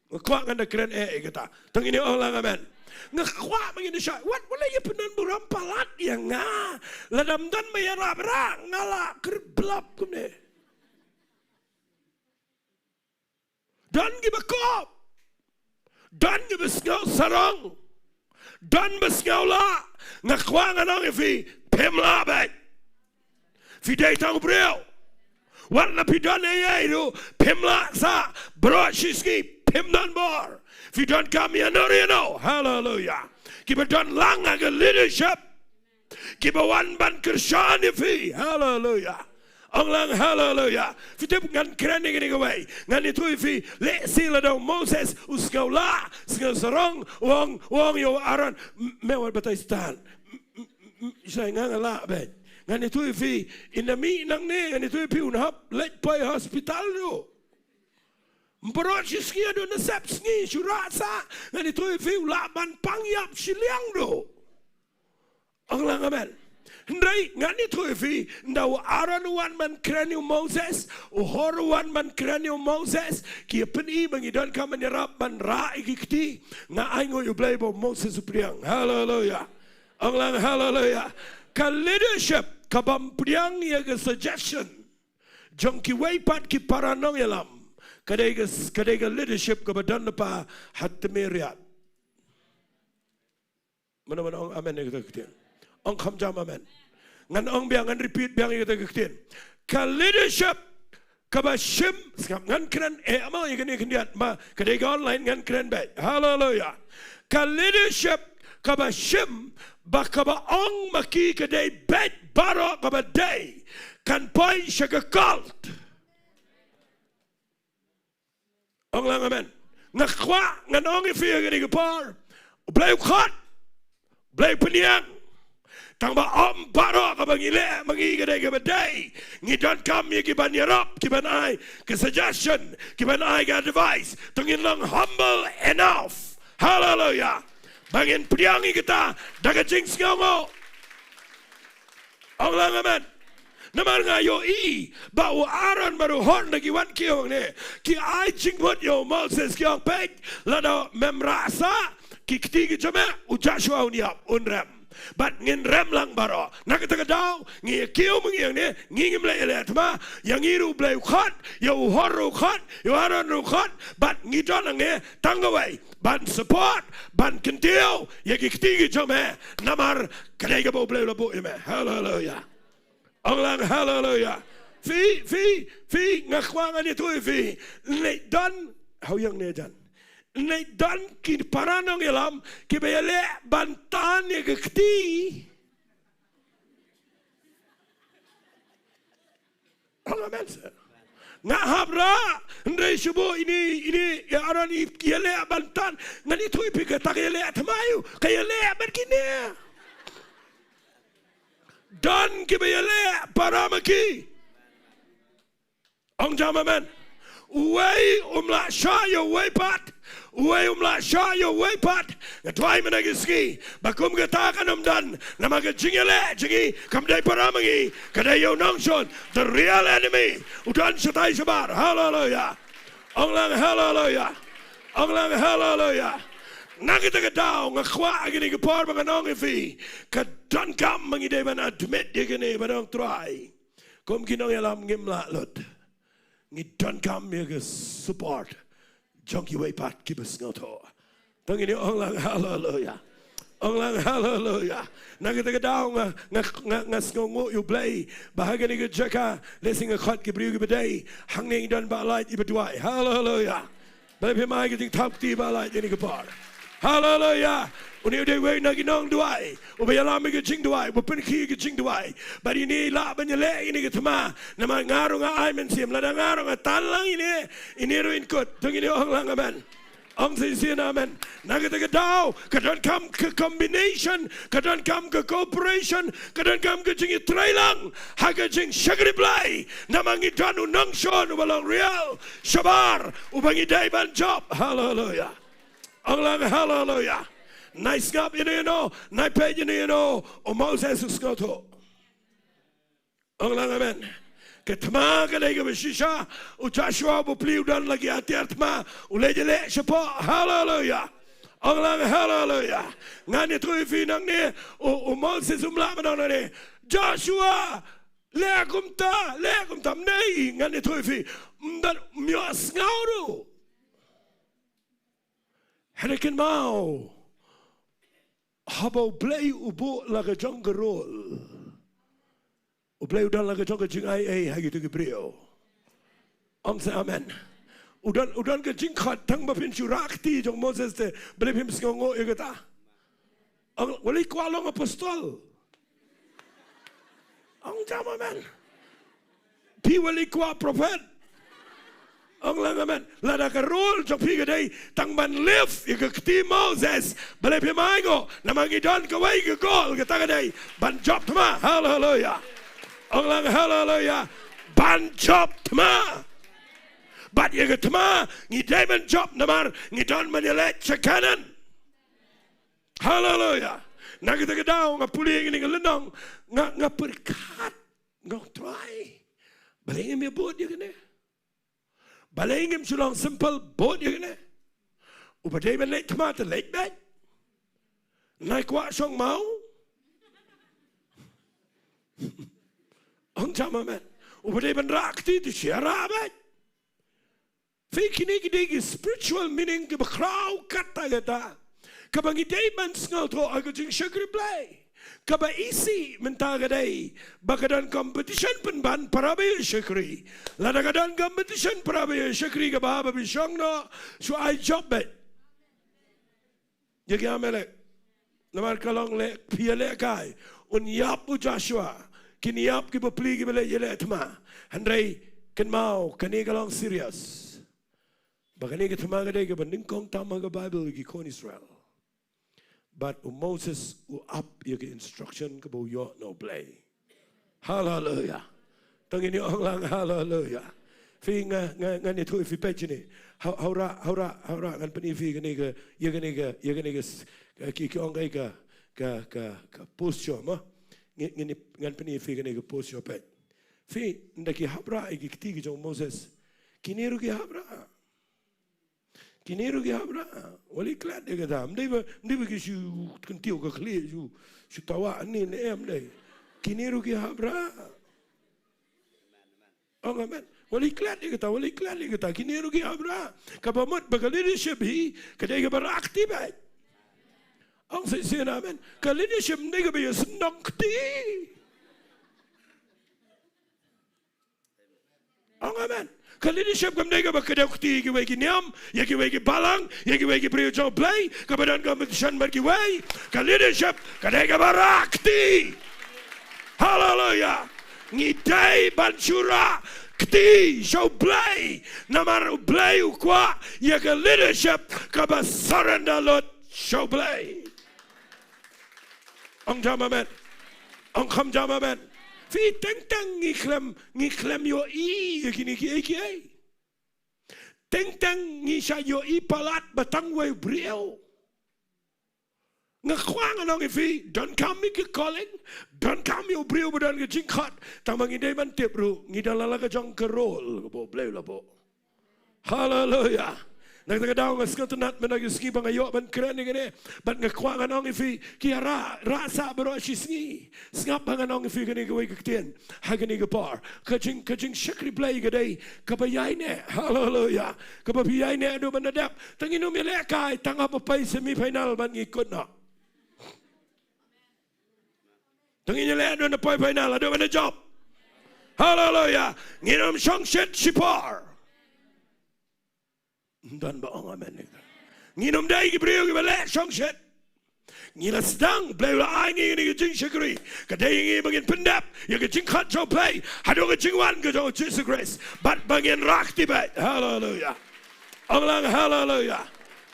Nga kwah ngan da kren eh ïa kata. To ngin ong lang amen. Nga kwah ba ngin da shai. Wat, wat la ïa pyndon burom palat ïa nga. Lada ym don ba ïarap, rah nga la kyrblap kumne. Don kiba kop. Don kiba sngew sarong. Don ba sngew lah. Nga kwah ngan ong ïa phi, phim lah beit. Phi dei tang u briew. Wat la phi don ei ei ruh, phim lah sah. Baroh shi sngi phim don bor. Phi donkam ïa no ïa no. Haleluya. Kiba don lang ha ka leadership. Kiba wan ban kyrshan ïa phi. Haleluya. Ong lang haleluya. Phi tip, ngan kren ïa kane kawei. Ngan ïathuh ïa phi, lehse lada u Moses u sngew lah, sngew sarong, u ong, u ong ïa u Aaron, m-, me wat batai stad. M-, m-, m-, m-, shai nga nga lah beit. Ngan ïathuh ïa phi, in the mih nangne, ngan ïathuh ïa phi, un hap leit poi hospital ruh. Ym parot shi sngi haduh na sep sngi, shu rah sah, ngan ïathuh ïa phi, u lah ban pang ïap shiliang ruh. Ong lang amen. Hynrei ngan ïathuh ïa phi, ynda u Aaron u wan ban kren ïa u Moses, u Hur u wan ban kren ïa u Moses, ki ïa pyni ba ngi donkam ban ïarap ban rah ïa ki kti. Nga ai nguh ïa u Blei ba u Moses u pdiang. Haleluya. Ong lang haleluya. Ka leadership kabym pdiang ïa ka suggestion jong kiwei pat ki para nongïalam ka dei ka, ka dei ka leadership kaba don lypa ha tmier riat. Mano mano ong amen ïa kata ka ktien? Ong kham jam amen. Ngan ong biang, ngan repeat biang ïa kata ka ktien. Ka leadership kaba shim, sngap, ngan kren eh mo ïa kane khyndiat, ma ka dei ka online ngan kren beit. Haleluya. Ka leadership kaba shim, ba kaba ong ma ki ka dei beit baroh kaba dei, kan poi sha ka cult. Ong lang amen. Nga kwah ngan ong ïa phi ha kane ka por, U Blei u khot, U Blei u pynïeng. Tang ba ym baroh kaba ngi leh ma ngi ka dei kaba dei. Ngi donkam ïa ki ban ïarap, ki ban ai ka suggestion, ki ban ai ka advice. To ngin long humble enough, haleluya, ba ngin pdiang ïa kata da ka jingsngewnguh. Ong lang amen. Namar nga ïohi ba u Aaron bad u Hur da ki wan ki ong ne, ki ai jingmut ïa u Moses, ki ong, peit, lada mem rah sah ki kti ki jong me, u Joshua un ïap, un rem. Bad ngin rem lang baroh. Na kata ka daw ngi ïa kiew ma ngi ong ne, ngi ngim leh ïaleh thma. Ïa ngi ruh U Blei u khot, ïa u Hur ruh u khot, ïa u Aaron ruh u khot, bad ngi don hangne tang kawei, ban support, ban kyntiew ïa ki kti ki jong me. Namar ka dei kaba U Blei u la buh ïa me. Haleluya. Ong lang haleluya. Phi, phi, phi, nga kwah ngan ïathuh ïa phi. Leit don, hau ïeng ne jan. Leit don ki para nongïalam kiba ïaleh ban tan ïa ka kti. Ong amen seh. Nga hap rah, hynrei shu buh ine, ine, ïa Aaron i, ïaleh ban tan. Ngan ïathuh ïa phi kata ka ïaleh thma ïa u, ka ïaleh bad kine. Don kiba ïaleh para ma ki. Ong jam amen. Uwei um lah shah ïa uwei pat. Uwei um lah shah ïa uwei pat. Nga duwai mynta ka sngi ba kum kata kan ym don. Namar ka jingïaleh jong ngi kam dei para ma ngi, ka dei ïa u nongshun. The real enemy u don shatai shabar. Haleluya. Ong lang haleluya. Ong lang haleluya. Na kata ka daw nga kwah ha kane ka por ba ngan ong ïa phi, ka donkam ma ngi dei ban admit ïa kane, ban ong Trai, kum ki nongïalam ngim lah lut. Ngi donkam ïa ka support jong kiwei pat kiba sngewthuh. To ngin ong lang haleluya. Ong lang haleluya. Na kata ka daw nga, nga, nga, nga sngewnguh ïa U Blei ba ha kane ka jaka lehse nga khot ki briew kiba dei hangne, ngi don Bah Lait iba duwai. Haleluya. Ba la phi mai ka jingthap kti Bah Lait ïa kane ka por. Haleluya. Une u dei uwei na ki nongduwai uba ïalam ïa ka jingduwai, uba pynkhih ïa ka jingduwai. Bad ine i lah ban ïaleh ïa kane ka thma. Namar nga ruh nga ai mynsiem, lada nga ruh nga tan lang ine, ine ruh in kut. To ngin ong lang amen. Ong shisien amen. Na kata ka daw ka donkam ka combination, ka donkam ka cooperation, ka donkam ka jingïatreilang ha ka jingshakri Blei. Namar ngi don u nongshun uba long real shabar uba ngi dei ban jop. Haleluya. Ong lang haleluya. Nai sngap ïano ïano, nai peit ïano ïano, u Moses u sngewthuh. Ong lang amen. Ka thma ka dei kaba shisha, u Joshua u bapli u don la ki atiar thma, u leit ïaleh shapoh. Haleluya. Ong lang haleluya. Ngan ïathuh ïa phi nangne, u, u Moses um lah ban ong nangne, Joshua, leh kumta, leh kumta, ym dei. Ngan ïathuh ïa phi, ym don, ym ïohsngew ruh. Hynrei kynmaw, haba U Blei u buh la ka jong ka role, U Blei u don la ka jong ka jingaiei ha kito ki briew. Ong sa amen. U don, u don ka jingkhot, tang ba phin shu rah kti jong Moses te, balei phim sngewnguh ïa kata? Ong, wat leit kwah long apostol. Ong jam amen. Phi wat leit kwah prophet. Ong lang amen. Lada ka role jong phi ka dei tang ban lift ïa ka kti Moses, balei phim ai nguh? Namar ngi don kawei ka goal, kata ka dei ban jop thma. Haleluya. Ong lang haleluya. Ban jop thma. Bad ïa ka thma ngi dei ban jop namar ngi don ban ïaleit sha Kanaan. Haleluya. Na kata ka daw nga pule ïa kane ka lynnong, nga, nga pyrkhat, nga ong Trai, balei ngim ïa bud ïa kane? Balei ngim shu long simple bud ïa kane? Uba dei ban leit thma te leit beit. Nai kwah shong maw? Ong jam amen. Uba dei ban rah kti te shi rah beit. Phi, kine ki dei ki spiritual meaning kiba khraw katta katta, kaba ngi dei ban sngewthuh ha ka jingshakri Blei. Kaba isih mynta ka dei ba ka don competition pynban para ba ïashakri. Lada ka don competition para ba ïashakri, kaba haba phi shong noh, shu ai jop beit ïa ki Amalek. Namar ka long leh, phi ïalehkai. Un ïap u Joshua. Kin ïap ki bapli kiba leh ïaleh thma. Hynrei kynmaw, kane ka long serious. Ba kane ka thma ka dei kaba nyngkong tam ha ka Bible ïa ki khun Israel. Bad u Moses u ap ïa ka instruction kaba u ïoh na u Blei. Haleluya. To ngin ïa ong lang haleluya. Phi, nga, nga, ngan ïathuh ïa phi peit shane. Haw, haw rah, haw rah, haw rah, ngan pyni ïa phi kane ka, ïa kane ka, ïa kane ka s-, ka, ki, ki ong ka, ka, ka, ka posture mo. Ngi, ngin, ngan pyni ïa phi kane ka posture peit. Phi, ynda ki hap rah ïa ki kti ki jong u Moses, kine ruh ki hap rah. Kine ruh ki hap rah. Wat leh klet ïa kata. Ym dei ba, ym dei ba ki shu kyntiew ka khlieh, shu, shu tawah ne, ne em dei. Kine ruh ki hap rah. Ong amen. Wat leh klet ïa kata, wat leh klet ïa kata. Kine ruh ki hap rah. Kaba mut ba ka leadership hi ka dei kaba rah kti beit. Ong shisien amen. Ka leadership ym dei kaba ïa sngewthuh kti. Ong amen. Ka leadership kam dei kaba kdew kti ïa kiwei ki niam, ïa kiwei ki balang, ïa kiwei ki briew jong u Blei, kaba don competition bad kiwei. Ka leadership ka dei kaba rah kti. Haleluya. Ngi dei ban shu rah kti sha u Blei. Namar u Blei u kwah ïa ka leadership kaba surrender lut sha u Blei. Ong jam amen. Ong kham jam amen. Phi, teng teng ngi khlem, ngi khlem ïohi ïa kine kiei kiei. Teng teng ngi shah ïohi palat ba tang wei u briew. Nga kwah ngan ong ïa phi, donkam ïa ka calling, donkam ïa u briew ba don ka jingkhot, tang ba ngi dei ban tip ruh ngi don la la ka jong ka role kaba u Blei u la buh. Haleluya. Na kata ka daw nga sngewtynnat mynta ka sngi ba nga ïoh ban kren ïa kane. Bad nga kwah ngan ong ïa phi, ki ïa rah, rah sah baroh shi sngi. Sngap ba ngan ong ïa phi kane kawei ka ktien ha kane ka por. Ka jing, ka jingshakri Blei ka dei kaba ïaineh. Haleluya. Kaba phi ïaineh haduh ban da dep. Tang ngin ym ïalehkai tang haba poi semi final ban ngi kut noh. Tang ngin ïaleh haduh ban da poi final, haduh ban da jop. Haleluya. Ngin ym shongshit shipor. Ym don ba ong amen. Ngin ym dei ki briew kiba leh shongshit. Ngi la sdang, Blei u la ai ngi ïa ka jingshakri. Ka dei ïa ngi ba ngin pyndep ïa ka jingkhot jong u Blei haduh ka jingwan ka jong u Jisu Khrist. Bad ba ngin rah kti beit. Haleluya. Ong lang haleluya.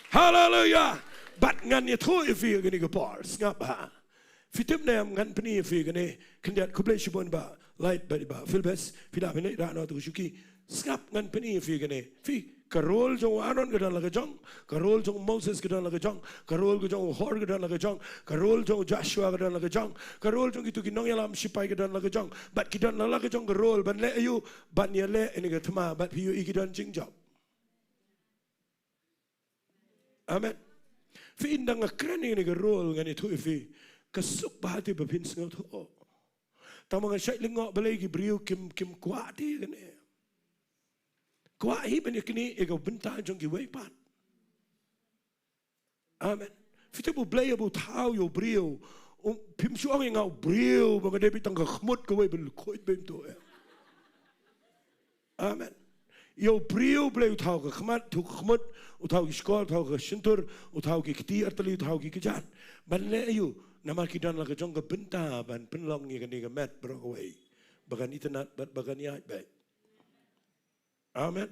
Haleluya. Bad ngan ïathuh ïa phi ïa kane ka por. Sngap ha. Phi tip ne em, ngan pyni ïa phi kane, khyndiat, khublei shibun Bah Light bad Bah Philbes, phi da phi nang rah noh tu shuki. Sngap, ngan pyni ïa phi kane. Phi, ka role jong u Aaron ka don la ka jong, ka role jong u Moses ka don la ka jong, ka role ka jong u Hur ka don la ka jong, ka role jong u Joshua ka don la ka jong, ka role jong kito ki nongïalam shipai ka don la ka jong. Bad ki don la la ka jong ka role ban leh aïu, ban ïaleh ïa kane ka thma, bad phi ïohi ki don jingjop. Amen. Phi, ynda nga kren ïa kane ka role ngan ïathuh ïa phi. Ka suk bha te ba phin sngewthuh. Tang ba nga shait lyngngoh balei ki briew kim, kim kwah te ïa kane. Kwah hi ban ïa kane ïa ka bynta jong kiwei pat. Amen. Phi tip U Blei haba u thaw ïa u briew, um, phim shu ong ïa nga u briew ba nga dei beit tang ka khmut kawei ba lyngkhuid beit to ïa. Amen. Ïa u briew Blei u thaw ka khmat, u thaw ka khmut, u thaw ki shkor, u thaw ka shyntur, u thaw ki kti artylli, u thaw ki kjat. Ban leh aïu, namar ki don la ka jong ka bynta ban pynlong ïa kane ka met baroh kawei. Ba kan itynnad bad ba kan ïaid beit. Amen.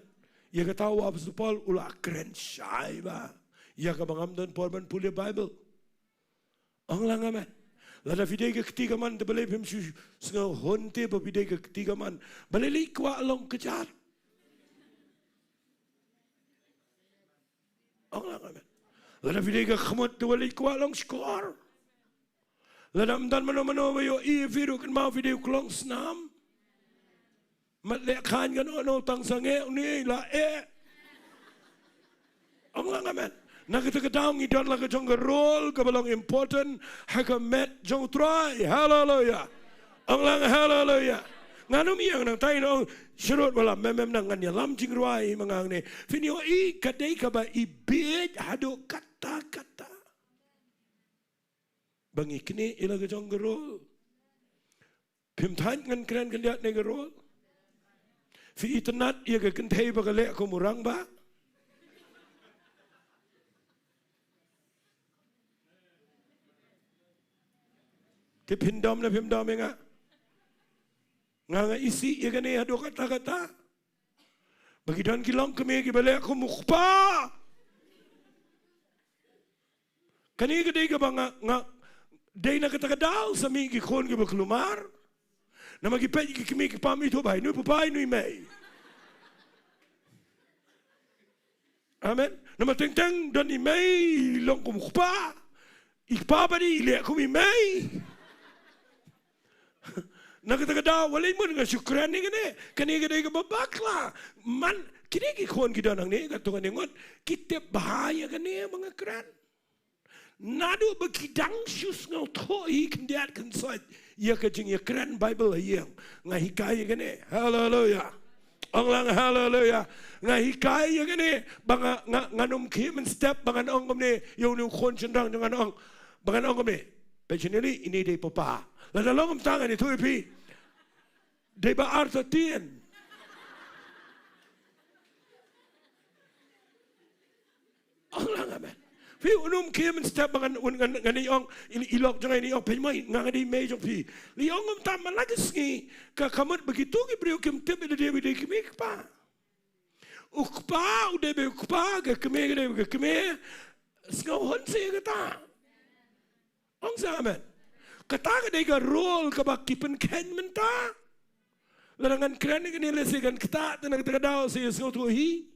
Ïa kata u Apostol Paul u la kren shai bha ïa kaba ngam don por ban pule Bible. Ong lang amen. Lada phi dei ka kti kamon te balei phim shu sngewhun te ba phi dei ka kti kamon. Balei leit kwah long kjat. Ong lang amen. Lada phi dei ka khmut te balei leit kwah long shkor. Lada ym don mano mano ba ïohi ïa phi ruh kynmaw phi dei u klong snam. Mat leh khain kan ono tang sangeh une la eh. Ong lang amen. Na kata ka daw ngi don la ka jong ka role kaba long important ha ka met jong U Trai. Haleluya. Ong lang haleluya. Ngan ym ïeng nangta, ïa nong sharud wala mem mem nang, ngan ïalam jingrwai ma nga hangne. Phin ïohi ka dei kaba i bieit haduh katta katta. Ba ngi knieh ïa la ka jong ka role. Phim thait ngan kren khyndiat ne ka role. Phi itynnad ïa ka kynthei ba ka leh kum u rangbah. Te phin dom ne phim dom ïa nga? Nga nga isih ïa kane haduh katta katta. Ba ki don ki longkmie kiba leh kum u kpa. Kane ka dei kaba nga, nga dei na kata ka daw sa mih ki khun kiba kulmar. Namar ki peit ki kmie ki pam, i to bai, ino i papa, ino i mei. Amen. Namar teng teng don i mei i long kum u kpa. I kpa pat i leh kum i mei. Na kata ka daw wat leh, mut nga shu kren ïa kane. Kane ka dei kaba bakla. Man, kine ki khun ki don hangne katto katne ngut, ki tip bha ïa kane ba nga kren. Naduh ba ki dang shu sngewthuh hi khyndiat khynsoit ïa ka jingïakren Baibl ha ïing, nga hikai ïa kane. Haleluya. Ong lang haleluya. Nga hikai ïa kane ba nga, nga, ngan ym khie mynstep ba ngan ong kumne ïa une u khun shynrang jong nga, ngan ong, ba ngan ong kumne, peit shane, ine i dei papa. Lada long kumta ngan ïathuh ïa phi, dei ba artatien. Ong lang amen. Phi, un ym khie mynstep ba ngan, un, ngan, ngan ïa ong, i, i lok jong nga ïa ong, peit mo, nga nga dei mei jong phi. Lei ong kumta man la ka sngi, ka, ka mut ba kito ki briew kim tip ïa lade ba i dei kmie kpa. U kpa u dei ba u kpa, ka kmie ka dei ba ka kmie. Sngewhun seh ïa kata. Ong sa amen. Kata ka dei ka role kaba ki pynkheiñ mynta. Lada ngan kren ïa kane lehse kan ktah te na kata ka daw sa ïa sngewthuh hi.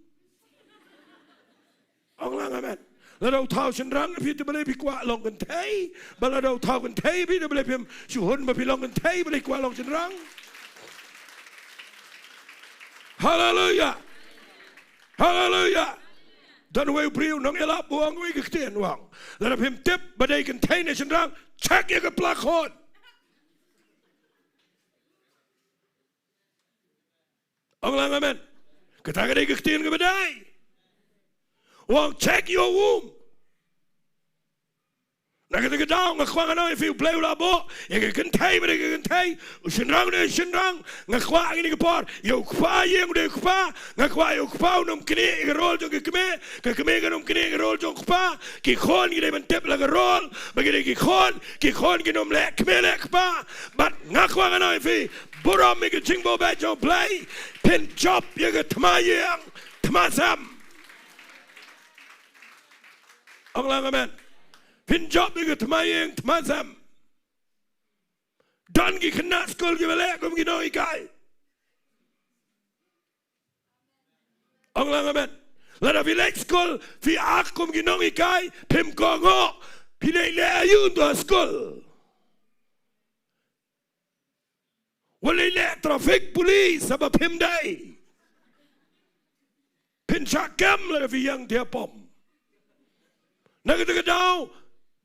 Ong lang amen. Lada u thaw shynrang ïa phi te balei phi kwah long kynthei? Ba lada u thaw kynthei ïa phi te balei phim shu hun ba phi long kynthei, balei kwah long shynrang? Haleluya. Haleluya. Don uwei u briew nongïalap u ong uwei ka ktien, u ong, lada phim tip ba dei kynthei ne shynrang, check ïa ka pla khun. Ong lang amen. Kata ka dei ka ktien kaba dei. U ong, check your womb. Na kata ka daw nga kwah ngan ong ïa phi, U Blei u la buh ïa ka kynthei ba dei ka kynthei, u shynrang u dei u shynrang. Nga kwah ha kane ka por, ïa u kpa ïing u dei u kpa. Nga kwah ïa u kpa un ym knieh ïa ka role jong ka kmie, ka kmie kan ym knieh ïa ka role jong u kpa. Ki khun ki dei ban tip la ka role ba ki dei ki khun, ki khun kin ym leh kmie leh kpa. Bad nga kwah ngan ong ïa phi, burom ïa ka jingbym beit jong U Blei, phin jop ïa ka thma ïing thma sem. Ong lang amen. Phin jop ïa ka thma ïing thma sem. Don ki khynnah skul kiba leh kum ki nonghikai. Ong lang amen. Lada phi leit skul phi act kum ki nonghikai, phim kohnguh, phi leit leh aïu hangto ha skul? Wat leit leh traffic police haba phim dei. Phin shah kem lada phi ïeng thiah pom. Na kata ka daw,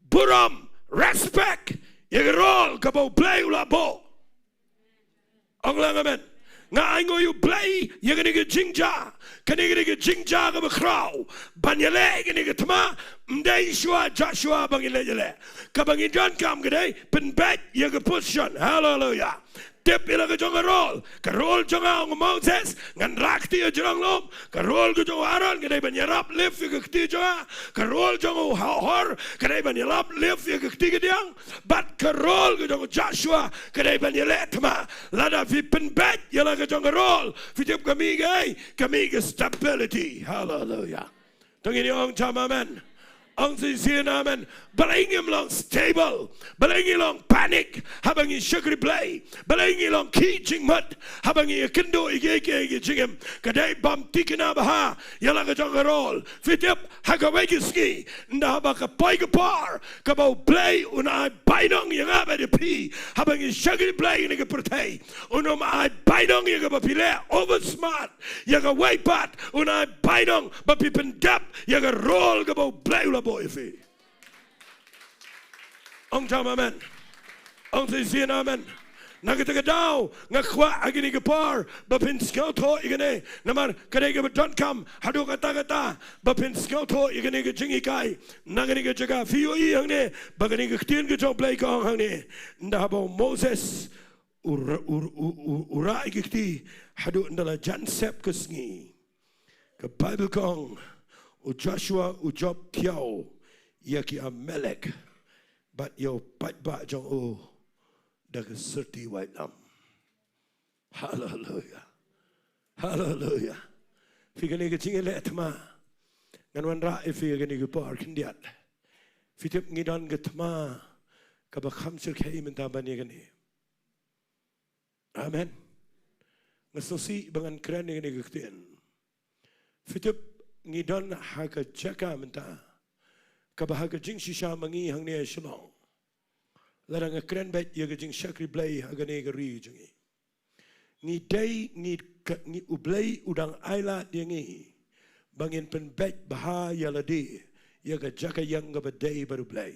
burom, respect ïa ka role kaba U Blei u la buh. Ong lang amen. Nga ainguh ïa U Blei ïa kane ka jingjia. Kane ka dei ka jingjia kaba khraw ban ïaleh ïa kane ka thma. Ym dei shuwa jah shuwa ba ngin leit ïaleh. Kaba ngin donkam ka dei pynbeit ïa ka position. Haleluya. Tip ïa la ka jong ka role. Ka role jong nga, ong u Moses, ngan rah kti ïa ka jrong lum. Ka role ka jong u Aaron ka dei ban ïarap lift ïa ka kti jong nga. Ka role jong u Hor ka dei ban ïarap lift ïa ka kti kadiang. Bad ka role ka jong u Joshua ka dei ban ïaleh thma. Lada phi pynbeit ïa la ka jong ka role, phi tip ka mih kaei? Ka mih ka stability. Haleluya. To ngin ong jam amen. Ong shisien amen. Balei ngim long stable? Balei ngi long panic haba ngi shakri Blei? Balei ngi long khih jingmut haba ngi ïakynduh ïa kiei kiei ki jingim? Ka dei bym tikna bha ïa la ka jong ka role. Phi tip, ha kawei ka sngi, ynda haba ka poi ka por kaba U Blei un ai bainong ïa nga bad ïa phi haba ngi shakri Blei ïa kane ka pyrthei, un ym ai bainong ïa kaba phi leh over smart. Ïa kawei pat un ai bainong ba phi pyndep ïa ka role kaba U Blei u la buh ïa phi. Ong jam amen. Ong shisien amen. Na kata ka daw nga kwah ha kane ka por ba phin sngewthuh ïa kane, namar ka dei kaba donkam haduh katta katta ba phin sngewthuh ïa kane ka jinghikai na kane ka jaka. Phi ïohi hangne ba kane ka ktien ka jong U Blei ka ong hangne, ynda haba u Moses u ra-, u, u, u, u rah ïa ka kti haduh ynda la jan sep ka sngi, ka Baibl ka ong, u Joshua u jop kiaw ïa ki Amalek bad ïa u paidbah jong u da ka syrti waitlam. Haleluya. Haleluya. Phi, kane ka jingïaleh thma ngan wanrah ïa phi ha kane ka por khyndiat. Phi tip, ngi don ka thma kaba kham shyrkhei mynta ban ïa kane. Amen. Nga sngewsih ba ngan kren ïa kane ka ktien. Phi tip, ngi don ha ka jaka mynta kaba ha ka jingshisha ma ngi hangne ha Shillong, lada nga kren beit ïa ka jingshakri Blei ha kane ka ri jong ngi, ngi dei, ngi ka, ngi, U Blei u dang ailad ïa ngi ba ngin pynbeit bha ïa lade ïa ka jaka ïeng kaba dei bad U Blei.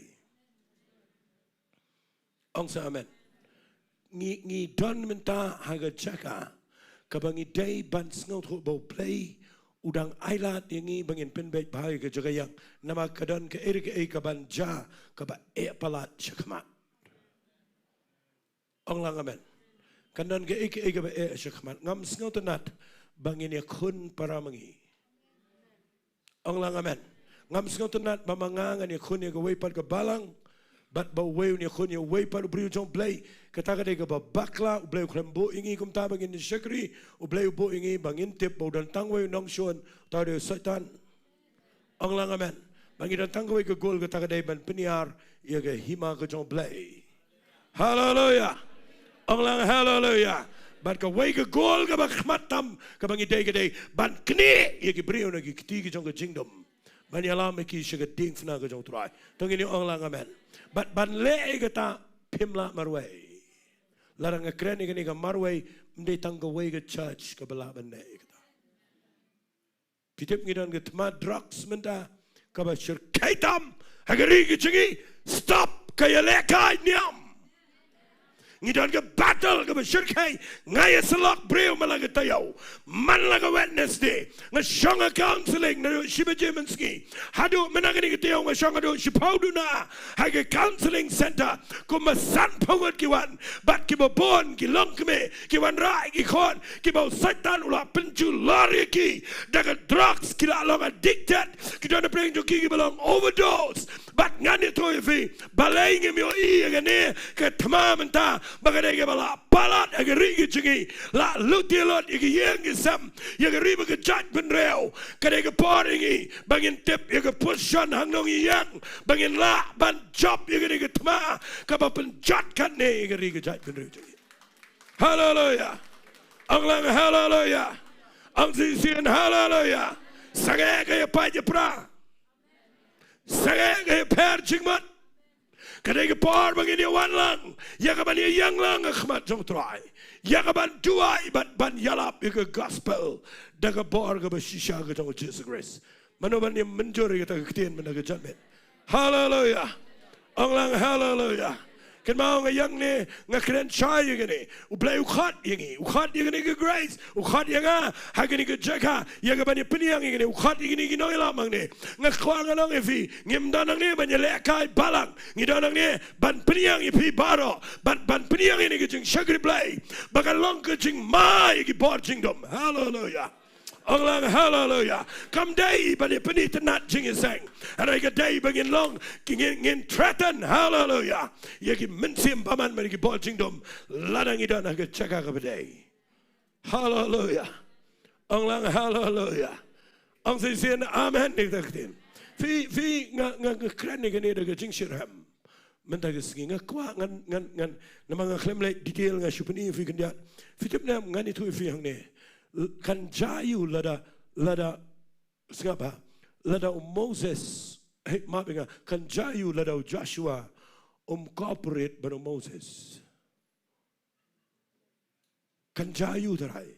Ong sa amen. Ngi, ngi don mynta ha ka jaka kaba ngi dei ban sngewthuh ba U Blei u dang ailad ïa ngi ba ngin pynbeit bha ïa ka jaka ïeng. Namar ka don kaei kaei kaban jia kaba eh palat shakhmat. Ong lang amen. Kan don kaei kaei kaba eh shakhmat. Ngam sngewtynnat ba ngin ïakhun para ma ngi. Ong lang amen. Ngam sngewtynnat ba ma nga ngan ïakhun ïa kawei pat ka balang bad ba uwei un ïakhun ïa uwei pat u briew jong U Blei. Kata ka dei kaba bakla. U Blei u khlem buh ïa ngi kumta ba ngin shakri. U Blei u buh ïa ngi ba ngin tip ba u don tang uwei u nongshun, uta u dei u Soitan. Ong lang amen. Ba ngi don tang kawei ka goal, kata ka dei ban pynïar ïa ka hima ka jong U Blei. Haleluya. Ong lang haleluya. Bad kawei ka goal kaba khmat tam kaba ngi dei ka dei ban knieh ïa ki briew na ki kti ki jong ka jingdum ban ïalam ïa ki sha ka diengphna ka jong U Trai. To ngin ong lang amen. Bad ban leh ïa kata phim lah marwei. Lada nga kren ïa kane ka marwei, ym dei tang kawei ka church kaba lah ban leh ïa kata. Phi tip, ngi don ka thma drugs mynta kaba shyrkhei tam ha ka ri ka jong ngi. Stop ka ïalehkai niam. Ngi don ka battle kaba shyrkhei. Nga ïasyllok briew man la ka taïew, man la ka Wednesday. Nga shong ha counselling naduh shi baje mynsngi haduh mynta kane ka taïew. Nga shong haduh shiphew duna ha ka counselling center. Kumba sanphew ngut ki wan bad kiba bun ki longkmie, ki wanrah ki khun kiba u Soitan u la pynjulor ïa ki da ka drugs, ki la long addicted, ki don na pdeng jong ki kiba long overdose. Bad ngan ïathuh ïa phi, balei ngim ïohi ïa kane ka thma mynta ba ka dei kaba la palat ha ka ri ka jong ngi, la lute lut ïa ka ïing ka sem, ïa ka ri bad ka jaitbynriew. Ka dei ka por ïa ngi ba ngin tip ïa ka position hangno ngi ïeng ba ngin lah ban jop ïa kane ka thma kaba pynjot katne ïa ka ri ka jaitbynriew jong ngi. Haleluya. Ong lang haleluya. Ong shisien haleluya. Sangeh ka ïapait ïapra, sangeh ka ïapher jingmut. Ka dei ka por ba ngin ïawan lang ïa ka ban ïaïeng lang ha khmat jong U Trai, ïa ka ban duwai bad ban ïalap ïa ka gospel da ka bor kaba shisha ka jong U Jisu Khrist. Mano ban ïa mynjur ïa kata ka ktien mynta ka janmiet? Haleluya. Ong lang haleluya. Kynmaw, nga ïeng ne nga kren shai ïa kane. U Blei u khot ïa ngi, u khot ïa kane ka grace, u khot ïa nga ha kane ka jaka ïa ka ban ïa pynïeng ïa kane, u khot ïa kine ki nongïalam hangne. Nga kwah ngan ong ïa phi, ngim don hangne ban ïalehkai balang. Ngi don hangne ban pynïeng ïa phi baroh, ban, ban pynïeng ïa kane ka jingshakri Blei ba kan long ka jingma ïa ki bor jingdum. Haleluya. Ong lang haleluya. Kam dei ban ïa pynitynnad jingïaseng. Hynrei ka dei ba ngin long, ki ngin, ngin threaten, haleluya, ïa ki mynsiem bymman bad ki bor jingdum lada ngi don ha ka jaka kaba dei. Haleluya. Ong lang haleluya. Ong shisien amen ïa kata ka ktien. Phi, phi, nga, nga, nga kren ïa kane da ka jingshitrhem. Mynta ka sngi nga kwah ngan, ngan, ngan, namar nga khlem leh detail, nga shu pyni ïa phi khyndiat. Phi tip ne em, ngan ïathuh ïa phi hangne. L-, kan jia aïu lada, lada, sngap bha, lada u Moses, hei, map ïa nga, kan jia aïu lada u Joshua um cooperate bad u Moses? Kan jia aïu, trai?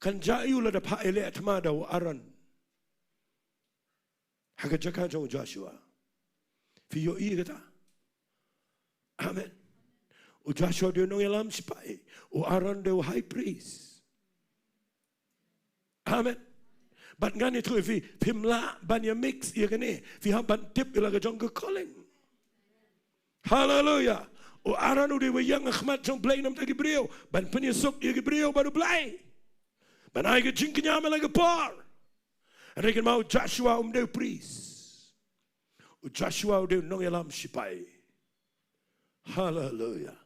Kan jia aïu lada phah ïaleh thma da u Aaron ha ka jaka jong u Joshua? Phi ïohi ïa kata? Amen. U Joshua u dei u nongïalam shipai. U Aaron u dei u high priest. Amen. Bad ngan ïathuh ïa phi, phim lah ban ïa mix ïa kane. Phi hap ban tip ïa la ka jong ka calling. Haleluya. U Aaron u dei uba ïeng ha khmat jong U Blei namar ki briew, ban pynïasuk ïa ki briew bad U Blei, ban ai ka jingkñia man la ka por. Hynrei kynmaw, u Joshua um dei u priest. U Joshua u dei u nongïalam shipai. Haleluya.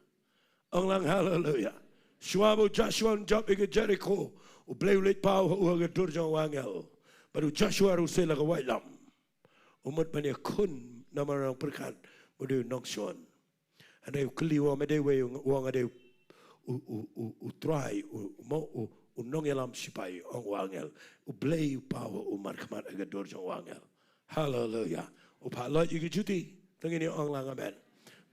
Ong lang haleluya. Shuwa ba u Joshua un jop ïa ka Jerikho, U Blei u leit paw ha u ha ka dur jong u angel. Bad u Joshua ruh u sei la ka waitlam. U mut ban ïakhun namar u nongpyrkhat, u dei u nongshun. Hynrei u kylli, u ong, me dei uei? U ong, nga dei u, u, u, u, u trai, u, u mo, u, u nongïalam shipai, ong u angel. U Blei u paw ha u markhmat ha ka dur jong u angel. Haleluya. U phah loit ïa ki juti. To ngin ïa ong lang amen.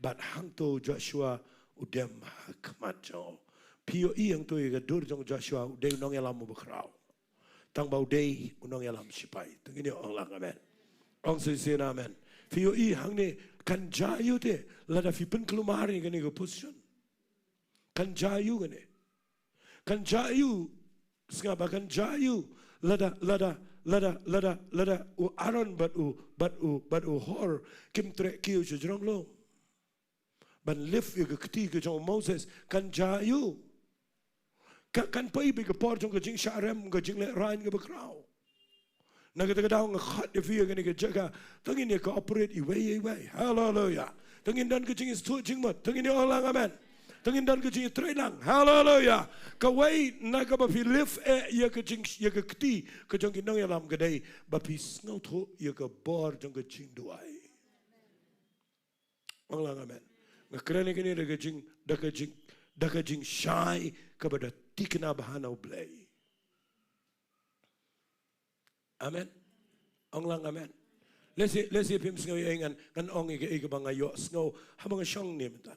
Bad hangto u Joshua u dem ha khmat jong u. Phi ïohi hangto ïa ka dur jong u Joshua, u dei u nongïalam uba khraw. Tang ba u dei u nongïalam shipai. To ngin ïa ong lang amen. Ong shisien amen. Phi ïohi hangne, kan jia ïa u te lada phi pynkulmar ïa kane ka position. Kan jia ïa u kane. Kan jia ïa u, sngap ba kan jia ïa u lada, lada, lada, lada, lada u Aaron bad u, bad u, bad u Hur kim treh kiew sha jrong lum ban lift ïa ka kti ka jong u Moses. Kan jia ïa u. Ka, kan poi bad ka por jong ka jingshah rem, ka jinglehrain kaba khraw. Na kata ka daw nga khot ïa phi ha kane ka jaka, to ngin ïa cooperate iwei ïa iwei. Haleluya. To ngin don ka jingïasngewthuh jingmut. To ngin ïa ong lang amen. To ngin don ka jingïatreilang. Haleluya. Kawei na kaba phi lift eh ïa ka jing, ïa ka kti ka jong ki nongïalam ka dei ba phi sngewthuh ïa ka bor jong ka jingduwai. Ong lang amen. Nga kren ïa kane da ka jing, da ka jing, da ka jingshai kaba da thikna bha na U Blei. Amen. Ong lang amen. Lehse, lehse phim sngew ïa ngan, ngan ong ïa kaei kaba nga ïohsngew haba nga shong ne mynta.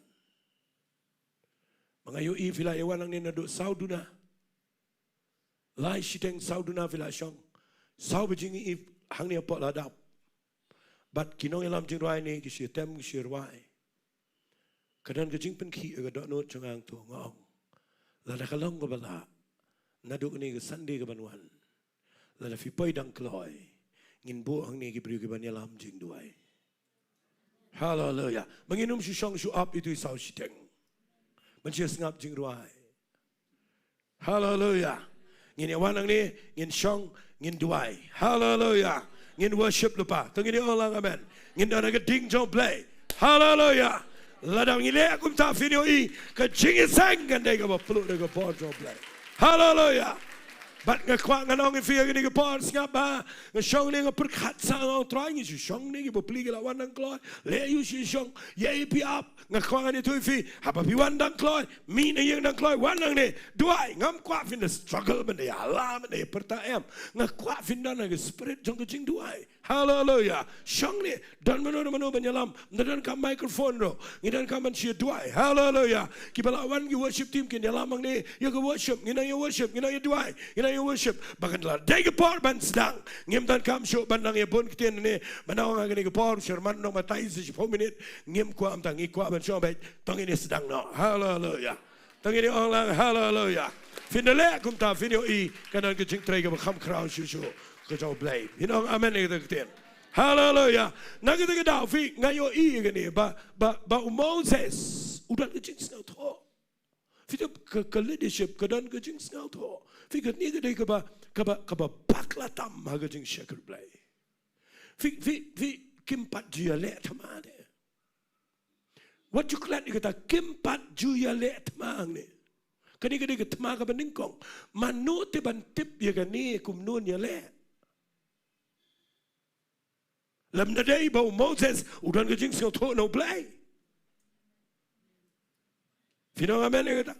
Ba nga ïohi phi la ïa wan hangne naduh saw duna. Lai shiteng saw duna phi la shong. Saw baje ïa phi hangne hapoh la dap. Bad ki nongïalam jingrwai ne ki shu tem ki shu rwai. Ka don ka jingpynkhih ïa ka dohnud jong nga hangto, nga ong, lada ka long kaba lah, naduh kane ka Sunday kaban wan, lada phi poi dang kloi, ngin buh hangne ki briew kiban ïalam jingduwai. Haleluya. Ba ngin ym shu shong shu ap ïa itu i saw shiteng ban shu sngap jingrwai. Haleluya. Ngin ïa wan hangne, ngin shong, ngin duwai. Haleluya. Ngin worship lypa. To ngin ïa ong lang amen. Ngin don ha ka ding jong U Blei. Haleluya. Lada ngi leh kumta, phin ïohi ka jingïaseng kan dei kaba pynlut da ka bor jong U Blei. Haleluya. Bad nga kwah ngan ong ïa phi ha kane ka por, sngap ba nga shong ne nga pyrkhat sa, nga ong, Trai, ngi shu shong ne, ki bapli ki la wan dang kloi. Leh ïa u shu shong, ïa phi ap. Nga kwah ngan ïathuh ïa phi, haba phi wan dang kloi, mih na ïing dang kloi, wan hangne, duwai. Ngam kwah phin da struggle, ban da ïalam, ban da ïapyrta, em. Nga kwah phin don ha ka spirit jong ka jingduwai. Haleluya. Shong ne, don mano mano ban ïalam, ngi donkam microphone ruh, ngi donkam ban shu duwai. Haleluya. Kiba la wan ki worship team kin ïalam hangne ïa ka worship, ngin nang ïa worship, ngin nang ïa duwai, ngin nang ïa worship. Ba kan la dei ka por ban sdang, ngim donkam shuh ban nang ïa bun ktien ne, ban nang ong ha kane ka por, sharman nong batai sa shiphew minit. Ngim kwah kumta, ngi kwah ban shong beit, to ngin ïa sdang noh. Haleluya. To ngin ïa ong lang haleluya. Phin da leh kumta, phin ïohi kan don ka jingtrei kaba kham khraw shuh shuh ka jong U Blei. Phin ong amen ïa kata ka ktien. Haleluya. Na kata ka daw phi, nga ïohi ïa kane ba, ba, ba u Moses u don ka jingsngewthuh. Phi tip ka, ka leadership ka don ka jingsngewthuh. Phi, kane ka dei kaba, kaba, kaba bakla tam ha ka jingshakri Blei. Phi, phi, phi, kim pat ju ïaleh thma de. Wat ju klet ïa kata, kim pat ju ïaleh thma hangne. Kane ka dei ka thma kaba nyngkong. Mano te ban tip ïa kane kumno ïaleh? Lymda dei ba u Moses u don ka jingsngewthuh na U Blei. Phi ong amen ïa kata?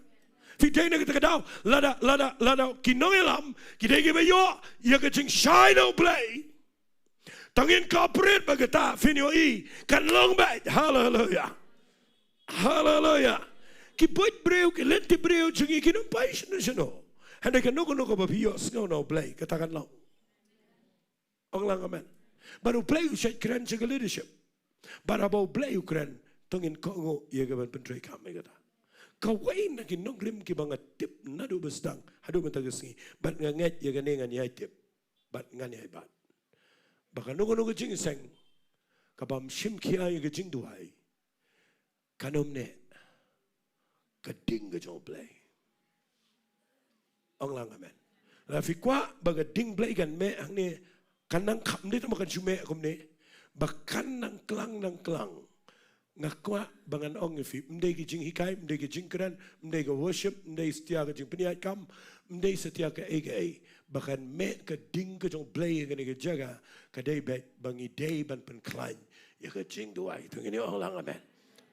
Phi, dei na kata ka daw, lada, lada, lada ki nongïalam ki dei kiba ïoh ïa ka jingshai na U Blei, to ngin cooperate bad kata, phin ïohi kan long beit. Haleluya. Haleluya. Ki buit briew, ki lynti briew jong ngi kin ym poi shano shano. Hynrei kano kano kaba phi ïohsngew na U Blei, kata kan long. Ong lang amen. Bad U Blei u shait kren sha ka leadership. Bad haba U Blei u kren, to ngin kohnguh ïa kaban pyntreikam ïa kata. Kawei na ki nongrim kiba nga tip naduh ba sdang haduh mynta ka sngi, bad nga ngeit ïa kane ngan ïai tip bad ngan ïai bat, ba kano kano ka jingïaseng kabym shim khia ïa ka jingduwai, kan ym neh ka ding ka jong U Blei. Ong lang amen. Lada phi kwah ba ka ding Blei kan meh hangne, kan nang kham, ym dei tang ba kan shu meh kumne, ba kan nang klang, nang klang. Nga kwah ba ngan ong ïa phi, ym dei ki jinghikai, ym dei ki jingkren, ym dei ka worship, ym dei satia ka jingpynïaid kam, ym dei satia kaei kaei, ba kan meh ka ding ka jong U Blei ha kane ka jaka, ka dei beit ba ngi dei ban pynkhlaiñ ïa ka jingduwai. To ngin ong lang amen.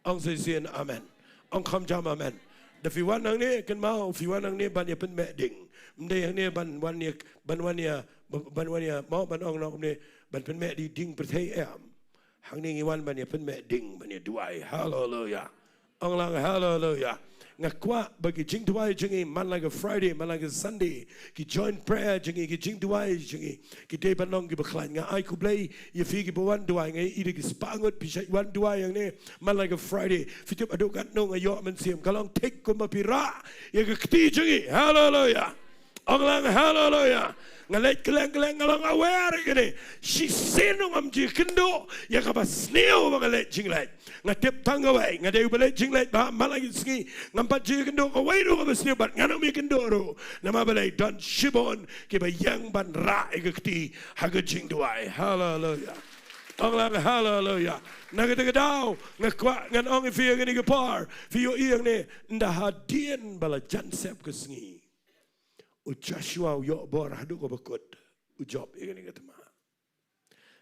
Ong shisien amen. Ong kham jam amen. Da phi wan hangne, kynmaw, phi wan hangne ban ïa pynmeh ding. Ym dei hangne ban wan ïa, ban wan ïa, ban wan ïa, mo, ban ong noh kumne, ban pynmeh ding, ding pyrthei, em. Hangne ngi wan ban ïa pynmeh ding, ban ïa duwai. Haleluya. Ong lang haleluya. Nga kwah ba ki jingduwai jong ngi man la ka Friday, man la ka Sunday, ki joint prayer jong ngi, ki jingduwai jong ngi, ki dei ban long kiba khlaiñ. Nga ai khublei ïa phi kiba wan duwai, nga ïohi da ki spah ngut phi shait wan duwai hangne man la ka Friday. Phi tip haduh katno nga ïoh mynsiem, ka long thik kumba phi rah ïa ka kti jong ngi. Haleluya. Ong lang haleluya. Nga leit kylleng kylleng, nga long aware ïa kane. Shisien ngam ju kynduh ïa kaba sniew ba nga leit jingleit. Nga tip tang kawei, nga dei uba leit jingleit bha man la ki sngi. Ngam pat ju kynduh kawei ruh kaba sniew, bad ngan ym ïakynduh ruh. Namar balei? Don shibun kiba ïeng ban rah ïa ka kti ha ka jingduwai. Haleluya. Ong lang haleluya. Na kata ka daw nga kwah ngan ong ïa phi ïa kane ka por, phi ïohi hangne, ynda hadien ba la jan sep ka sngi, u Joshua u ïoh bor haduh kaba kut, u jop ïa kane ka thma.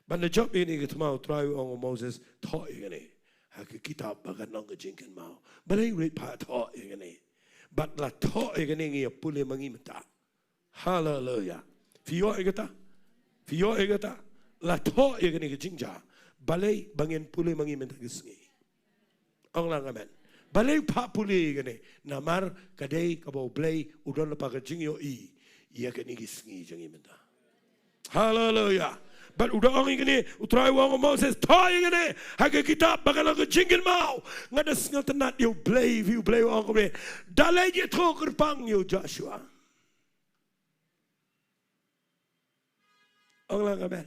Ban da jop ïa kane ka thma, u Trai u ong, u Moses, thoh ïa kane ha ka kitab ba kan long ka jingkynmaw. Balei u leit phah thoh ïa kane? Bad la thoh ïa kane, ngi ïa pule ma ngi mynta. Haleluya. Phi ïoh ïa kata? Phi ïoh ïa kata? La thoh ïa kane ka jingjia. Balei ba ngin pule ma ngi mynta ka sngi? Ong lang amen. Balei u phah pule ïa kane? Namar ka dei kaba U Blei u don lypa ka jingïohi ïa kane ki sngi jong ngi mynta. Haleluya. Bad u da ong ïa kane, u Trai u ong, u Moses, thoh ïa kane ha ka kitab ba kan long ka jingkynmaw. Nga da sngewtynnat ïa U Blei, phi, U Blei u ong kumne, da leit ïathuh kyrpang ïa u Joshua. Ong lang amen.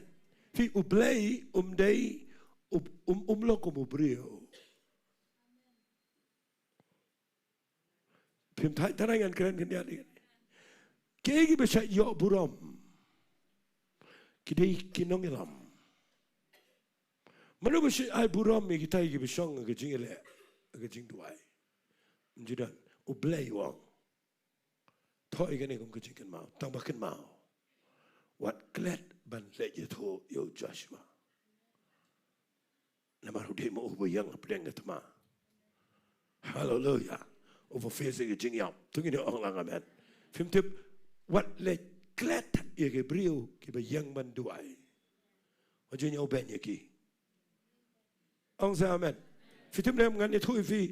Phi, U Blei um dei, um, um, um long kum u briew. Phim thait tharai ngan kren khyndiat ïa kane. Kiei kiba shait ïoh burom? Ki dei ki nongïalam. Mano ba shait ai burom ïa kita kiba shong ha ka jingïaleh, ha ka jingduwai? Ym ju don. U Blei u ong. Thoh ïa kane kum ka jingkynmaw. Tang ba kynmaw, wat klet ban leit ïathuh ïa u Joshua. Namar u dei ma u ba ïeng hapdeng ka thma. Haleluya. Uba face ïa ka jingïap. To ngin ong lang amen. Phim tip, wat leit klet ïa ki briew kiba ïeng ban duwai. Wat ju ñiew beiñ ïa ki. Ong sa amen. Phi tip ne em, ngan ïathuh ïa phi.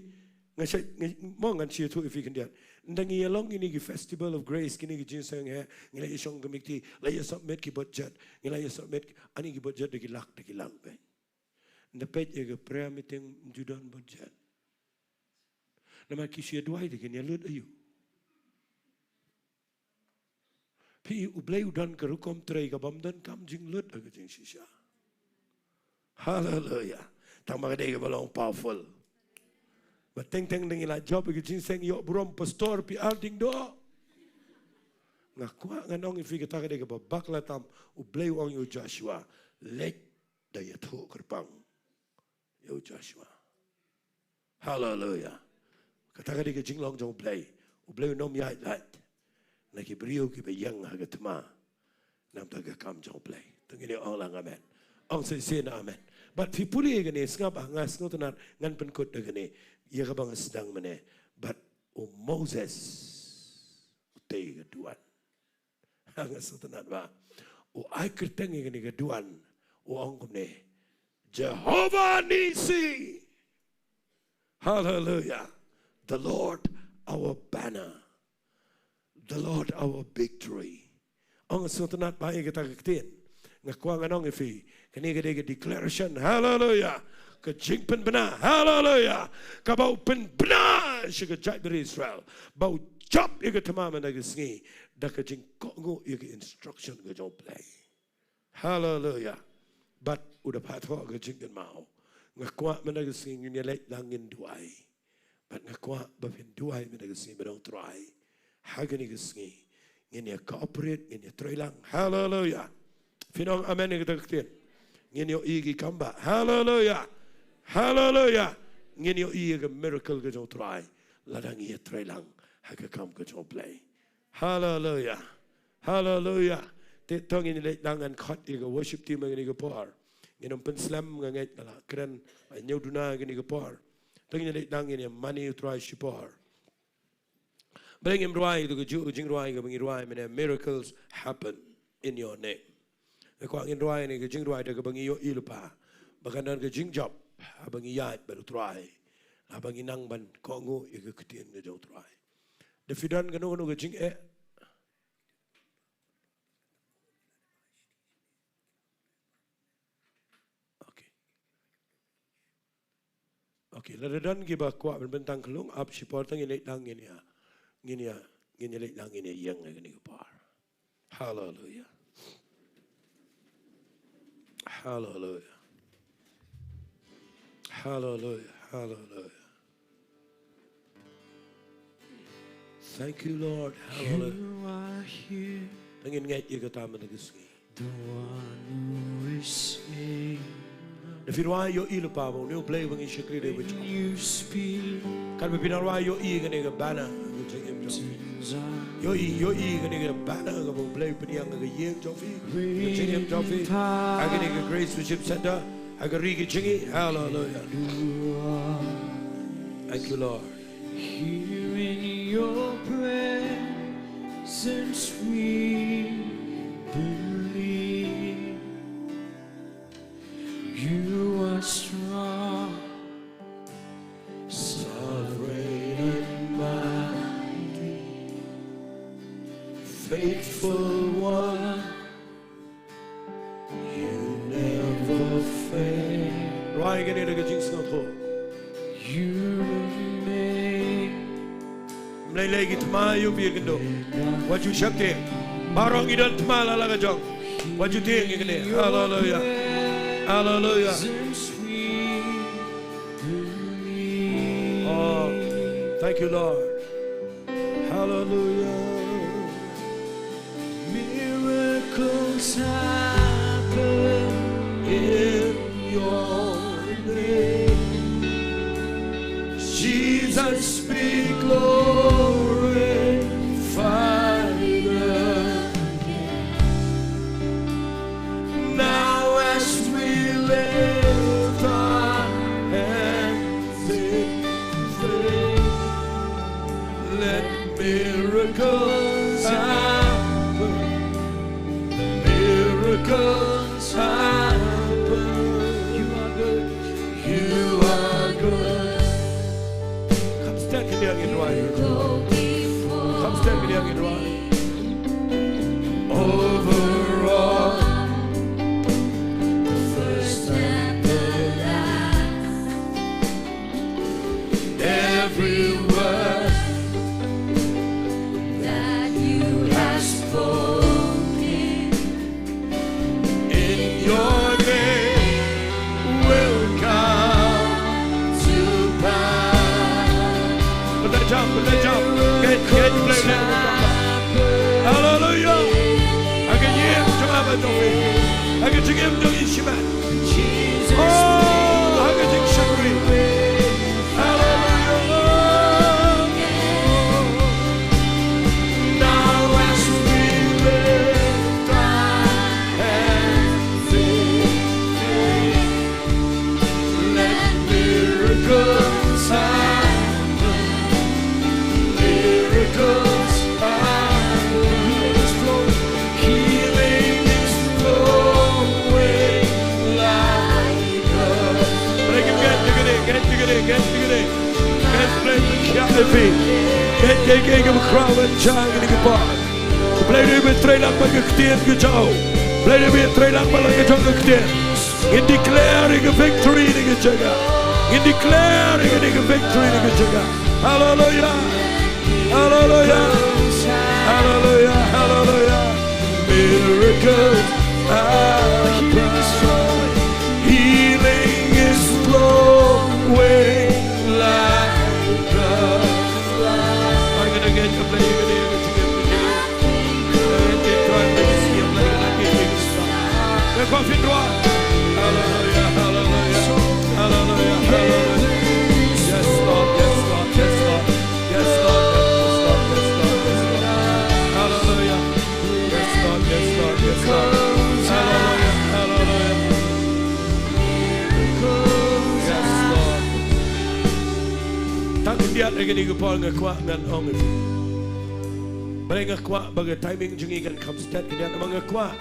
Nga shait, nga, mo ngan shu ïathuh ïa phi khyndiat. Ynda ngi ïalong ïa kine ki Festival of Grace, kine ki jingïaseng, ngi la ïashong ka mieti, la ïa submit ki budget, ngi la ïa submit, ani ki budget da ki lak, da ki lak beiñ. Ynda peit ïa ka prayer meeting, ym ju don budget. Namar ki shu ïa duwai te kin ïa lut aïu? Phi, U Blei u don ka rukom trei kabym don kam jinglut ha ka jingshisha. Haleluya. Tang ba ka dei kaba long powerful. Ba teng teng da ngi la jop ïa ka jingseng, ïoh burom, pastor, phi ar ding doh. Nga kwah ngan ong ïa phi, kata ka dei kaba bakla tam. U Blei u ong ïa u Joshua, leit da ïathuh kyrpang ïa u Joshua. Haleluya. Kata ka dei ka jinglong jong U Blei. U Blei un ym ïaid lait na ki briew kiba ïeng ha ka thma. Namar ka kam jong U Blei. To ngin ong lang amen. Ong shisien amen. Bad phi pule ïa kane, sngap, ah, nga sngewtynnat, ngan pynkut da kane ïa kaba nga sdang mynne. Bad u Moses u tei ka duwan. Nga sngewtynnat ba u ai kyrteng ïa kane ka duwan, u ong kumne, Jehovah Nissi. Hallelujah. The Lord our banner. The Lord our victory. Ong, nga sngewtynnat ba ïa kata ka ktien nga kwah ngan ong ïa phi. Kane ka dei ka declaration. Hallelujah. ka jingpynbna, haleluya, kaba u pynbna sha ka jaitbynriew Israel ba u jop ïa ka thma mynta ka sngi da ka jingkohnguh ïa ka instruction ka jong U Blei. Haleluya. Bad u da pynpaw ka jingkynmaw. Nga kwah mynta ka sngi ngin ïa leit lang ngin duwai. Bad nga kwah ba phin duwai mynta ka sngi ba ong Trai, ha kane ka sngi ngin ïa cooperate, ngin ïa trei lang. Haleluya. Phin ong amen ïa kata ka ktien. Ngin ïohi ki kambah. Haleluya. Haleluya. Ngin ïohi ïa ka miracle ka jong U Trai lada ngi ïa trei lang ha ka kam ka jong U Blei. Haleluya. Haleluya. Te to ngin leit lang, ngan khot ïa ka worship team ha kane ka por. Ngin ym pynslem, nga ngeit nga la kren hynñiew duna ha kane ka por. To ngin leit lang, ngin ïa mane U Trai shipor. Balei ngim rwai ïa ka ju-, jingrwai kaba ngi rwai mynne, miracles happen in your name. Nga kwah ngin rwai ïa ka jingrwai da kaba ngi ïohi lypa ba kan don ka jingjop haba ngi ïaid bad U Trai, haba ngi nang ban kohnguh ïa ka ktien ka jong U Trai. Da phi don kano kano ka jingeh. Okay. Okay, lada don kiba kwah ban bynta khlong, ap shipor, to ngin leit lang ngin ïa, ngin ïa, ngin ïa leit lang ngin ïa ïeng ha kane ka por. Haleluya. Haleluya. Haleluya. Haleluya. Thank you, Lord. Haleluya. You are here. To ngin ngeit ïa kata mynta ka sngi. The one who is able. Da phi rwai, ïohi lypa ba une U Blei ba ngi shakri dei ba jop. When you speak, katba phi nang rwai, ïohi kane ka banner ka jingim jong phi. Mountains are. Ïohi, ïohi kane ka banner kaba U Blei pynïeng ha ka ïing jong phi, ka jingim jong phi, ha kane ka Grace Worship Centre, ha ka ri ka jong ngi. Haleluya. Thank you, Lord. Here in your presence we believe you are strong, sovereign and mighty, faithful one. You never fail. Rwai kane da ka jingsngewthuh. You make. Ym lei lei ki thma ïa phi ïa kynduh. Wat ju sheptieng. Baroh ngi don thma la la ka jong. Wat ju tieng ïa kane. Haleluya. Haleluya. Oh, thank you, Lord. Hallelujah. Miracles happen in your name. Jesus be glorified again. Now as we lift our hands in faith, let miracles happen. Miracles happen. You are good. You are good. Kham step ki liang ngin rwai. Kham step ki liang ngin rwai. Over all, the first and the last. Every word that you have spoken in your name will come to pass. Put that jump, put that jump. Get, get, play, play. Hallelujah. Ha ka ïing jong nga ba jong phi. Ha ka jingim jong ngi shimet. Oh, ha ka jingshakri. Hallelujah. Now as we lift our hands in faith, let miracles happen. Miracles happen. Healing is flowing like a. Break it, get, get it, get, get it, get, get it. Get, break it, get, get it. Get, get, get, get, crowd and chant in the bar. Blei dei ban trei lang bad ka ktien ka jong U. Blei dei ban trei lang bad la ka jong ka ktien. Ngin declare ïa ka victory na ka jaka. Ngin declare ïa ka victory na ka jaka. Hallelujah. Hallelujah. Hallelujah. Hallelujah. Miracles happen. Healing is flowing like the flood. Hallelujah, hallelujah, hallelujah, hallelujah. Yes, Lord, yes, Lord, yes, Lord. Yes, Lord, yes, Lord, yes, Lord, yes, Lord. Hallelujah. Yes, Lord, yes, Lord, yes, Lord. Hallelujah, hallelujah. Yes, Lord. Tang khyndiat ïa kane ka por nga kwah ngan ong ïa phi. Balei nga kwah ba ka timing jong ngi kan kham stet khyndiat, namar nga kwah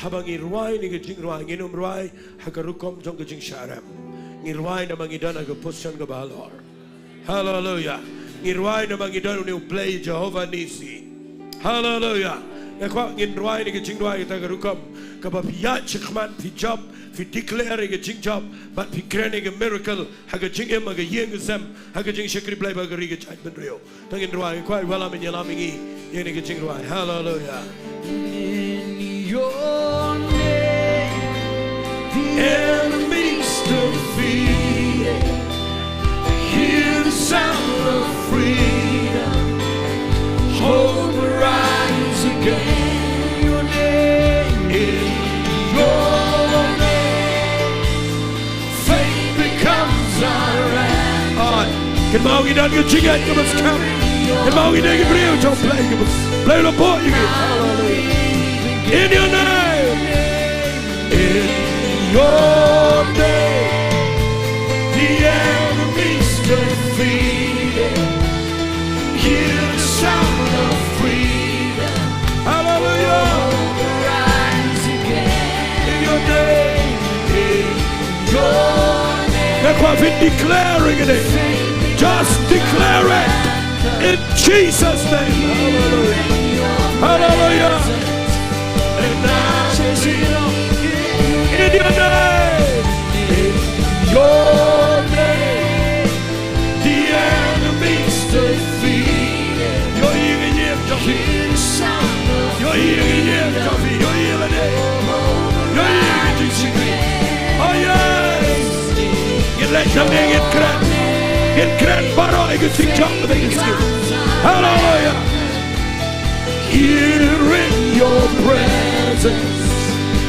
haba ngi rwai ïa ka jingrwai, ngin ym rwai ha ka rukom jong ka jingshah rem. Ngi rwai namar ngi don ha ka position kaba halor. Hallelujah. Ngi rwai namar ngi don une u Blei Jehovah Nissi. Hallelujah. Nga kwah ngin rwai ïa ka jingrwai kata ka rukom kaba phi ïaid shakhmat, phi jop, phi declare ïa ka jingjop, bad phi kren ïa ka miracle ha ka jingim, ha ka ïing ka sem, ha ka jingshakri Blei bad ha ka ri ka jaitbynriew. To ngin rwai, kwah wallam ïalam ïa ngi ïa kane ka jingrwai. Hallelujah. In your name, the enemy's defeated. Hear the sound of freedom. Hope rise again. Your name, in your name. Faith becomes our anchor. Ai, kynmaw ngi don ka jingngeit kaba skhem. Kynmaw ngi don ki briew jong U Blei kaba, Blei u la buh ïa ngi. In your name. In your name. The enemy's defeated. Hear the sound of freedom. Hallelujah. Rise again. In your name, in your name. Nga kwah phin declare ïa kane. Just declare it in Jesus' name. Hallelujah. Hallelujah. And I say, in your name, in your name. The enemy's defeated. Ïohi ïa ka ïing jong phi. Ïohi ïa ka ïing jong phi. Ïohi ïa lade. Ïohi ïa ka jingshakri. Oh yes. Ngin leit sha ngi, ngin kren. Ngin kren baroh ïa ka jingjop kaba ngi sngewthuh. Hallelujah. Here in your presence,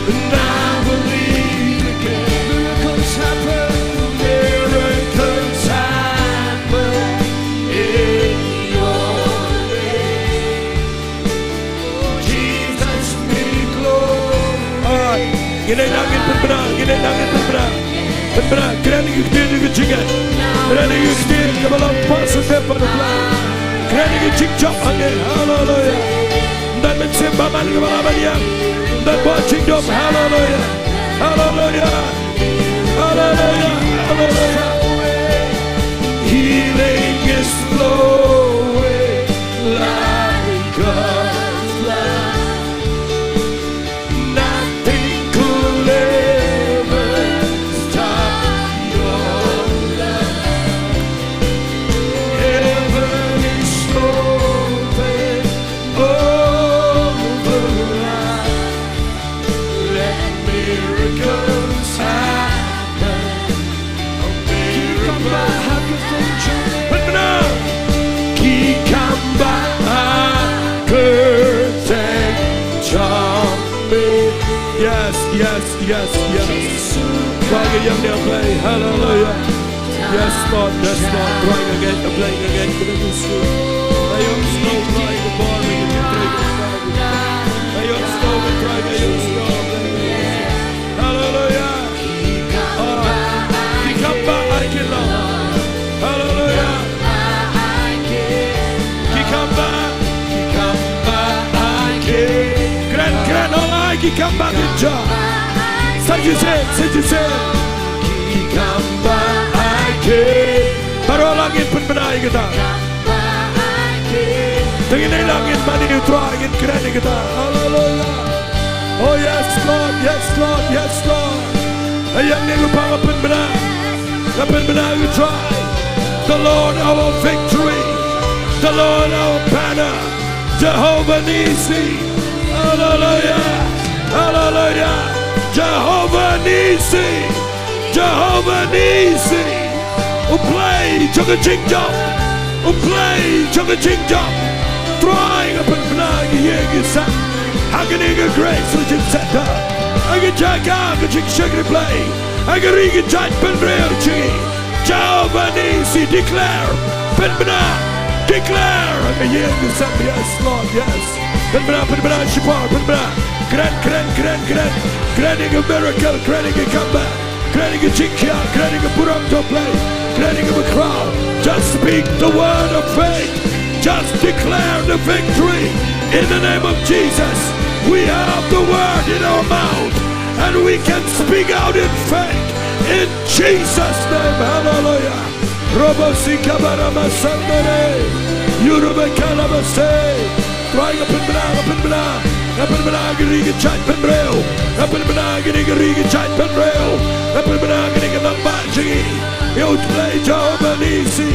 and I believe again. Miracles happen. Miracles happen in your name. Jesus be glorified. Ngin ïa nang ngin pynbna, ngin ïa nang ngin pynbna. Pynbna, kren ïa ka ktien jong ka jingngeit. Kren ïa ka ktien kaba long positive bad u Blei. Kren ïa ka jingjop hangne. Haleluya. Ym don mynsiem bymman kaba lah ban ïeng. Ym don bor jingdum. Haleluya. Haleluya. Haleluya. Haleluya. Healing is flowing like a flood. Nothing could ever stop your love. Heaven is open over us. Let miracles happen. Pynbna. Ki kam bah ha kyrteng jong me. Yes, yes, yes, yes. Trai ka ïing jong U Blei. Haleluya. Yes, Lord, yes, Lord. Trai ka ïing jong U Blei, ka ïing jong U Blei. Ka ïing jong U Blei, ka bor, ka ïing jong U Blei. Ka ïing jong U Blei, ka ïing jong U Blei. Haleluya. Ah, ki kam bah ha ki, Lord. Haleluya. Ki kam bah, ki kam bah ha ki. Kren, kren, ong ai ki kam bah ki ja. Sa shisien, sa shisien. Ki kam bah ha ki. Baroh lang ngin pynbna ïa kata. Te ngin ïa lang ngin mane ïa U Trai, ngin kren ïa kata. Haleluya. Oh yes, Lord, yes, Lord, yes, Lord. Ïa ngi ngi pang pynbna, pynbna ïa u Trai. The Lord our victory, the Lord our banner, Jehovah Nissi. Hallelujah, hallelujah, Jehovah Nissi, Jehovah Nissi. U Blei jong ka jingjop, u Blei jong ka jingjop. Trai, nga pynbna ïa ngi, ïa ngi sa ha kane ka Grace Relief Centre, ha ka jaka ka jingshakri Blei, ha ka ri ka jaitbynriew jong ngi. Jehovah Nissi, declare, pynbna, declare ha ka ïing ka sem. Yes Lord, yes. Pynbna, pynbna shipor, pynbna. Kren, kren, kren, kren. Kren ïa ka miracle, kren ïa ka comeback. Kren ïa ka jingkhiah, kren ïa ka burom jong u Blei, kren ïa ka bakhraw. Just speak the word of faith. Just declare the victory in the name of Jesus. We have the word in our mouth and we can speak out in faith in Jesus' name. Hallelujah. Robo sika barama sandere. Yuruba kalabase. Trai, nga pynbna, nga pynbna, nga pynbna ïa ka ri ka jaitbynriew, nga pynbna ïa ka ri ka jaitbynriew, nga pynbna ïa ka nongbah jong ngi ïa u Blei Jehovah Nissi.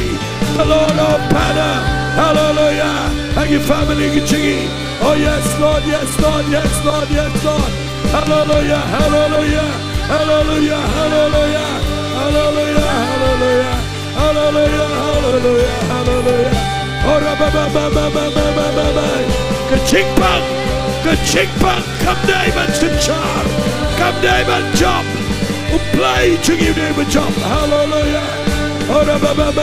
The Lord our banner. Hallelujah. Ha ki family ki jong ngi. Oh yes Lord, yes Lord, yes Lord, yes Lord. Hallelujah, hallelujah, hallelujah, hallelujah, hallelujah, hallelujah. Hallelujah, hallelujah, hallelujah. Ora ba ba ba ba. Ka jingpang, ka jingpang kam dei ban synshar, kam dei ban jop. U Blei jong ngi u dei ban jop. Hallelujah. Ora ba ba ba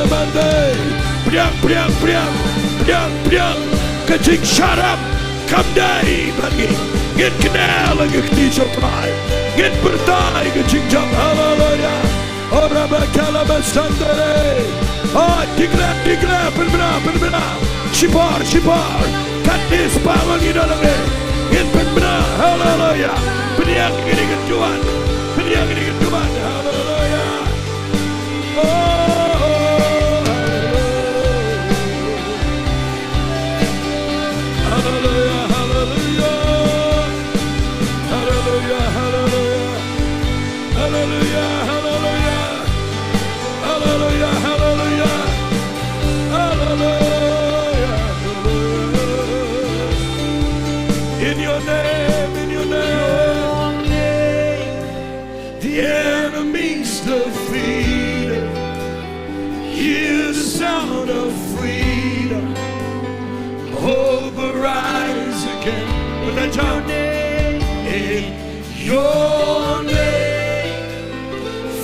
ba dei. Pdiang, pdiang, pdiang, pdiang, pdiang. Ka jingsharam kam dei bad ngi. Ngin kynnoh ïa ka kti jong u Trai. Ngin pyrta ïa ka jingjop. Hallelujah. Ora ba kala ba sandere. Oh, declare, declare, pynbna, pynbna. Shipor, shipor. Katne spah ngi da lyngngoh, ngin pynbna. Hallelujah. Pynïar ïa kane ka duwan. Pynïar ïa kane ka duwan. Hallelujah. Oh, hallelujah. Hallelujah, hallelujah. Hallelujah, hallelujah. Hallelujah, hallelujah. Hallelujah, hallelujah. Hallelujah, hallelujah. In your name, in your name. The enemy's defeated. Hear the sound of freedom. Hope arise again. With that jump. In your name,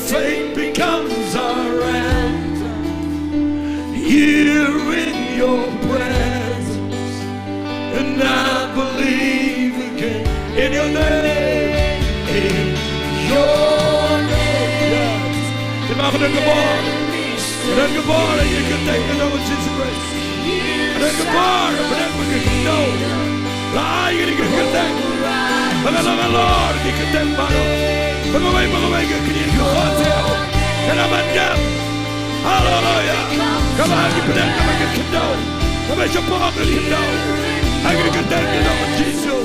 faith becomes our anthem. Here in your presence, and I believe again. In your name, in your name. Yes. Te ma ka don ka bor. Ka don ka bor ïa ki kyrteng ka jong u Jisu Khrist. Ka don ka bor, ka don ka kyrteng. La ai ïa ki kyrteng. Ba nga long halor ki kyrteng baroh. Ba kawei, ba kawei ka kyrteng ka hot. Ka la ban jam. Haleluya. Kaba ha ki pdeng kaba ki khyndew, kaba shapoh ki khyndew, ha ki kyrteng ka jong u Jisu.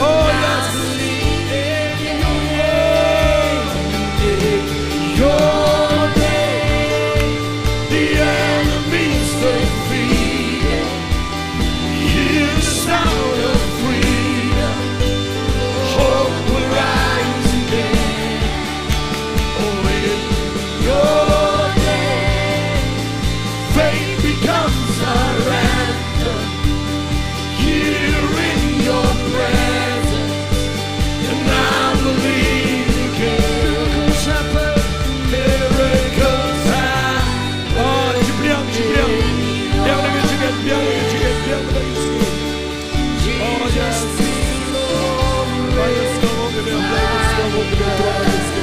Oh yes. Your name, the enemy's defeated. Hear the sound of freedom. Hope will rise again. Oh, in your name, faith becomes our anthem. Here in your presence, and I believe again. Miracles happen. Miracles happen. Oh, jipriang, jipriang. Priang lagi sikit, priang lagi sikit, priang lagi sikit. Oh, yes. Oh, yes, come on, give me a break, let's go, give me a break, let's go.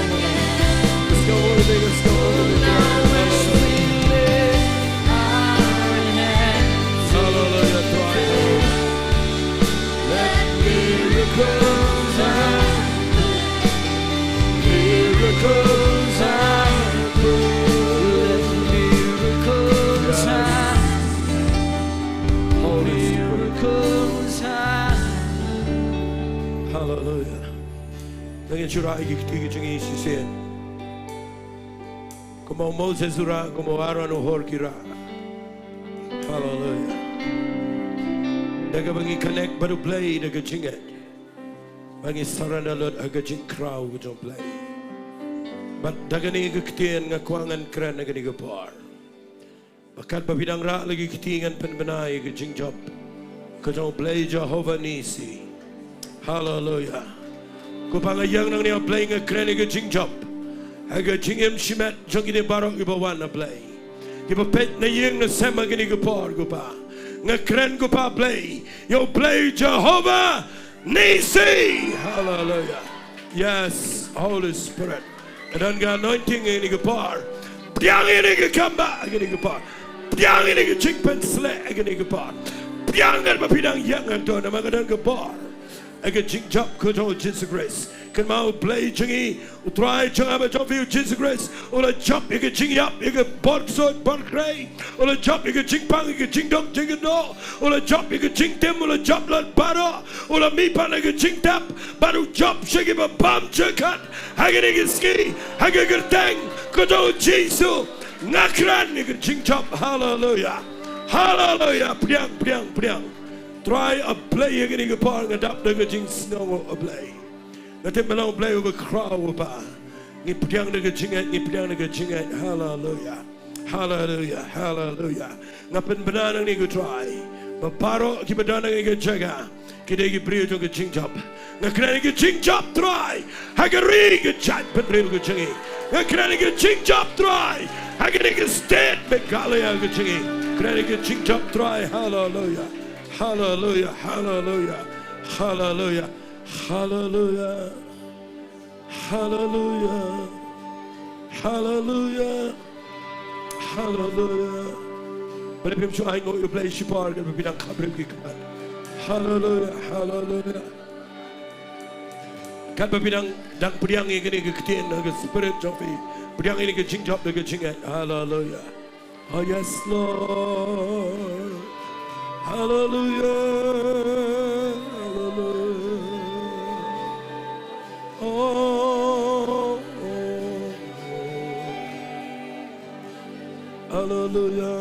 Let's go, give me, let's go, give me a break. Hallelujah, praise. Let miracles happen. Miracles happen. Let miracles happen. Holy Spirit. Miracles happen. Hallelujah. To ngin shu rah ïa ki kti ki jong ngi shisien. Kumba u Moses u rah, kumba u Aaron u hor ki rah. Haleluia. Da kaba ngi connect bad U Blei da ka jingngeit, ba ngi surrender lut ha ka jingkraw ka jong U Blei. Bad da kane ka ktien nga kwah ngan kren ha kane ka por. Ba katba phi dang rah la ki kti ngan pynbna ïa ka jingjop ka jong U Blei Jehovah Nissi. Haleluia. Ko Pa, nga ïeng nangne, A Blei, nga kren ïa ka jingjop ha ka jingim shimet jong kine baroh kiba wan, A Blei, kiba peit na ïing na sem ha kane ka por, ko Pa. Nga kren, ko Pa, Blei, ïa U Blei Jehovah Nissi. Haleluia. Yes, Holy Spirit. Ka don ka anointing ha kane ka por. Pdiang ïa kane ka kambah ha kane ka por. Pdiang ïa kane ka jingpynshlur ha kane ka por. Pdiang katba phi dang ïeng hangto, namar ka don ka bor ha ka jingjop ka jong U Jisu Khrist. Kynmaw, U Blei jong ngi, U Trai jong nga bad jong phi, U Jisu Khrist, u la jop ïa ka jingïap, ïa ka bor ksuid bor khrei. U la jop ïa ka jingpang, ïa ka jingduk jingkyndoh. U la jop ïa ka jingtim, u la jop lut baroh. U la mihpat na ka jingtep, bad u jop sha kiba bam jingkhat ha kane ka sngi, ha ka kyrteng ka jong U Jisu. Nga kren ïa ka jingjop. Haleluia. Haleluia. Pdiang, pdiang, pdiang. Trai, A Blei, ha kane ka por nga dap da ka jingsngew, A Blei. Nga tip me long U Blei uba khraw, ko Pa. Ngi pdiang da ka jingngeit, ngi pdiang da ka jingngeit. Haleluia. Haleluia, haleluia. Nga pynbna nangne, ko Trai, ba baroh kiba don ha kane ka jaka ki dei ki briew jong ka jingjop. Nga kren ïa ka jingjop, Trai, ha ka ri ka jaitbynriew ka jong ngi. Nga kren ïa ka jingjop, Trai, ha kane ka state Meghalaya ka jong ngi. Kren ïa ka jingjop, Trai. Haleluia. Haleluia, haleluia. Haleluia. Haleluia. Haleluia. Haleluia. Haleluia. Balei phim shu ainguh ïa U Blei shipor katba phi dang khapbriew ki khmat? Haleluia. Haleluia. Katba phi dang, dang pdiang ïa kane ka ktien ha ka spirit jong phi, pdiang ïa kane ka jingjop da ka jingngeit. Haleluia. Oh, yes, Lord. Hallelujah. Hallelujah. Oh, oh, oh. Hallelujah.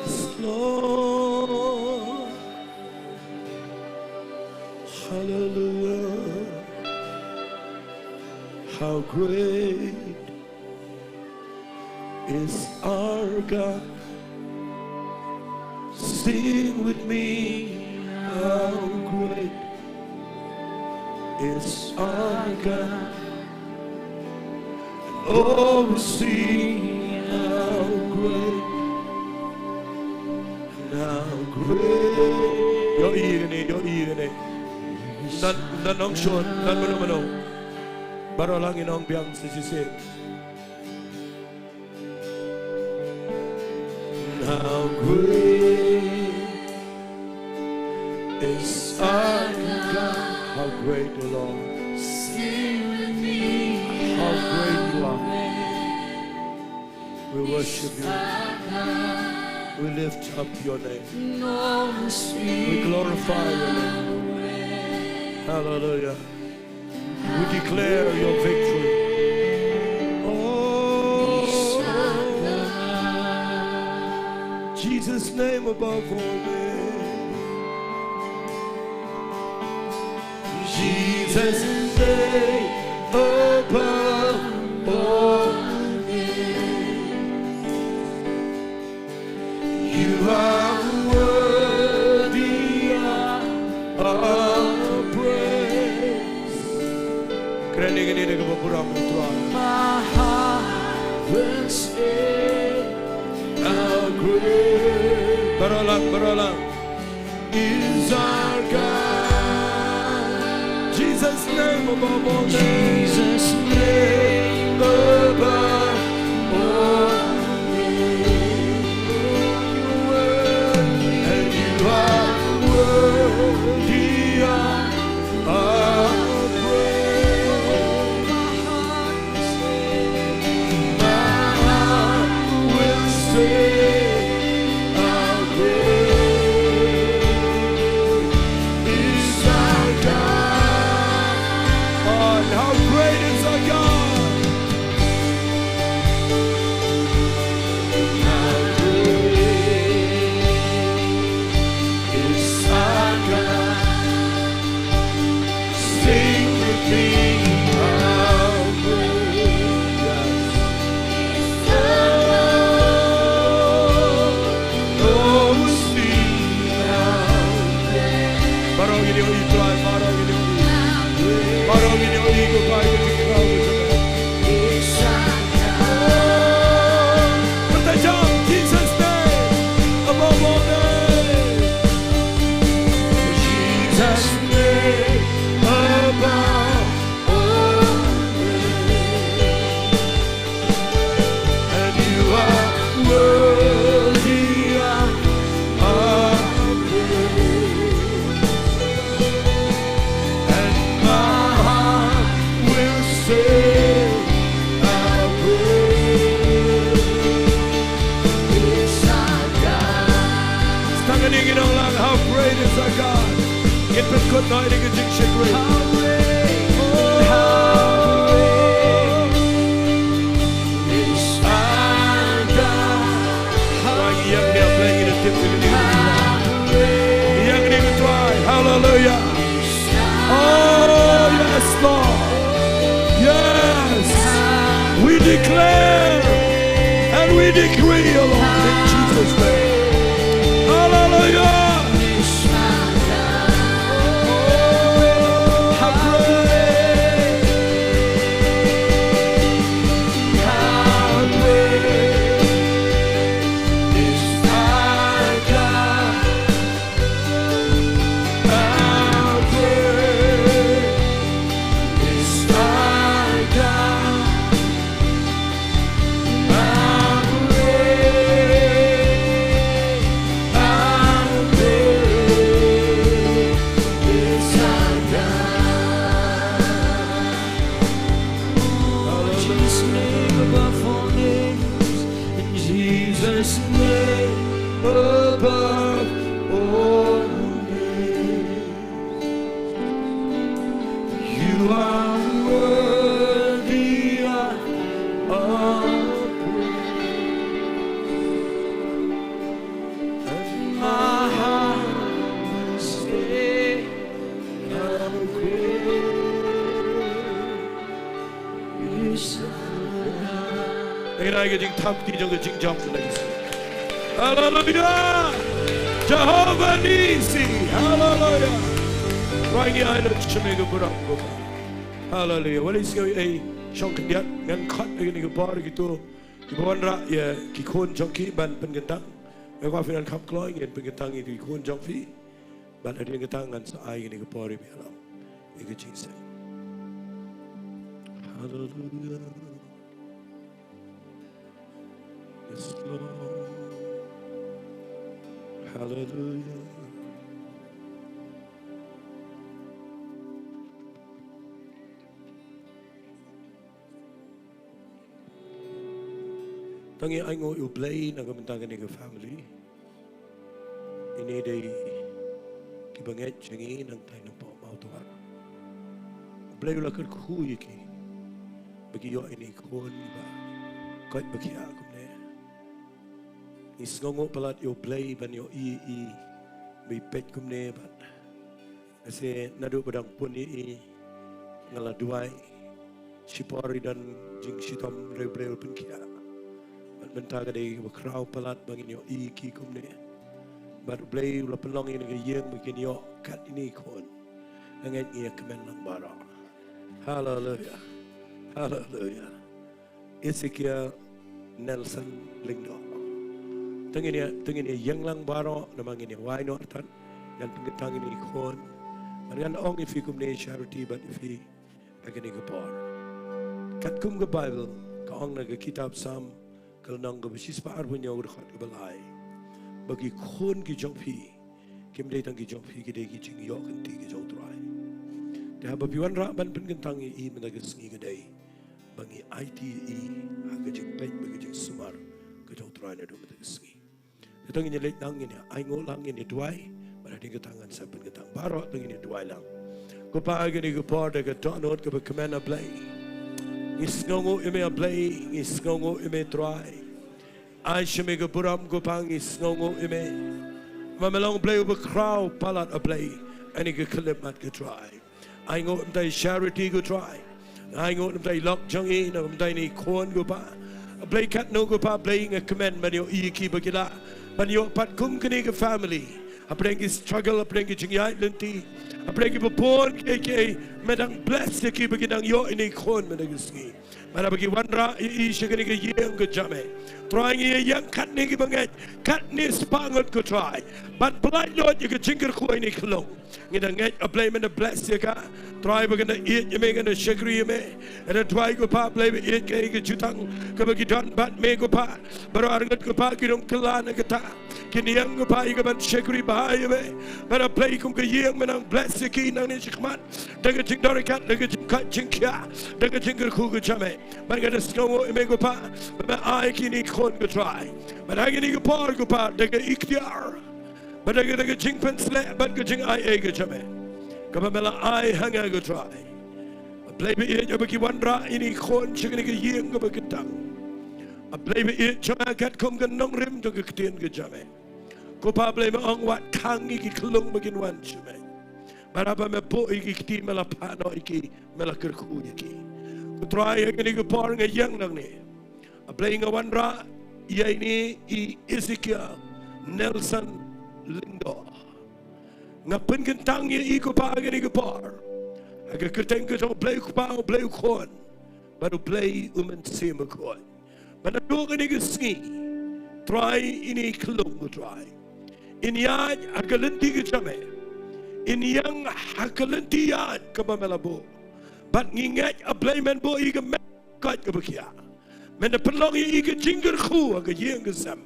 Yes, Lord. Hallelujah. How great is our God. Sing with me, how great is our God. And all will sing, how great, how great. Ïohi kane, ïohi kane. Ngan, ngan ong shwa, ngan mano mano. Baroh lang ngin ong biang shisien. How great is our God. How great, O Lord. How great you are. We worship you. We lift up your name. We glorify your name. Hallelujah. We declare your victory. Oh, Jesus' name above all names. Jesus' name above all names. You are worthy of our praise. Kren ïa kane da kaba burom, Trai. My heart will sing, how great. Baroh lang, baroh lang. Is our God. Jesus' name above all names. Jesus' name above all names. And you are worthy of our praise. My heart will sing, how great is our God. Kut noh ïa ka jingshakri. How great, how great is our God. Hallelujah. Hallelujah. Oh, yes, Lord. Yes. We declare and we decree, O Lord, in Jesus' name. Hallelujah. Oh, how great, how great is our God. How great is our God. How great, how great is our God. Oh, Jesus' name above all names. In Jesus' name above all names. You are worthy of all praise. And my heart will sing how great is our God. Ngi ai ka jingthap kti jong ka jingjop. Haleluya. Jehovah Nissi. Haleluya. Trai ngi ai lade sha me ka burom ko Pa. Haleluya. Wat la sngew ei shong khyndiat, ngan khot ïa kine ki por kito kiba wanrah ïa ki khun jong ki ban pynkyntang. Nga kwah phin kham kloi, ngin pynkyntang ïa ki khun jong phi. Bad hadien kata ngan sa ai kane ka por ïa phi ïalam ïa ka jingseng. Haleluya. Yes, Lord. Haleluya. Tang ïa ainguh ïa U Blei na ka bynta kane ka family. Ine dei kiba ngeit jong ngi nangtai nangpoh mawtwar. U Blei u la kyrkhu ïa ki ba ki ïoh ine i khun ba koit ba khiah kumne. Ngi sngewnguh palat ïa U Blei ban ïohi ïa i ba i peit kumne bad Ase naduh ba dang pun ïa i nga la duwai. Shipor i don jingshitom briew briew pynkhiah. Bad mynta ka dei ba khraw palat ba ngin ïoh i ki kumne. Bad U Blei u la pynlong ïa ka ïing ba kin ïoh kat ine i khun. Nga ngeit ngi ïa kmen lang baroh. Haleluya. Haleluya. Ezekiel Nelson Lyngdoh. Te ngin ïa, te ngin ïa ïeng lang baroh, namar ngin ïa wai noh artat. Ngan pynkyntang ïa i khun. Bad ngan ong ïa phi kumne Charity bad ïa phi ha kane ka por. Katkum ka Baibl ka ong na ka kitab Salm ka lynnong kaba shispah arphew hynñiew, ka dkhot kaba lai, ba ki khun ki jong phi kim dei tang ki jong phi, ki dei ki jingïoh kynti ka jong U Trai. Te haba phi wanrah ban pynkyntang ïa i mynta ka sngi ka dei ba ngi aiti ïa i ha ka jingpeit bad ka jingsumar ka jong U Trai naduh mynta ka sngi. Te to ngin ïa leit lang, ngin ïa ainguh lang, ngin ïa duwai. Bad hadien kata ngan sa pynkyntang baroh, to ngin ïa duwai lang. Ko Pa, ha kane ka por da ka dohnud kaba kmen, A Blei, ngi sngewnguh ïa me, A Blei, ngi sngewnguh ïa me Trai. Ai sha me ka burom ko Pa, ngi sngewnguh ïa me. Ma me long Blei uba khraw palat, A Blei, ha kane ka khyllipmat ko Trai. Ainguh na bynta i Charity ko Trai. Ainguh na bynta i lok jong i, na bynta ine i khun ko Pa. A Blei katno ko Pa, Blei nga kmen ban ïohi ïa ki ba ki lah ban ïoh pat kum kane ka family. Hapdeng ki struggle, hapdeng ki jingïaid lynti, hapdeng kiba bun kiei kiei, me dang bless ïa ki ba ki dang ïoh ine i khun mynta ka sngi. Bad haba ki wanrah ïa i sha kane ka ïing ka jong me, Trai, ngi ïa ïeng katne kiba ngeit, katne spah ngut ko Trai, ban pyllait lut ïa ka jingkyrkhu ha ine i khyllung. Ngi da ngeit, A Blei, men da bless ïa ka. Trai, ba kan da ïeit ïa me, kan da shakri ïa me. Nga da duwai ko Pa, Blei, ba ïeit ka, ka jutang kaba ki don bad me ko Pa. Baroh arngut ko Pa ki rung kylla na kata. Ki niang ko Pa ïa ka ban shakri bha ïa me. Bad A Blei, kum ka ïing me nang bless ïa ki nangne shakhmat da ka jingdonkam, da ka jingkoit jingkhiah, da ka jingkyrkhu ka jong me. Bad nga da sngewnguh ïa me ko Pa ba me ai kine ki khun ko Trai. Bad ha kine ki por ko Pa, da ka iktiar, bad da ka, da ka jingpynsleh bad ka jingaiei ka jong me, kaba me la ai ha nga ko Trai. A Blei ba ïeit, haba ki wanrah ïa kine ki khun sha kane ka ïing kaba kyntang, A Blei ba ïeit jong nga, katkum ka nongrim jong ka ktien ka jong me, ko Pa Blei, me ong, wat khang ïa ki khyllung ba kin wan sha me. Bad haba me buh ïa ki kti, me la phah noh ïa ki, me la kyrkhu ïa ki. Ko Trai, ha kane ka por nga ïeng nangne, A Blei, nga wanrah ïa ine i Ezekiel Nelson Lyngdoh. Nga pynkyntang ïa i, ko Pa, ha kane ka por ha ka kyrteng ka jong U Blei U Kpa, U Blei U Khun bad U Blei U Mynsiem Bakhuid. Bad naduh kane ka sngi, Trai, ine i khyllung, ko Trai, in ïaid ha ka lynti ka jong me, in ïeng ha ka lynti ïaid kaba me la buh. Bad ngi ngeit, A Blei, men buh ïa ka met koit kaba khia. Men da pynlong ïa i ka jingkyrkhu ha ka ïing ka sem,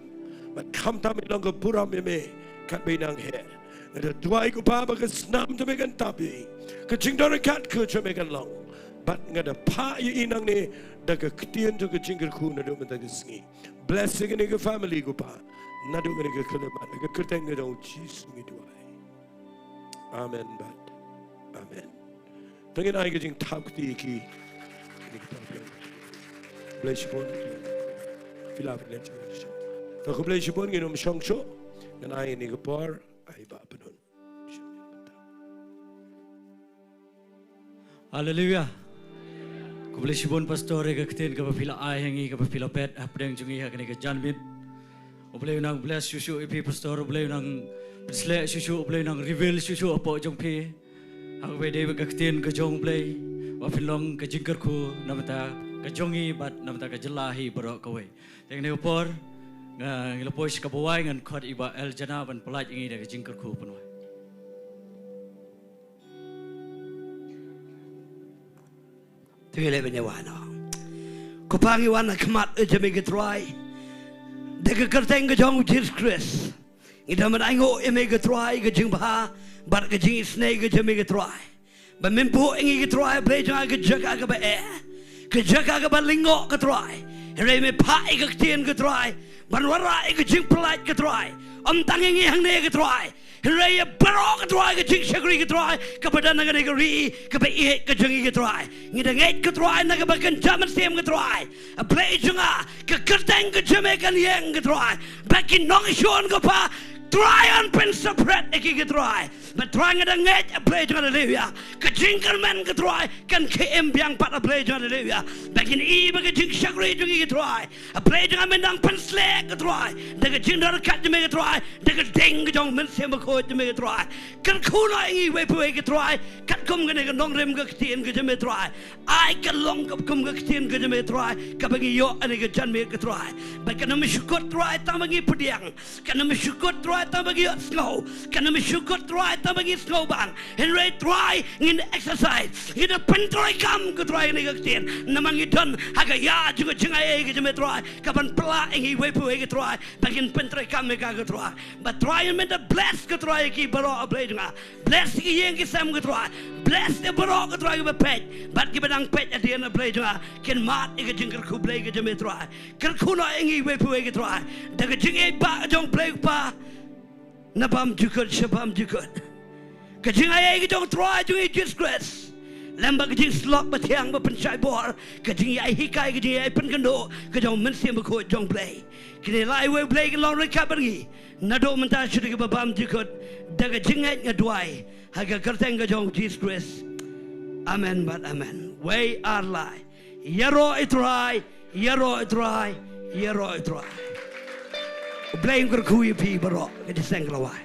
bad khamtam in long ka burom ïa me katba i nang heh. Nga da duwai, ko Pa, ba ka snam jong me kan tap ïa i, ka jingdonkam ka jong me kan long. Bad nga da phah ïa i nangne da ka ktien jong ka jingkyrkhu naduh mynta ka sngi. Bless ïa kane ka family, ko Pa, naduh kane ka khyllipmat. Ha ka kyrteng ka jong U Jisu ngi duwai. Amen bad amen. To ngin ai ka jingthaw kti ïa ki. Khublei shibun. Phi lah ban leit sha. To khublei shibun, ngin ym shong shuh. Ngan ai ïa kane ka por, ai Bah Pynnun. Haleluia. Khublei shibun Pastor ïa ka ktien kaba phi la ai ha ngi, kaba phi la peit hapdeng jong ngi ha kane ka janmiet. U Blei un nang bless shuh shuh ïa phi Pastor, U Blei un nang pynsleh shuh shuh, U Blei un nang reveal shuh shuh hapoh jong phi ha kaba ïadei bad ka ktien ka jong U Blei, ba phin long ka jingkyrkhu na bynta ka jong ngi bad na bynta ka jylla hi baroh kawei. Te ha kane ka por, nga, ngi la poi sha kaba wai, ngan khot ïa i Bah Eljana ban pyllait ïa ngi da ka jingkyrkhu pynwai. To ngin leit ban ïa wan noh. Ko Pa, ngi wan ha khmat jong me ko Trai, da ka kyrteng ka jong U Jisu Khrist. Ngi dang ban ainguh ïa me ko Trai, ka jingbha bad ka jingisynei ka jong me ko Trai, ba men buh ïa ngi ko Trai, Blei jong nga, ka jaka kaba eh, ka jaka kaba lyngngoh ko Trai. Hynrei me phah ïa ka ktien ko Trai ban wanrah ïa ka jingpyllait ko Trai, ym tang ïa ngi hangne ko Trai, hynrei ïa baroh ko Trai ka jingshakri ko Trai, kaba don ha kane ka ri kaba ïeit ka jong ngi ko Trai. Ngi da ngeit ko Trai, na kaba kynja mynsiem ko Trai, A Blei jong nga, ka kyrteng ka jong me kan ïeng ko Trai, ba ki nongshun ko Pa, Trai, yn pynseparate ïa ki ko Trai. Bad Trai, nga da ngeit, A Blei jong nga, haleluia, ka jingkyrmen ko Trai kan khie im biang pat, A Blei jong nga, haleluia, ba kin ïohi ba ka jingshakri jong ngi ko Trai, A Blei jong nga, men dang pynsleh ko Trai da ka jingdonkam jong me ko Trai, da ka ding ka jong U Mynsiem Bakhuid jong me ko Trai. Kyrkhu noh ïa ngi iwei pa iwei ko Trai, katkum kane ka nongrim ka ktien ka jong me Trai. Ai ka long katkum ka ktien ka jong me Trai, kaba ngi ïoh ha kane ka janmiet ko Trai. Bad kan ym shukut Trai tang ba ngi pdiang, kan ym shukut Trai tang ba ngi ïohsngew, kan ym shukut Trai tang ba ngi sngewbang. Hynrei Trai, ngin exercise, ngin da pyntreikam ko Trai ïa kane ka ktien, namar ngi don ha ka ïa jong ka jingaiei ka jong me Trai, kaban pynlah ïa ngi iwei pa iwei ko Trai ba ngin pyntreikam ïa ka ko Trai. Bad Trai, men da bless ko Trai ïa ki baroh, A Blei jong nga. Bless ïa ki ïing ki sem ko Trai. Bless ïa baroh ko Trai kiba peit bad kiba dang peit hadien, A Blei jong nga, kin mad ïa ka jingkyrkhu Blei ka jong me Trai. Kyrkhu noh ïa ngi iwei pa iwei ko Trai da ka jingïeit ba ka jong U Blei U Kpa, na bymjukut sha bymjukut. Ka jingaiei ka jong U Trai jong ngi Jisu Khrist, lem bad ka jingsyllok bathiang ba pynshai bor, ka jingïahikai, ka jingïaipynkynduh ka jong U Mynsiem Bakhuid jong U Blei, kine lai iwei U Blei kin long ryngkat bad ngi naduh mynta sha ka bymjukut. Da ka jingngeit nga duwai ha ka kyrteng ka jong U Jisu Khrist. Amen bad amen. Wei ar lai. Ïaroh ïa U Trai, ïaroh ïa U Trai, ïaroh ïa U Trai. U Blei un kyrkhu ïa phi baroh, ka jingïaseng ka la wai.